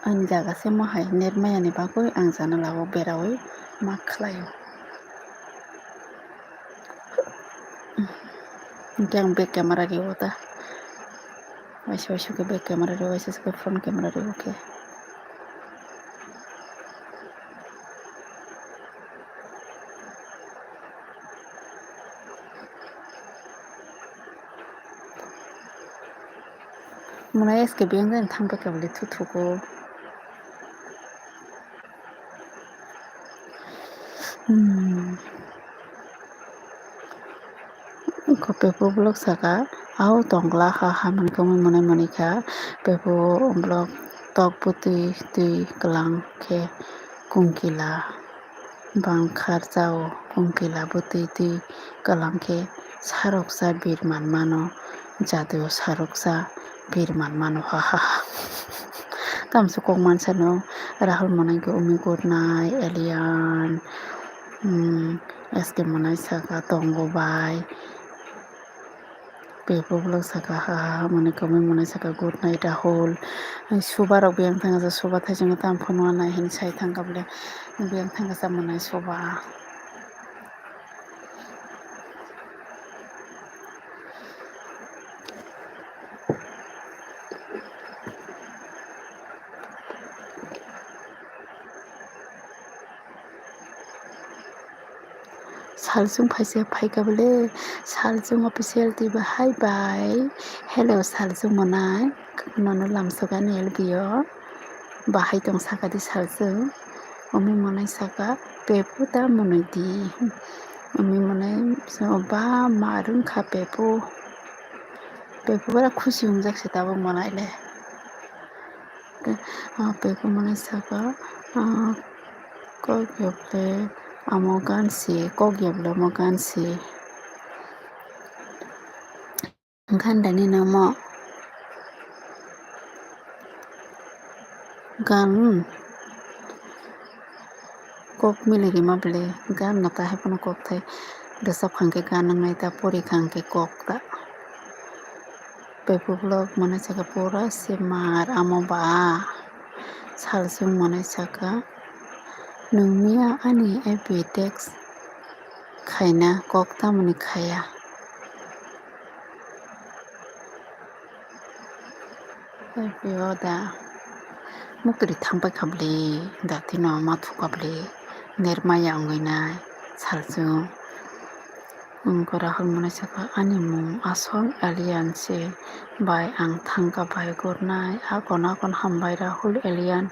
Ani jaga se mo hai net maya ni bagwi ang janala o beraui ma khlaio. Hwnkhe ang back camera riwo ta. Waisa waisa khe back camera riwo, waisa waisa khe front camera riwo khe. Mwnai S K biyang jani thangpa khe bwlwi thuthugo. Hmm. Ko pepo vlog saka, au tongla ha ha mani khe mwnai mwnai kha. Pepo vlog tok bwtwi twi kwlang khe kungkila. Bang kharchao kungkila bwtwi twi kwlang khe saroksa bir manmano, jatio saroksa bir manmano, ha ha ha. Tamsukok mansano Rahul mwnai khe umi good night, Alien, hmm, S K mwnai saka tongo bai. Pepo vlog saka, ha ha ha, mwnai kwmwi mwnai saka, good night Rahul. Ai, suba rok biyang thangsa, suba thaichung tam phone nai hini sai thangkha bole. Biyang thangsa mwnai suba. Salsung phaisa phaikha bole, Salsung official twi bo hai bai. Hello Salsung mwnai, nono lamsogani L B o. Bahai tong saka di Salsung. Umi mwnai saka, pepo ta mwnai di. Umi mwnai so ba ma rwngkha pepo. Pepo bara khusi wngjak se tabuk mwnai le. Ke, ah, pepo mwnai saka, ah, kok yokle amo gan si, kok yokle amo gan si. Gan dani namo gan kok mili rima bele gan no ta hai phano kok thai. Rwchap kha hwnkhe gan wngnai ta, pori kha hwnkhe kok ta. Pepo vlog mwnai saka pura se mar amo ba. Salsung mwnai saka, nwng miya ani F B text khaina kok tamoni khaya. F B o da muktri thangpai kha bwle, datino ma thukha bwle, nermaya wngwi nai Salsung. Wngkha Rahul mwnai saka, ani mung asol Alien se bai, ang thangkha bai, good night. Akon akon hambai Rahul, Alien.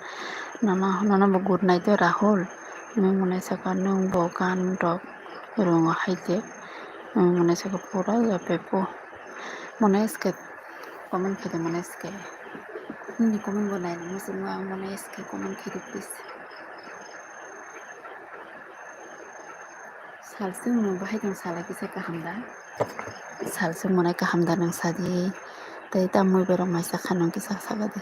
Nono, nono bo good night de Rahul. Nwng mwnai saka, nwng bo gan rok rwngo hai de. Nwng mwnai saka pura ya pepo. Mwnai S K comment khe de mwnai S K. Nini comment bo nai muchungma mwnai S K comment khe de please. Salsung nwng bahai tong salai kisa kaham da? Salsung mwnai kaham da nwng sadi? Tei tamwi borok mai sakha nwng kisa sakadi.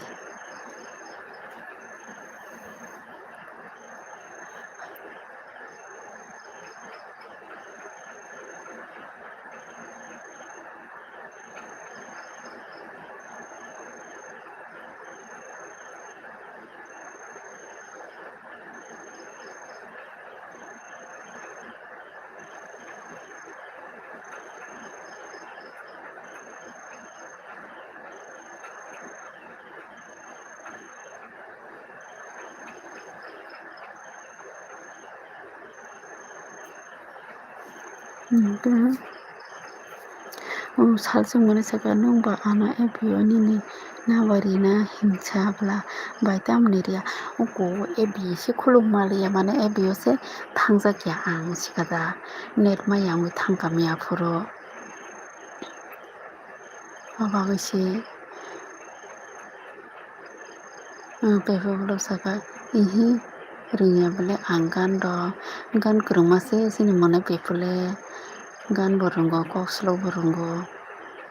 Hwnkhe, o Salsung mwnai saka, nwng ba ano F B o nini nabari na himsa bwla bai tamni riya. Oko F B se khuluk maliya, mane F B o se thangjak ya ang sikada, net maya wngwi thangkha miya phuru. Abagwi se. Ang pepo vlog saka, ihi rwngya bole ang gan rok, gan kwrwngma se chini mwnai pepo le gan bo rwngo, kok slok bo rwngo,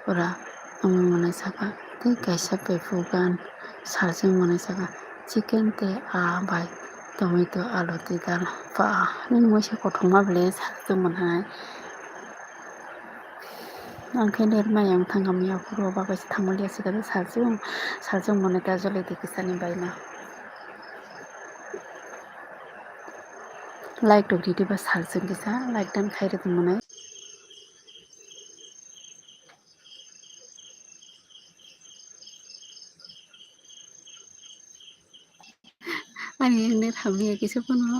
pura ang mwnai saka tei kaisa pepo gan Salsung mwnai saka chicken tei aa bai tomato alu tei dal pa nini waisa kothoma bole Salsung mwnai. Ang khe ner maya wng thangkha miya phuru, o bagwi se thangma liya sikha de Salsung, Salsung mwnai ta jole de kisani baima. Like rok ridi ba Salsung kisa, like dan khai rwdi mwnai. Ani net hamya kisa phano.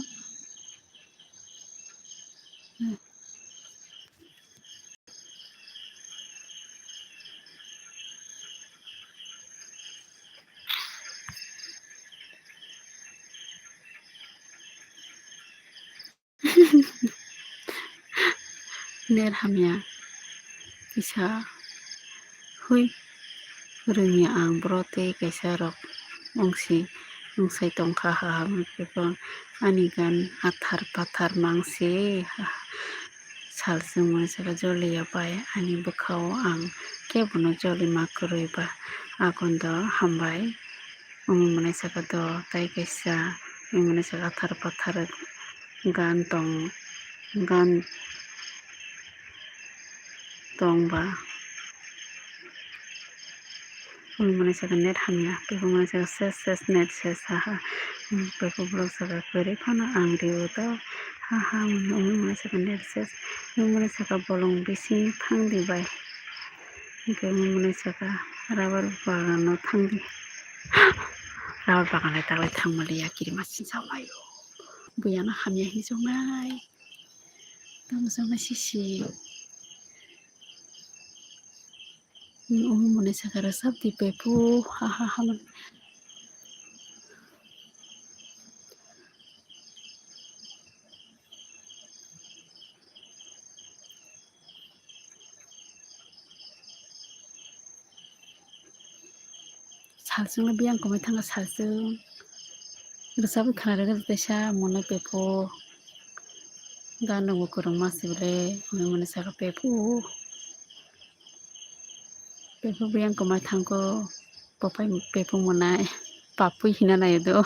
Net hamya kisa hui rwngya ang boro tei kaisa rok wngsi wngsai tongkha ha ha ani gan athar pathar mangsi sal chwngmani saka joliya bai ani bwkhao ang kebono joli ma kwrwi ba agondo hambai. Omo mwnai saka do tai kaisa, omo mwnai saka athar pathar gan tong, gan tong ba. Omo mwnai saka net hamya, tei omo mwnai saka ses ses net ses ha ha. Tei borok saka kwrwi phano ang rio do ha ha, omo mwnai saka net ses, omo mwnai saka bolong bising thang di bai. Hingke omo mwnai saka rubber bagan no thang di. Rubber bagan le taklai thang mali ya kiri masin sa mai o. Buya no hamya hin song nai. Tamo sama sisi. Omo mwnai saka rwchap di pepo ha ha ha. Salsong no biyang komoi thanga salsong. Rwchapwi khwna rwgwi teisa mwnai pepo. Gana bo kwrwngma se bole, mwnai mwnai saka pepo. Pepo biyang komoi thango, popai pepo mwnai, papui hina naio do.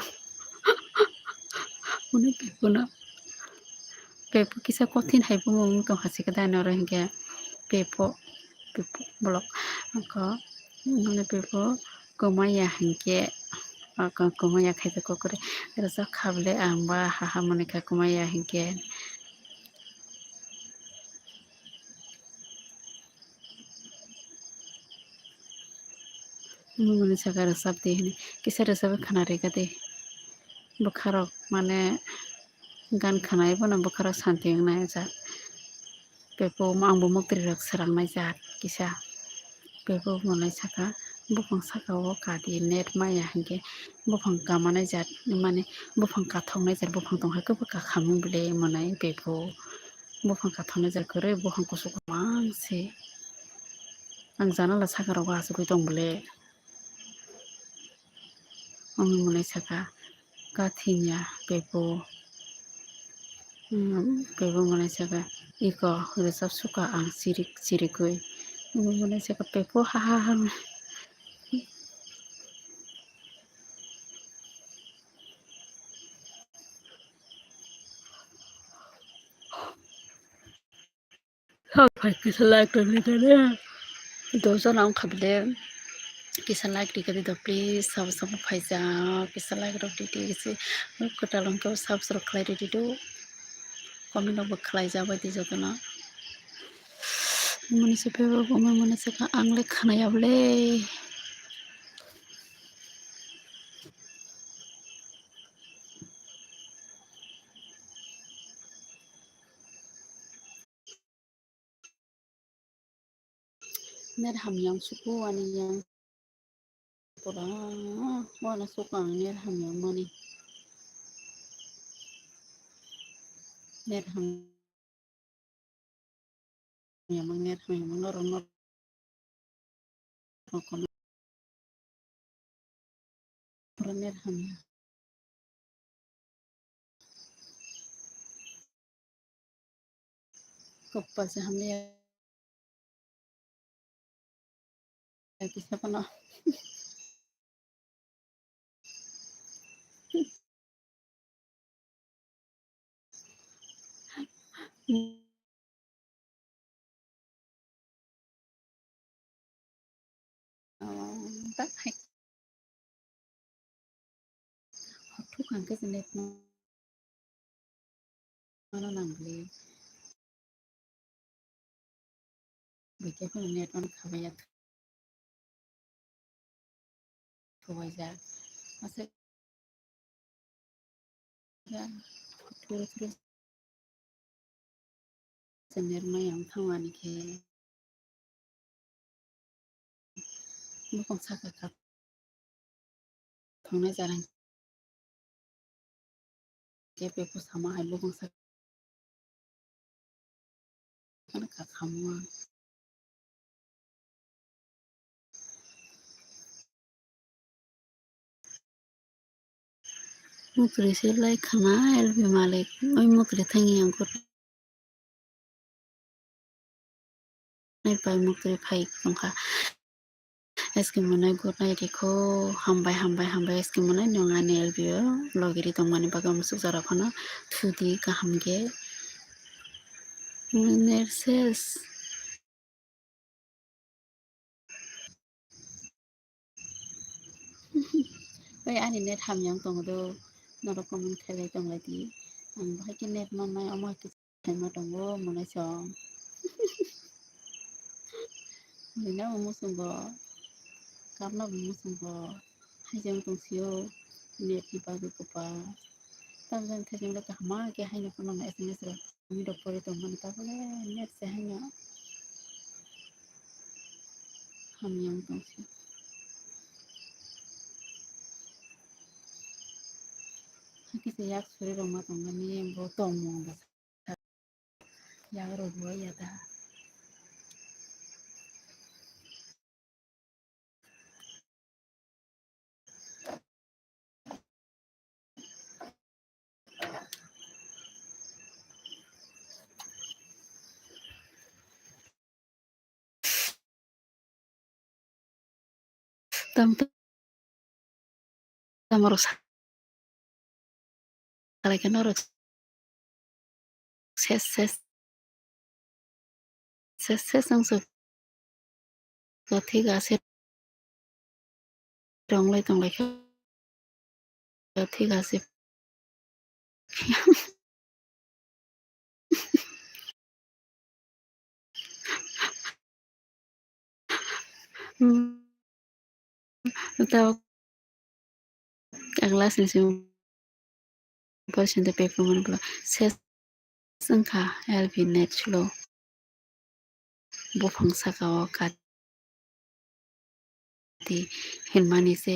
Mwnai pepo no. Pepo kisa kothin hai bo mung tong hasi khe dai noro hinkhe pepo, pepo bolok. Ako mwnai pepo kwmaya hinkhe, ako kwmaya khai kokore. Rwchap kha bole ang ba ha ha mwnai kha kwmaya hinkhe. Omo mwnai saka rwchap di hwnwi kisa rwchapwi khwna rwgadi. Bwkharok mane gan khwnai bono bwkharok santi wngnai o jaat. Pepo omo ang bo muktrwi rok swrangnai jaat kisa. Pepo mwnai saka buphang saka o kadi net maya hinkhe buphang kamanai jaat mane buphang kathoknai jaat buphang tongkha khe bwkha khamung bwle mwnai pepo. Buphang kathoknai jaat kwrwi buphang kuchuk mang se. Ang janala saka rogo achugwi tong bwle. Omo mwnai saka kathinya pepo. Pepo mwnai saka iko rwchap suka ang chirik chirikwi. Omo mwnai saka pepo ha ha ha. Sabo phai kisa like rwdi khe de. Dojon ang kha bile kisa like rwdi khe de do please. Sabo sabo phaijak kisa like rwdi khe de. Kwtal wngkhe subscribe khlai rwdi do. Comment rok bo khlai jak bai di jotono. Mwnai se phaibo bo mwnai se kha ang le khwnaya bole. Net hamya wng suku ani yang pura wana suku ang net hamya wng mani. Net hamya wng, net hamya wng norok norok. Pura net hamya. Kopal se hamya. Kisa kono. Hothuk ang khe se net no, no nang le. Bike phone net on khabai ya. Khabai ja. Asa Ya, thuru thuru se net mai yang thangmani khe bukung saka kap thongnai jarang khe beko sama hai bukung saka kap khamma. Mukri se lai khana L B Malik. Oi mukri thangi yang kut. Nai pai mukri phai tongkha. S K Monai good night rikho. Hambai, hambai, hambai. S K Monai nwng ani L B o logiri tongmani bagwi musuk jora phano thudi kaham khe. Nurses. Oi, ani net hamya wng tongo do, norok comment khailai tonglaidi. Ang bahai khe net mannai, omo hai khe khaima tongo, monai song. Rina bo muchungo, kapna bo muchungo, haijak tong sio, net ni bagwi kwpal. Tamjani thaijak le kaham khe haino phano S M S rok. Ani rok pore tongmani tabole net se haino hamya wng tongsi. Hakhe se yak suri rok ma tongmani bo tongmung bwsa yak rok bo ya da. Tam tam rok sa Kalaikhe norok ses ses ses ses wngse thik ase tonglai tonglaikhe thik ase. Tao ang last ni simi boyfriend tei paper mani bwla ses wngkha L B net slow buphang saka o kati hinmani se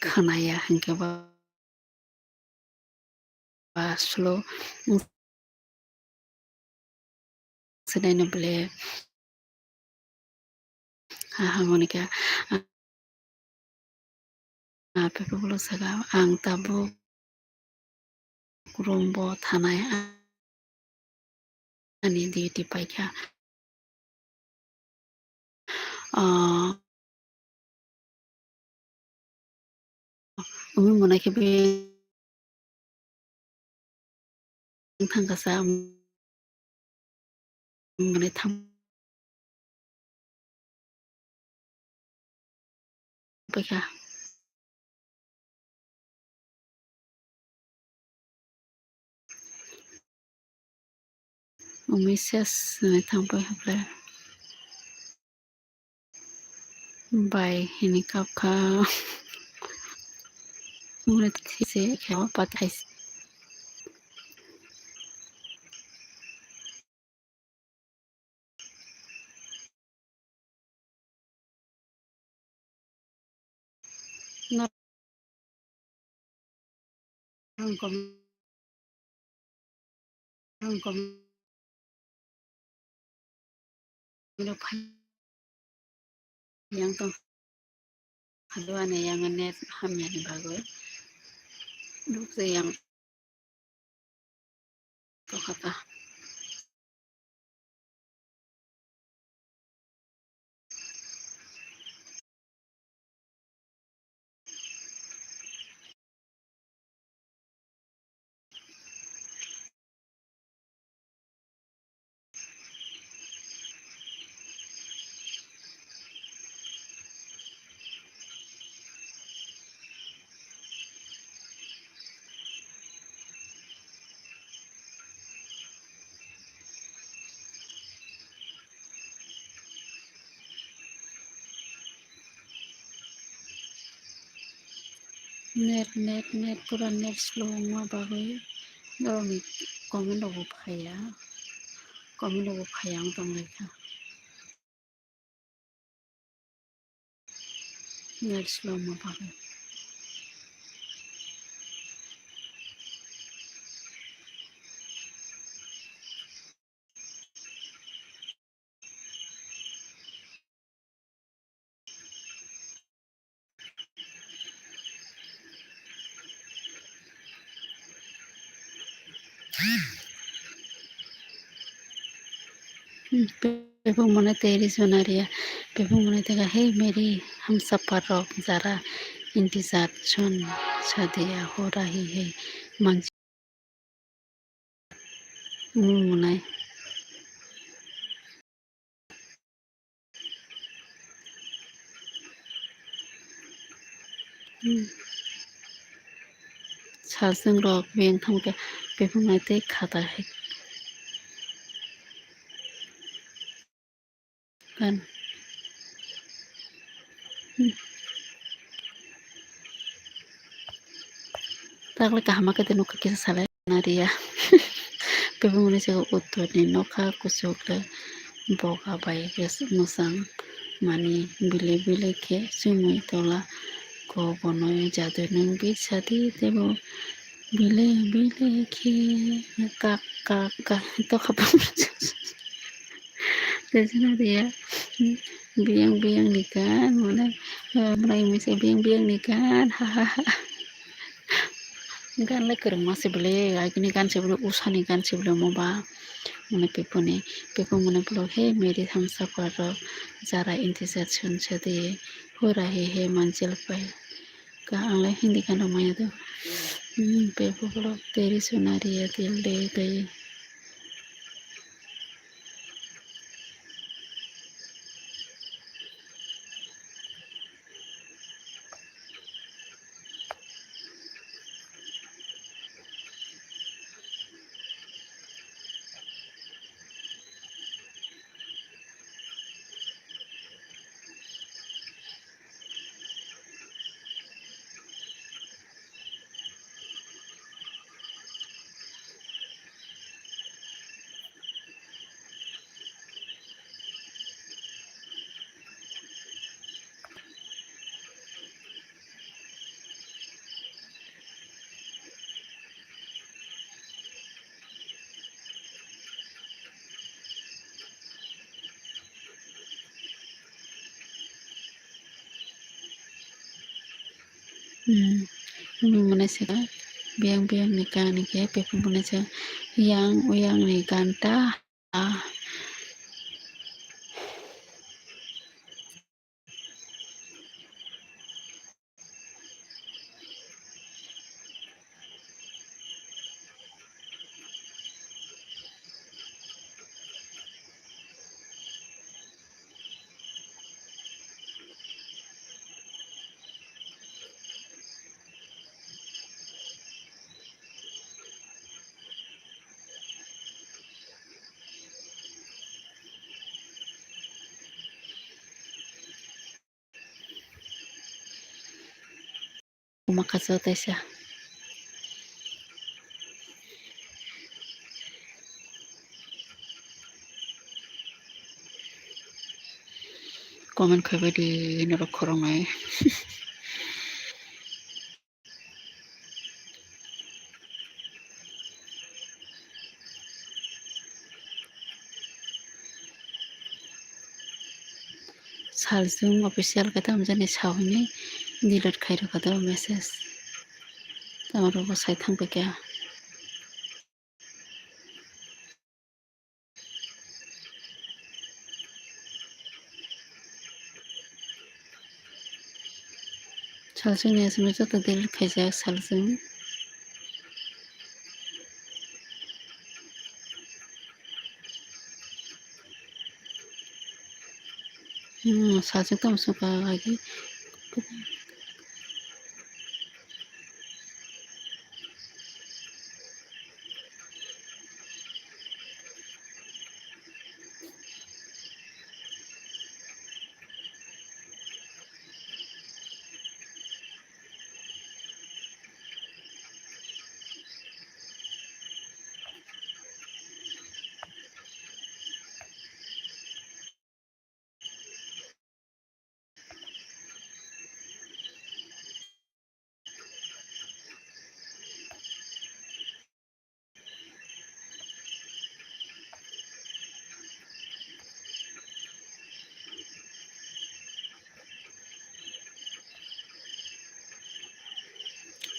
khwnaya hinkhe ba, ba slow wngse naino ble. Aha, Monika, ah, pepe bolo saka ang tabuk room bo thanai ani duty paikha. Ah, umi monai khe be thangkasa, umi monai thang paikha. Umi ses hinwi thang paikha ble. Bai hinwi kapkha. Umi thise khe pati hai. Rongkom rongkom rok phai yang tong hadu ane yang net hamya ni bagwi dukse yang tokata. Net, net, net, pura net slow wngma bagwi norokni comment rokbo phaiya, comment rokbo phaiya wng tonglaikha. Net slow wngma bagwi. Bebak mone teri sonaria, bebak mone tega, "Hey meri, hamsapar rok jara intizar chon sadiya ho rahi hai manchi." Mung munai. Hmm. Salseng rok beng thangke bebak nai tei khata hai. Kan. Hmm. Takle kaham khe de nokha kisa salai nariya. Bebak mone se uttor ni nokha kuchuk le boga bai mwchang mani bile bile khe chumui tola ko bono jadu nung bisadi tebo bile bile khe kak kak kak tokha. Tejana dia biyang biyang ni gan mane mane misa biyang biyang ni gan ha ha ha. Gan le kwrwngma se bwle, agini gan se bwle, usani gan se bwle, omo ba. Mane pepuni, pepo mane bwle, "Hey meri hamsapar rok, jara intizar chon sadiya ho rahi hai manzil pai." Ka ang le Hindi gan rok maya do. Hmm, pepo bwle, teri sonaria dil de gaye. Hmm, ini mana sih, Kak? Biang-biang ni kani khe, pepo mana sih? Yang uyang ni ganta. Ah. Uma kaso taisa. Comment khaibai di norok khoroknwi. Salsung official khe tamo jani sao hinwi delete khai rwkha do message. Tamo rwbo sai thangbai kha. Salsung ni S M S joto delete khaijak salsung. Hmm, salsung tamo sung kha lagi.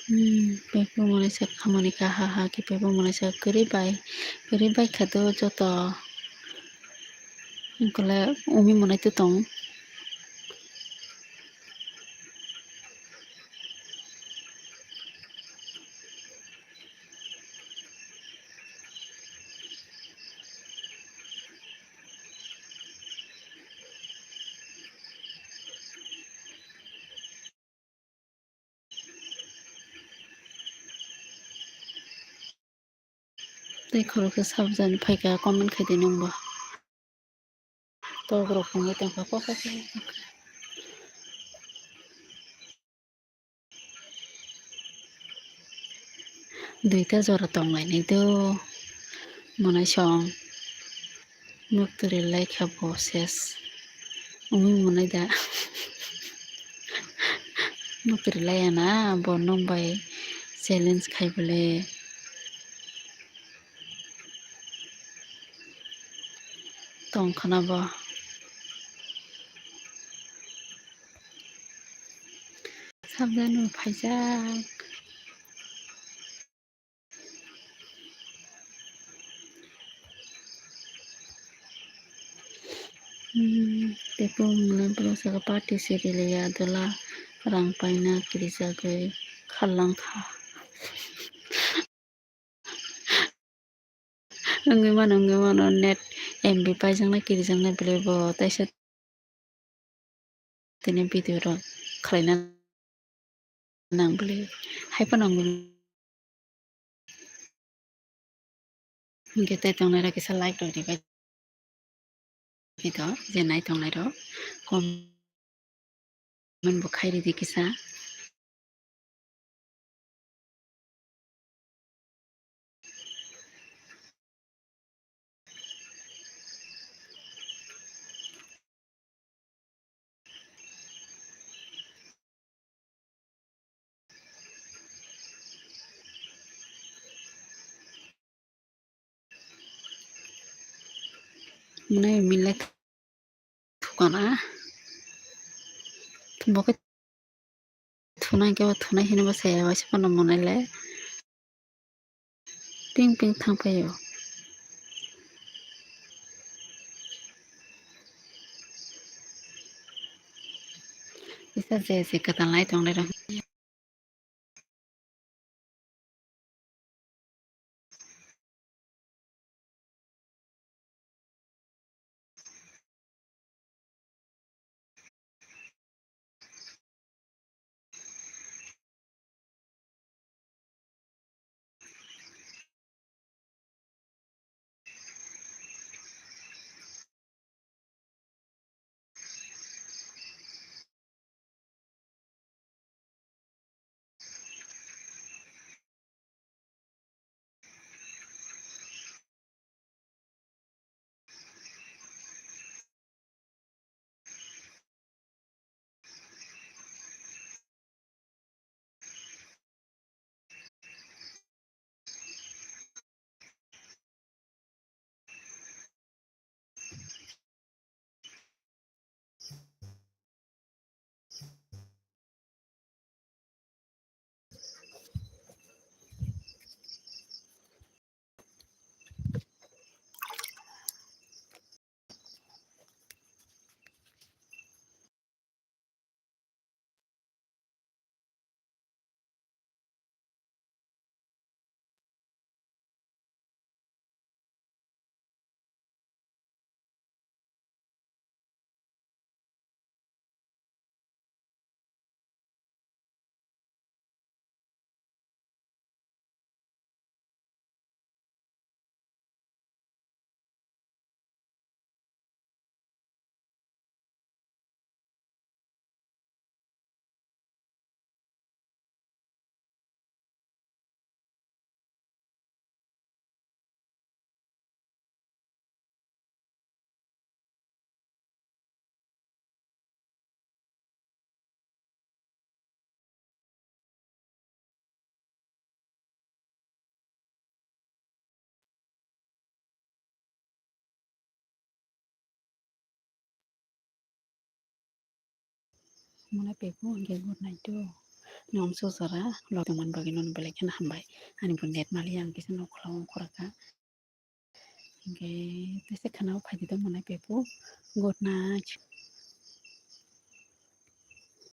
Hmm, pepo manaisa khamani kaha ha khe pepo manaisa kwrwi bai, kwrwi bai kha do joto. Wngkole umi manai to tong. Tei khoroksa sabjani phaikha comment khaidi nwngbo. Tok rok wngwi tongkha kok kok kok. Duita jora tonglainai do mwnai song. Nuk twrwi lai kha bo ses. Wngwi mwnai da. Nuk twrwi lai ya na bo nwng bai challenge khai bole. Tong khna bo. Sabjani phaijak. Hmm, tei bo mwnai borok saka party siri liya dola rang paina kirijagwi kharlang kha. Wngwi mano, wngwi mano, net M B paijaknai, kirijaknai belai bo, taisa tini video rok khlaina nang belai, hai phano wngwi. Hwnkhe tei tongnai rok kisa like rok ribai. Video je nai tongnai rok comment bo khai ridi kisa. Mwnai mile thukana. Bo khe thunai khe bo thunai hino bo saya waisa phano mwnai le. Ping ping thang phaio. Kisa je je kwtal nai tong lai rok. Mane pepo hwnkhe good night o. Nwng amsuk jora lotongmani bagwi nono belai kheno hambai. Ani bo net maliya, ang kisa nokhorang ongkhorkha. Hinkhe tesa khana o phaidi tongmani pepu. Good night.